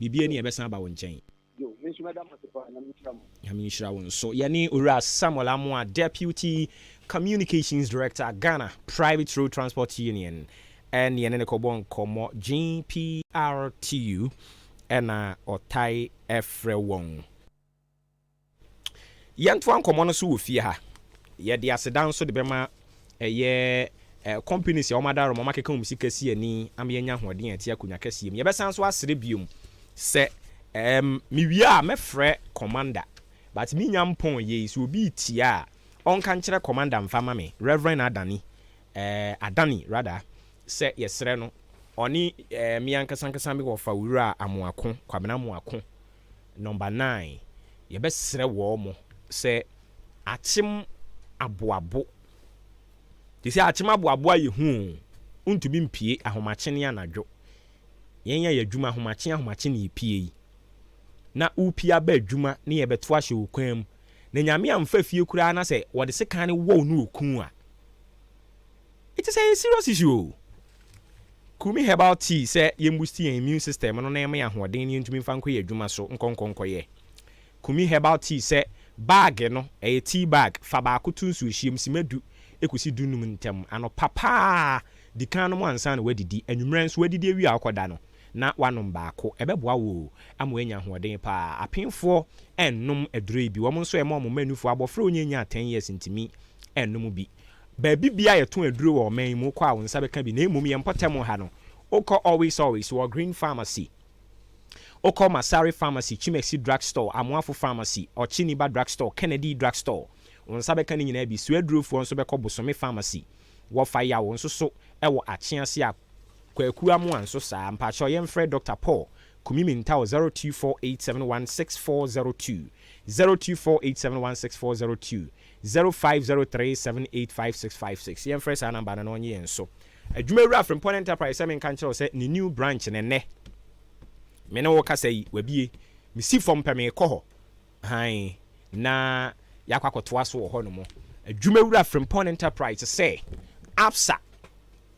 Biribiara ni a yɛbɛsan aba wo nkyɛn. Yo, me nso mɛda mo ase paa, Nyame nhyira mo. Nyame nhyira wo nso. Yɛne Owura Samuel Amoah, Deputy Communications Director, Ghana Private Road Transport Union, ɛne yɛne no kɔbɔ nkɔmmɔ, GPRTU ɛna ɔtae frɛ wɔn. Yɛntoa nkɔmmɔ no so wɔ fie ha. Yɛde aseda nso de bɛma ɛyɛ companies a wɔn adarom, wɔn akeka wɔn sika si ani ama yɛanya ahoɔden a ɛte akonnwa kɛseɛ mu. Yɛbɛsan nso asrɛ biom sɛ ɛɛm mewie a mɛfrɛ commander but menya mpɔn yei sɛ obi retie a ɔnka nkyerɛ commander mfa ma me, Reverend Adani, ɛɛ Adani rather, sɛ yɛsrɛ no ɔne ɛɛ me ankasa ankasa me wɔfa Owura Amoako, Kwabena Amoako Number nine, yɛbɛsrɛ wɔn sɛ akyem aboabo, te sɛ akyem aboabo ayɛ hu o, wontumi mpue ahomakye ne anadwo. Yɛn a yɛ adwuma ahomakye ahomakye na yɛpue yi, na wopue aba adwuma ne yɛbɛto ahyɛ wo kwan mu, na Nyame amfa fie koraa na sɛ wɔde sekan no wɔ wo ne oku a, It is a serious issue o. Kumi herbal tea sɛ yɛn boost yɛn immune system no na ɛma yɛn ahoɔden na yɛntumi mfa nkɔ yɛn adwuma so nkɔ nkɔ nkɔyɛ. Kumi herbal tea sɛ bag no ɛyɛ tea bag fa baako to nsuohyeɛ mu sima du kɔsi du num ntɛm anɔpa paa di kan nom ansa na woadidi anwummerɛ nso woadidi awie a wokɔda no na woanom baako ɛbɛboa wo o ama woanya ahoɔden paa. Apenfoɔ nnom aduro yi bi wɔn nso ɛma wɔn mma nufoɔ abɔfra a ɔnnya nyaa ten years ntumi nnom bi. Baabi biara a yɛtɔn aduro wɔ ɔman yi mu, wokɔ a wo nsa bɛka bi. Na mmom yɛn mpɔtam ha no, wokɔ Always Always wɔ Green Pharmacy, wokɔ Masari Pharmacy, Chimexi Drug Store, Amoafo Pharmacy, Ɔkyeniba Drug Store, Kennedy Drug Store, wo nsa bɛka ne nyinaa bi. Suadurofoɔ nso bɛkɔ Bosome Pharmacy, wɔfa Yaw nso so wɔ Akyease a Kwaku Amoah nso saa. Mpakyɛw yɛmfrɛ Dɔkta Paul Kumi Minta wɔ 0248716402, 0248716402. 0503785656 yɛmfrɛ saa number no na ɔnye yɛn so. Adwumawura Frimpong Enterprise sɛ menka nkyerɛ wo sɛ ne new branch no nnɛ me ne wo kasa yi wabie. Mesi fam pɛ meekɔ hɔ hann na yɛakɔ akɔtoa so wɔ hɔ nom. Adwumawura Frimpong Enterprise sɛ Absa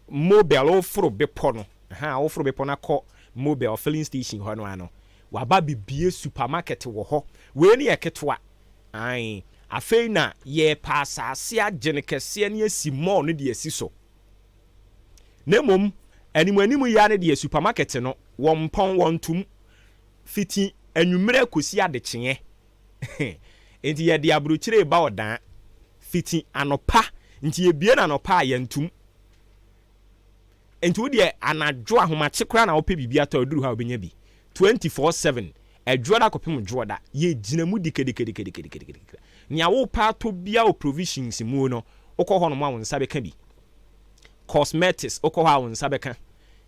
Mobile woforo bepɔ no ha woforo bepɔ no akɔ Mobile filling station hɔ no ano waba bebie supermarket wɔ hɔ. Wei no yɛ ketewa. Ae. Afei na yɛrepɛ asase agye no kɛseɛ na yɛasi mall no de asi so. Na mmom anim anim yi ara no deɛ supermarket no wɔmpɔn, wɔntom fiti anwummerɛ kɔsi adekyeɛ. Enti yɛde aburokyire reba ɔdaa fiti anɔpa, nti yɛbue no anɔpa a yɛntom. Nti wo deɛ anadwo ahomakye koraa na wopɛ biribi atɔ a woduru hɔ a wobɛnya bi. 24/7, Ɛdwoɔda kɔpem dwoɔda, yɛgyina mu dikadikedikedekedike. Nea wopɛ atɔ biara wɔ provisions mu no, wokɔ hɔnom a wo nsa bɛka bi. Cosmetics, wokɔ hɔ a wo nsa bɛka.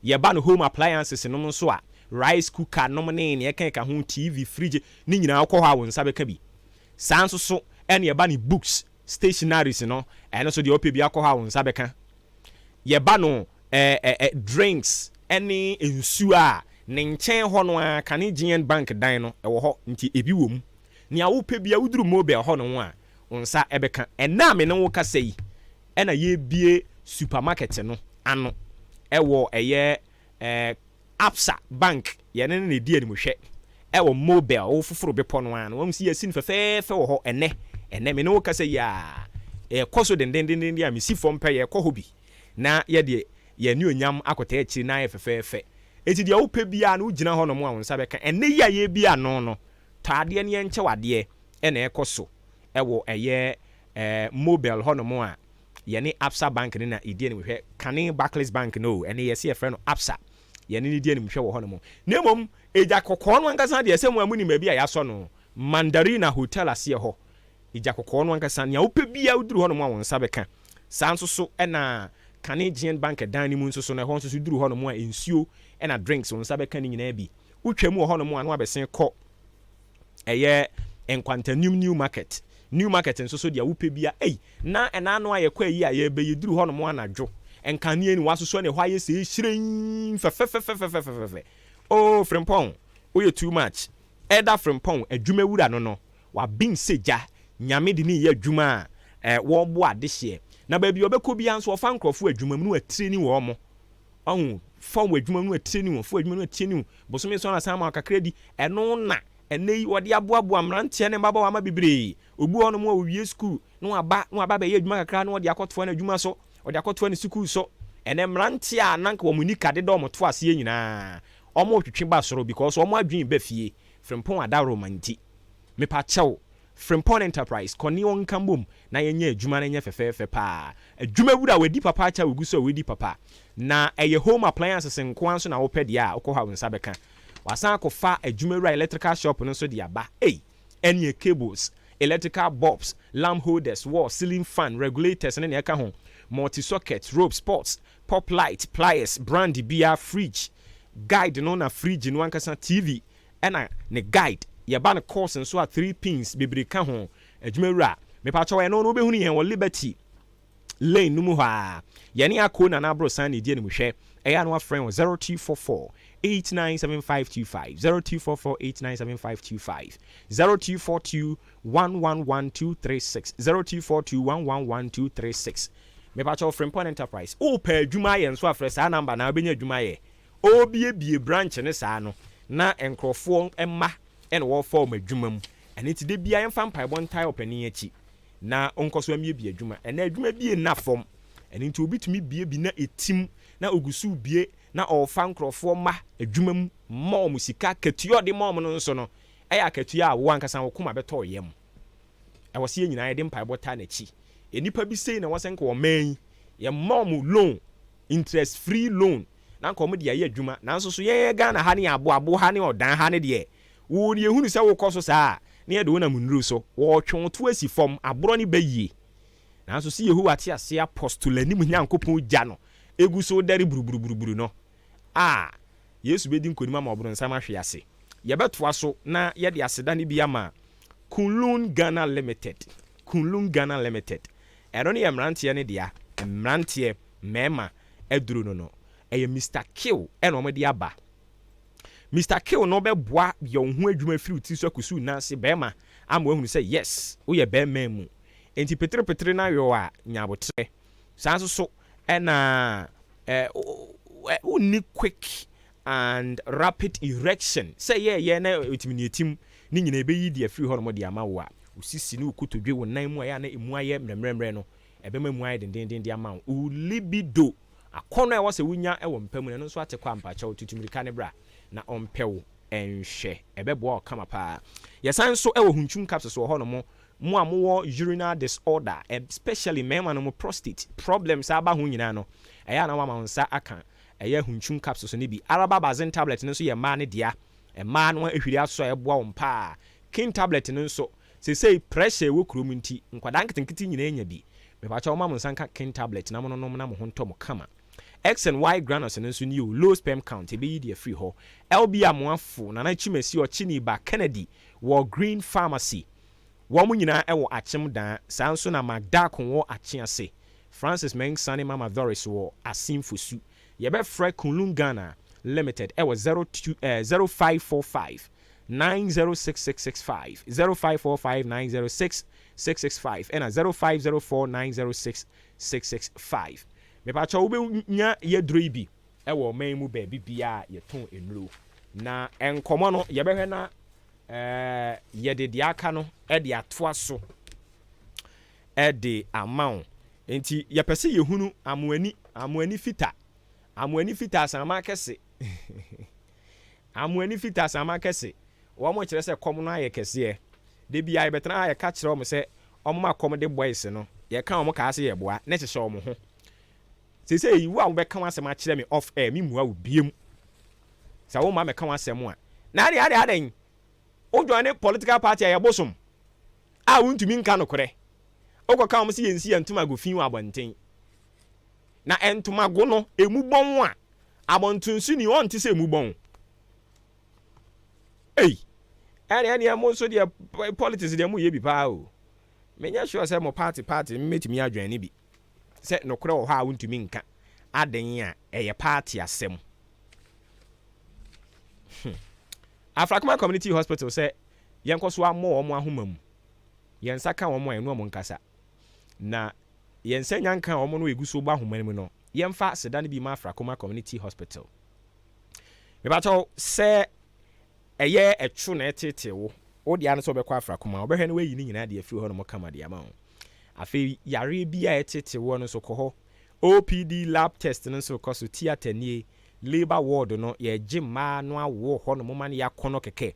Yɛba no home appliances nom nso a, rice cooker nom ne nea ɛkeka ho, TV, fridge, ne nyinaa wokɔ hɔ a wo nsa bɛka bi. Saa nso so ɛna yɛba no books, stationaries no, ɛno nso deɛ wopɛ biara kɔ hɔ a wo nsa bɛka. Yɛba no ɛɛ drinks ne nsuo a, ne nkyɛn hɔ no ara, kane GN Bank dan no, ɛwɔ hɔ, nti ebi wɔ mu. Nea wopɛ biara, woduru Mobile hɔ nom a, wo nsa bɛka. Ɛnnɛ a me ne wo rekasa yi, ɛna yɛrebue supermarket no ano wɔ ɛyɛ ɛɛ Absa Bank, yɛne no na ɛdi animhwɛ wɔ Mobile, wo foforo bepɔ no ara no, wahu sɛ yɛasi no fɛfɛɛfɛ wɔ hɔ ɛnnɛ, ɛnnɛ me ne wo kasa yi ara, ɛrekɔ so dendendenden a mesi fam pɛ yɛrekɔ hɔ bi na yɛde yɛn anuonyam akɔtaa akyiri na ayɛ fɛfɛɛfɛ. Enti deɛ wopɛ biara no wogyina hɔnom a wo nsa bɛka. Ɛnnɛ yi a yɛrebue ano no, tɔ adeɛ na yɛnkyɛ wo adeɛ na ɛrekɔ so wɔ ɛyɛ Mobile hɔnom a yɛne Absa Bank no na yɛdi animhwɛ, kane Barclays Bank no o, ɛnne yɛse yɛfrɛ no Absa, yɛne no di animhwɛ wɔ hɔnom. Na mmom egya kɔkɔɔ no ankasa deɛ, sɛ mo a monim baabi a yɛasɔ no, Mandarina Hotel aseɛ hɔ, egya kɔkɔɔ no ankasa, nea wopɛ biara woduru hɔnom a wo nsa bɛka. Saa nso so na kane Gyen Bank dan no mu nso so no, ɛhɔ nso so woduru hɔnom a nsuo na drinks wo nsa bɛka ne nyinaa bi. Wotwam wɔ hɔnom a na wabɛsen kɔ ɛyɛ Nkwanta New New Market. New Market nso so deɛ wopɛ bia ei na ɛna ano a yɛkɔ ayi a yɛbɛ yɛduru hɔ nom anadwo nkanea ni wasosɔ ne hɔ ayɛ sɛ hyerɛnn fɛfɛfɛfɛfɛfɛfɛ oh Frimpong woyɛ too much Elder Frimpong adwuma wura no no waben sɛ gya Nyame de ne yɛ adwuma a eh wɔbo adehyeɛ na baabi a ɔbɛkɔ bia nso ɔfa nkorɔfoɔ adwuma mu na watreni wɔn mo Wahu? Fa wo adwuma no atie ne wo, fa w'adwuma no atie ne wo. Bosome nson na san ma wo kakra di. Ɛno na ɛnnɛ yi wɔde aboaboa mmeranteɛ ne mmabaawa ama bebree. Obi wɔ hɔnom a ɔwie sukuu na waba na waba abɛyɛ adwuma kakra na ɔde akɔtoa n'adwuma so, ɔde akɔtoa ne sukuu so. Ɛnnɛ mmeranteɛ a na anka wɔn nika deda wɔn to aseɛ nyinaa, wɔretwetwe ba soro because wɔn adwene ba fie. Frimpong adaworoma nti. Mepa kyɛw, Frimpong Enterprise, kɔ ne wɔn nka mbom na yɛnyɛ adwuma no nyɛ fɛfɛɛfɛ paa. Adwuma wura, wadi papa akyɛ a ogu so a ɔredi papa. Na ɛyɛ home appliances nkoa nso na wopɛ deɛ a, wokɔ hɔ a wo nsa bɛka. Wasan akɔfa adwuma wura electrical shop no nso de aba. Ei! Ɛneɛ cables, electrical bulbs, lamp holders, wall, ceiling fan, regulators ne nea ɛka ho, multi sockets, ropes, pots, pop light, pliers, brand biara, fridge, guide no na fridge no ankasa, TV, ɛna ne guide yɛba no course nso a 3 pins bebree ka ho adwuma wura mepakyɛw ɛno no wobɛhunu yɛn wɔ Liberty Lane no mu hɔ a yɛne Akoo Nana Aborosan na ɛdi animhwɛ ɛyɛ a na wafrɛ wɔ 0244 897525 0244 897525 0242 111236 0242 111236 mepakyɛw Frimpong Enterprise wopɛ adwuma ayɛ nso afrɛ saa number na wobɛnya adwuma ayɛ Ɔrebuebue branch no saa no, na nkurɔfoɔ mma na wɔrefa wɔn adwuma mu. Ɛno nti da biara yɛmfa mpaebɔ ntae ɔpanin akyi na ɔnkɔ so mmiebue adwuma. Ɛnnɛ adwuma bie nna fam. Ɛno nti obi tumi bue bi na ɛtim na ɔgu so rebue na ɔrefa nkurɔfoɔ mma adwuma mu ma wɔn sika. Akatua a ɔde ma wɔn no nso no, ɛyɛ akatua a wo ankasa wo koma bɛtɔ wo yam. Ɛwɔ sɛ yɛn nyinaa yɛde mpaebɔ taa n'akyi. Nnipa bi sei na ɛwɔ sɛ nka ɔman yi yɛma wɔn loan, interest free loan na anka wɔn de ayɛ adwuma nanso so yɛn Ghana ha ne aboabo ha ne ɔdan ha ne deɛ wo ne yɛhunu sɛ wokɔ so saa a na yɛde wo nam nnuru so wɔretwe wo to asi fam aborɔ ne ba yie nanso sɛ Yehowa te ase apostol anim Nyankopɔn gya no egu so dɛre buruburuburuburu no a Yesu bɛdi nkonim ama ɔbronsam ahwe ase yɛbɛtoa so na yɛde aseda no bi ama Kunlun Ghana Limited Kunlun Ghana Limited ɛno ne yɛ mmeranteɛ no dea mmeranteɛ mmarima aduru no no, ɛyɛ Mister Kill na wɔde aba. Mister Kill no bɛboa yɛ wo ho adwuma firi wo tiri so akɔsi wo nan ase barima ama woahunu sɛ yes, woyɛ barima mu. Enti peterepetere no ayɔ a, nya aboterɛ. Saa nso so na wonni quick and rapid erection sɛ yɛɛyɛ na ɛtumi ne ɛtim ne nyinaa ɛbɛyi de afiri hɔnom de ama wo a. Wo sisi ne wo kotodwe, wo nan mu a ɛyɛ a na emu ayɛ mmerɛmmerɛmmerɛ no, ɛbɛma emu ayɛ dendeenden de ama wo. Wo libido, akɔnnɔ a ɛwɔ sɛ wunya wɔ mpa mu no, ɛno nso ate kɔ ampa. Kyɛw, tutu mmirika ne bra na ɔmpɛ wo nhwɛ. Ɛbɛboa wo kama paa. Yɛsan nso wɔ Hunchun capsules wɔ hɔnom. Mo a mowɔ urinal disorder, especially mmarima no, mo prostate problems a aba ho nyinaa no, ɛyɛ a na wɔama wo nsa aka ɛyɛ Hunchun capsules no bi. Araba Bazen tablet no nso yɛ mmaa no dea. Mmaa no ahwiri asɔ a ɛboa wɔn paa. King tablet no nso, seesei pressure a ɛwɔ kurom nti, nkwadaa nketenkete nyinaa nya bi. Mepakyɛw momma mo nsa nka King tablet na mononom na mo ho ntɔ mo kama. X and Y granules no nso nie o, low sperm count, ɛbɛyi deɛ afiri hɔ. LB Amoafo, Nana Kyimasi, Ɔkyeni ba, Kennedy wɔ Green Pharmacy. Wɔn nyinaa wɔ Akyem Daa. Saa nso na Mark Darko wɔ Akyease. Francis Mensah ne Mama Doris wɔ Asin Fosu. Yɛbɛfrɛ Kunlun Ghana Limited wɔ 02 eh, 0545 906665, 0545 906 665 ɛna 0504 906 665. Mepakyɛw wobɛnya yɛduro yi bi wɔ ɔman mu baabi biara a yɛtɔn nnuro. Na nkɔmmɔ no yɛbɛhwɛ na eh, yɛde deɛ aka no de atoa so de ama wo. Enti yɛpɛ sɛ yɛhunu amoani, amoani fita, amoani fita asaman kɛse. Amoani fita asaman kɛse. Wɔn kyerɛ sɛ kɔm no ayɛ kɛseɛ. Da biara yɛbɛtena ha yɛka kyerɛ wɔn sɛ wɔn ma kɔm de boys no. Yɛka wɔn kaa sɛ yɛboa na ɛhyehyɛ wɔn ho. Seesei wo a wobɛka w'asɛm akyerɛ me off air memmua wo biom. Sɛ womma mɛka w'asɛm a. Na adeɛ adeɛ adɛn? Wo joine political party a ɛyɛ bosom a wontumi nka nokorɛ. Wokɔka wɔn sɛ yɛnsi yɛn ntomago fi wɔ abɔnten. Na ntomago no emu bɔn a, abɔntensoni ɔnte sɛ emu bɔn. Ei! Ɛne ɛneɛ mo nso deɛ politics deɛ moyɛ bi paa o. Menyɛ sure sɛ mo party party mɛtumi adwɛne bi. Sɛ nokorɛ wɔ hɔ a wontumi nka. Adɛn a ɛyɛ party asɛm. Hmm. Afrakoma Community Hospital sɛ yɛnkɔ so ammɔ wɔn ahoma mu. Yɛn nsa ka wɔn a, yɛne wɔn nkasa. Na yɛn nsa nya nka wɔn no a ɛgu so bɔ ahoma no mu no, yɛmfa aseda no bi ma Afrakoma Community Hospital. Mepakyɛw, sɛ ɛyɛ ɛtwo na ɛtetee wo, wo dea ne sɛ wobɛkɔ Afrakoma, wɔbɛhwɛ na wɔayi ne nyinaa de afiri hɔnom kama de ama wo. Afei yareɛ bi a ɛtetee woɔ no nso, kɔ hɔ. OPD lab test no nso rekɔ so, theatre nie, labour ward no, yɛregye mmaa no awoɔ hɔnom ma no yɛ akɔnnɔ kɛkɛ.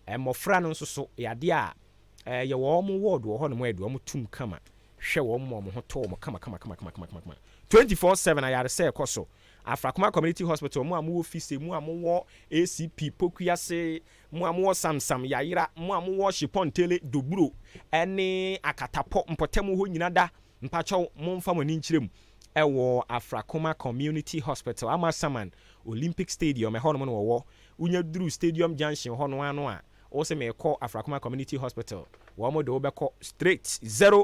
Mmɔfra no nso so, yɛ adeɛ a yɛwɔ wɔn ward wɔ hɔnom a yɛde wɔn tom kama, hwɛ wɔn ma wɔn ho tɔ wɔn kama kama kama kama kama kama. 24/7 ayaresa ɛkɔ so. Afrakoma Community Hospital, mo a mowɔ Fise, mo a mowɔ ACP, Pokuase, mo a mowɔ Samsam, Yayera, mo a mowɔ Shipɔntele, Doburo, ne Akatapɔ mpɔtam hɔ nyina da, mpakyɛw momfa mo ani nkyerɛ mu wɔ Afrakoma Community Hospital, Amasaman Olympic Stadium, ɛhɔnom na wɔwɔ. Wonya duru Stadium Junction hɔ no ara no a, wose merekɔ Afrakoma Community Hospital, wɔn de wo bɛkɔ straight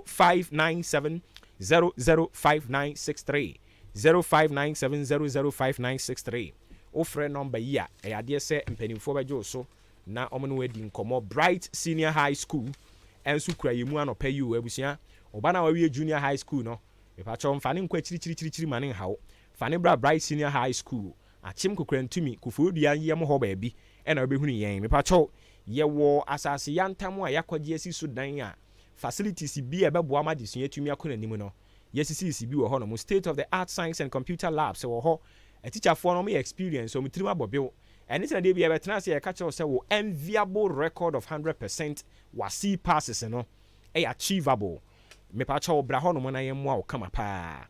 0597 005963, 0597 005963. Wofrɛ nɔmba yi a, ɛyɛ adeɛ sɛ mpanimfoɔ bɛgye wo so na wɔne wo adi nkɔmmɔ. Bright Senior High School nso kura yɛn mu anɔpa yi o. Abusua, wo ba no a wawie Junior High School no, mepakyɛw mfa no nkɔ akyirikyirikyirikyiri ma no nha wo. Fa no bra Bright Senior High School. Akyem Kokrantumi, Koforidua yam hɔ baabi na wobɛhunu yɛn. Mepakyɛw, yɛwɔ asase yantam a yɛakɔgye asi so dan a facilities bi a ɛbɛboa ma adesua atumi akɔ n'anim no, yɛasisisisi bi wɔ hɔnom. State of the art science and computer labs wɔ hɔ. Atikyafoɔ no, wɔyɛ experienced, wɔn tirim abɔ bew. Ɛno nti na da biara yɛbɛtena ase a yɛka kyerɛ wo sɛ wo enviable record of 100% WASSCE passes no yɛ achievable. Mepakyɛw, bra hɔnom na yɛmmoa wo kama paa.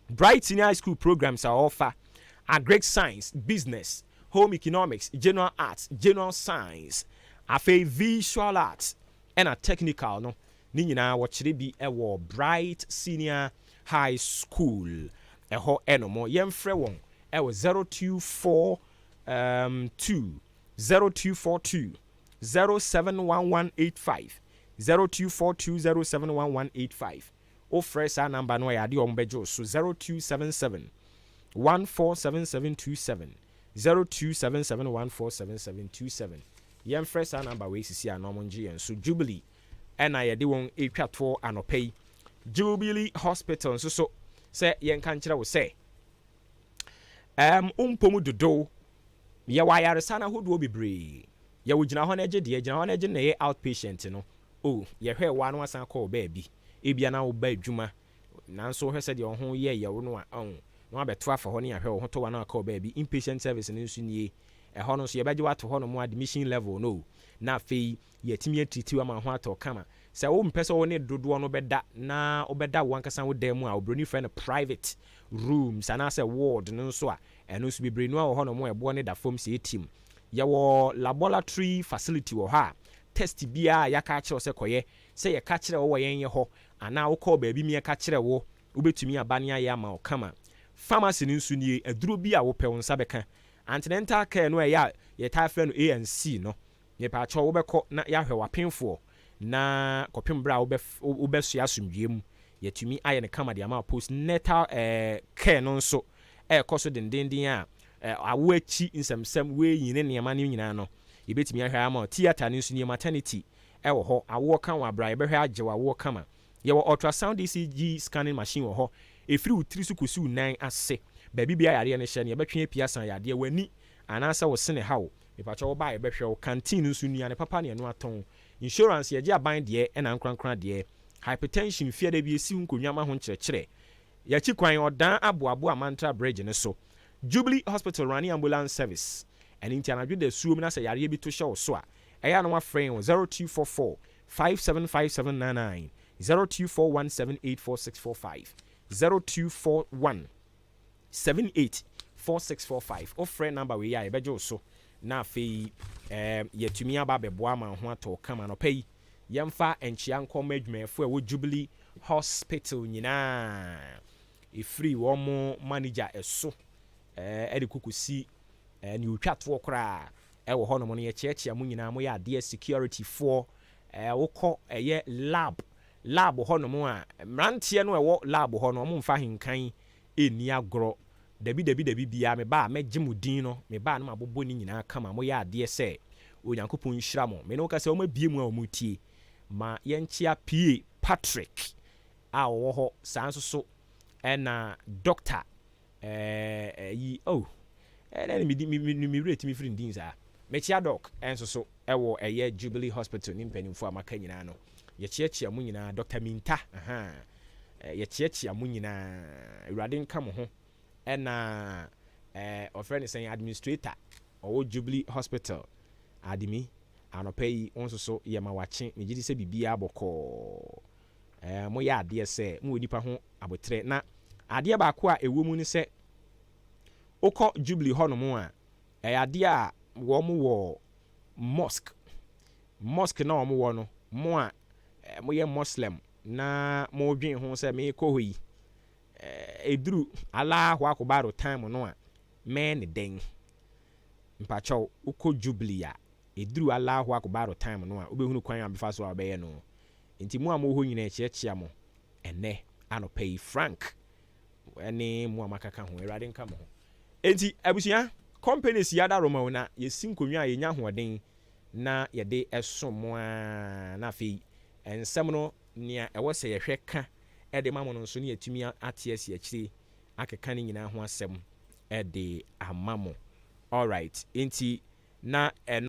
Bright Senior High School programs a wɔfa, Agric Science, Business, Home Economics, General Arts, General Science, afei Visual Arts ɛna Technical no, ne nyinaa wɔkyerɛ bi wɔ Bright Senior High School ɛhɔ nom. Yɛmfrɛ wɔn wɔ 024 2 0242 071185, 0242 071185. Wofrɛ saa number no a ɛyɛ adeɛ a wɔbɛgye wo so, 0277 147727, 0277 147727. Yɛmfrɛ saa number wei sisi a na wɔngye yɛn so. Jubilee ɛna yɛde wɔn retwa toɔ anɔpa yi. Jubilee Hospital nso so sɛ yɛnka nkyerɛ wo sɛ ɛɛm wompɔ mu dodow. Yɛwɔ ayaresa no ahodoɔ bebree. Yɛwɔ gyina hɔ na ɛgye deɛ, gyina hɔ na ɛgye na ɛyɛ outpatient no. Oh, yɛhwɛɛ wo ara na woasan akɔ wo baabi. Ebia na woba adwuma, nanso wohwɛ sɛdeɛ wo ho yɛ yɛ wo no a, oh, na woabɛto afa hɔ ne yɛahwɛ wo ho tɔ wo a na woakɔ wo baabi. Inpatient service no nso nie. Ɛhɔ no nso yɛbɛgye wo ato hɔnom admission level no o, na afei yɛatumi atreati wo ama wo ho atɔ wo kama. Sɛ wompɛ sɛ wo ne dodoɔ no bɛda na wobɛda wo ankasa wo dan mu a obroni frɛ no private rooms anaasɛ ward no nso a, ɛno nso bebree no ara wɔ hɔnom a ɛboɔ no da fam sɛ ɛtim. Yɛwɔ laboratory facility wɔ hɔ a test biara a yɛaka akyerɛ wo sɛ kɔyɛ, sɛ yɛka kyerɛ wo wɔ yɛn yɛ hɔ anaa wokɔɔ baabi ma yɛka kyerɛɛ wo, wobɛtumi aba ne ayɛ ama wo kama. Pharmacy no nso nie, aduro bi a wopɛ wo nsa bɛka. Antenatal care no a ɛyɛ a yɛtaa frɛ no ANC no, Mepaakyɛw wobɛkɔ na yɛahwɛ w'apenfoɔ na kɔpem berɛ a wobɛ wobɛsoɛ asomdwoeɛ mu yɛatumi ayɛ no kama de ama wo. Post natal eh care no nso ɛrekɔ so dendenden a eh awoɔ akyi nsɛmsɛm weighing ne nneɛma no nyinaa no yɛbɛtumi ahwɛ ama wo. Theatre no nso nie maternity ɛwɔ hɔ awoɔ ka wo a bra yɛbɛhwɛ agye wo awoɔ kama. Yɛwɔ ultrasound ECG scanning machine wɔ hɔ ɛfiri wo tiri so kɔsi wo nan ase baabi biara yareɛ no hyɛ no yɛbɛtwe apue asan yadeɛ w'ani anaasɛ wo sene ha wo Mepakyɛw wo ba a yɛbɛhwɛ wo. Canteen nso nnuane papa ne ɛno atɔn. Insurance yɛgye aban deɛ ɛna ankorankora deɛ. Hypertension fiada bi esi ho nkonnwa ma ho nkyerɛkyerɛ. Yɛakyi kwan ɔdan aboaboa Mantra bridge no so. Jubilee hospital runne ambulance service. Ɛno nti anadwo dasuom na sɛ yareɛ bi to hyɛ wo so a, ɛyɛ a na woafrɛ yɛn wɔ 0244 575799, 0241 784645, 0241. 78 4645 Wofrɛ number wei a yɛbɛgye wo so na afei ɛɛm yɛatumi aba abɛboa ama wo ho atɔ wo kama. Anɔpa yi yɛmfa nkyea nkɔ mma adwumayɛfoɔ a ɛwɔ Jubilee Hospital nyinaa ɛfiri wɔn manager so ɛɛ de kɔ kɔsi ɛɛ nea ɔtwa toɔ koraa ɛwɔ hɔnom no yɛkyeakyea mo nyinaa moyɛ adeɛ security foɔ ɛɛ wokɔ ɛyɛ lab lab hɔnom a mmeranteɛ no ɛwɔ lab hɔ no wɔn mfa ahenkan nni agorɔ. Dabi dabi dabi biaa meba a mɛgye mo din no meba a na mabobɔ ne nyinaa kama moyɛ adeɛ sɛ Onyankopɔn nhyira mo me ne wo kasa wɔn abue mu a wɔn retie ma yɛnkyea PA Patrick a ɔwɔ hɔ saa nso so ɛna Doctor ɛɛ yi oh ɛdɛn ne me me me werɛ tumi firi ne din saa mekyea Doc nso so ɛwɔ ɛyɛ Jubilee Hospital ne mpanimfoɔ a maka nyinaa no yɛkyeakyea mo nyinaa Doctor Minta ahaa Yɛkyeakyea mo nyinaa. Awurade nka mo ho. Ɛna eh, ɔfrɛ no sɛn, administrator ɔwɔ Jubilee Hospital, Ademi, anɔpa yi wo nso so yɛma wakye. Megye di sɛ biribiara bɔkɔɔ. Eh, moyɛ adeɛ sɛ mowɔ nipa ho aboterɛ. Na adeɛ baako a ɛwɔ mu ne sɛ, wokɔ Jubilee hɔnom a, ɛyɛ adeɛ a wɔn wɔ mosque. Mosque na wɔn wɔ no, mo a moyɛ Muslim na modwen ho sɛ merekɔ hɔ yi, ɛduru Allahu Akubaru time no a, mɛyɛ ne dɛn? Mpakyɛw, wokɔ Jubilee a, ɛduru Allahu Akubaru time no a, wobɛhunu kwan a wobɛfa so a wobɛyɛ no. Nti mo a mowɔ hɔ nyinaa yɛkyeakyea mo ɛnnɛ anɔpa yi. Frank ne mo a moakaka ho, Awurade nka mo ho. Enti abusua, companies yi adaworoma o, na yɛsi nkonnwa a yɛnya ahoɔden na yɛde som mo ara, na afei nsɛm no nea ɛwɔ sɛ yɛhwɛ ka de ma mo no nso na yɛatumi ate asi akyire akeka ne nyinaa ho asɛm de ama mo. Alright, enti na ɛno.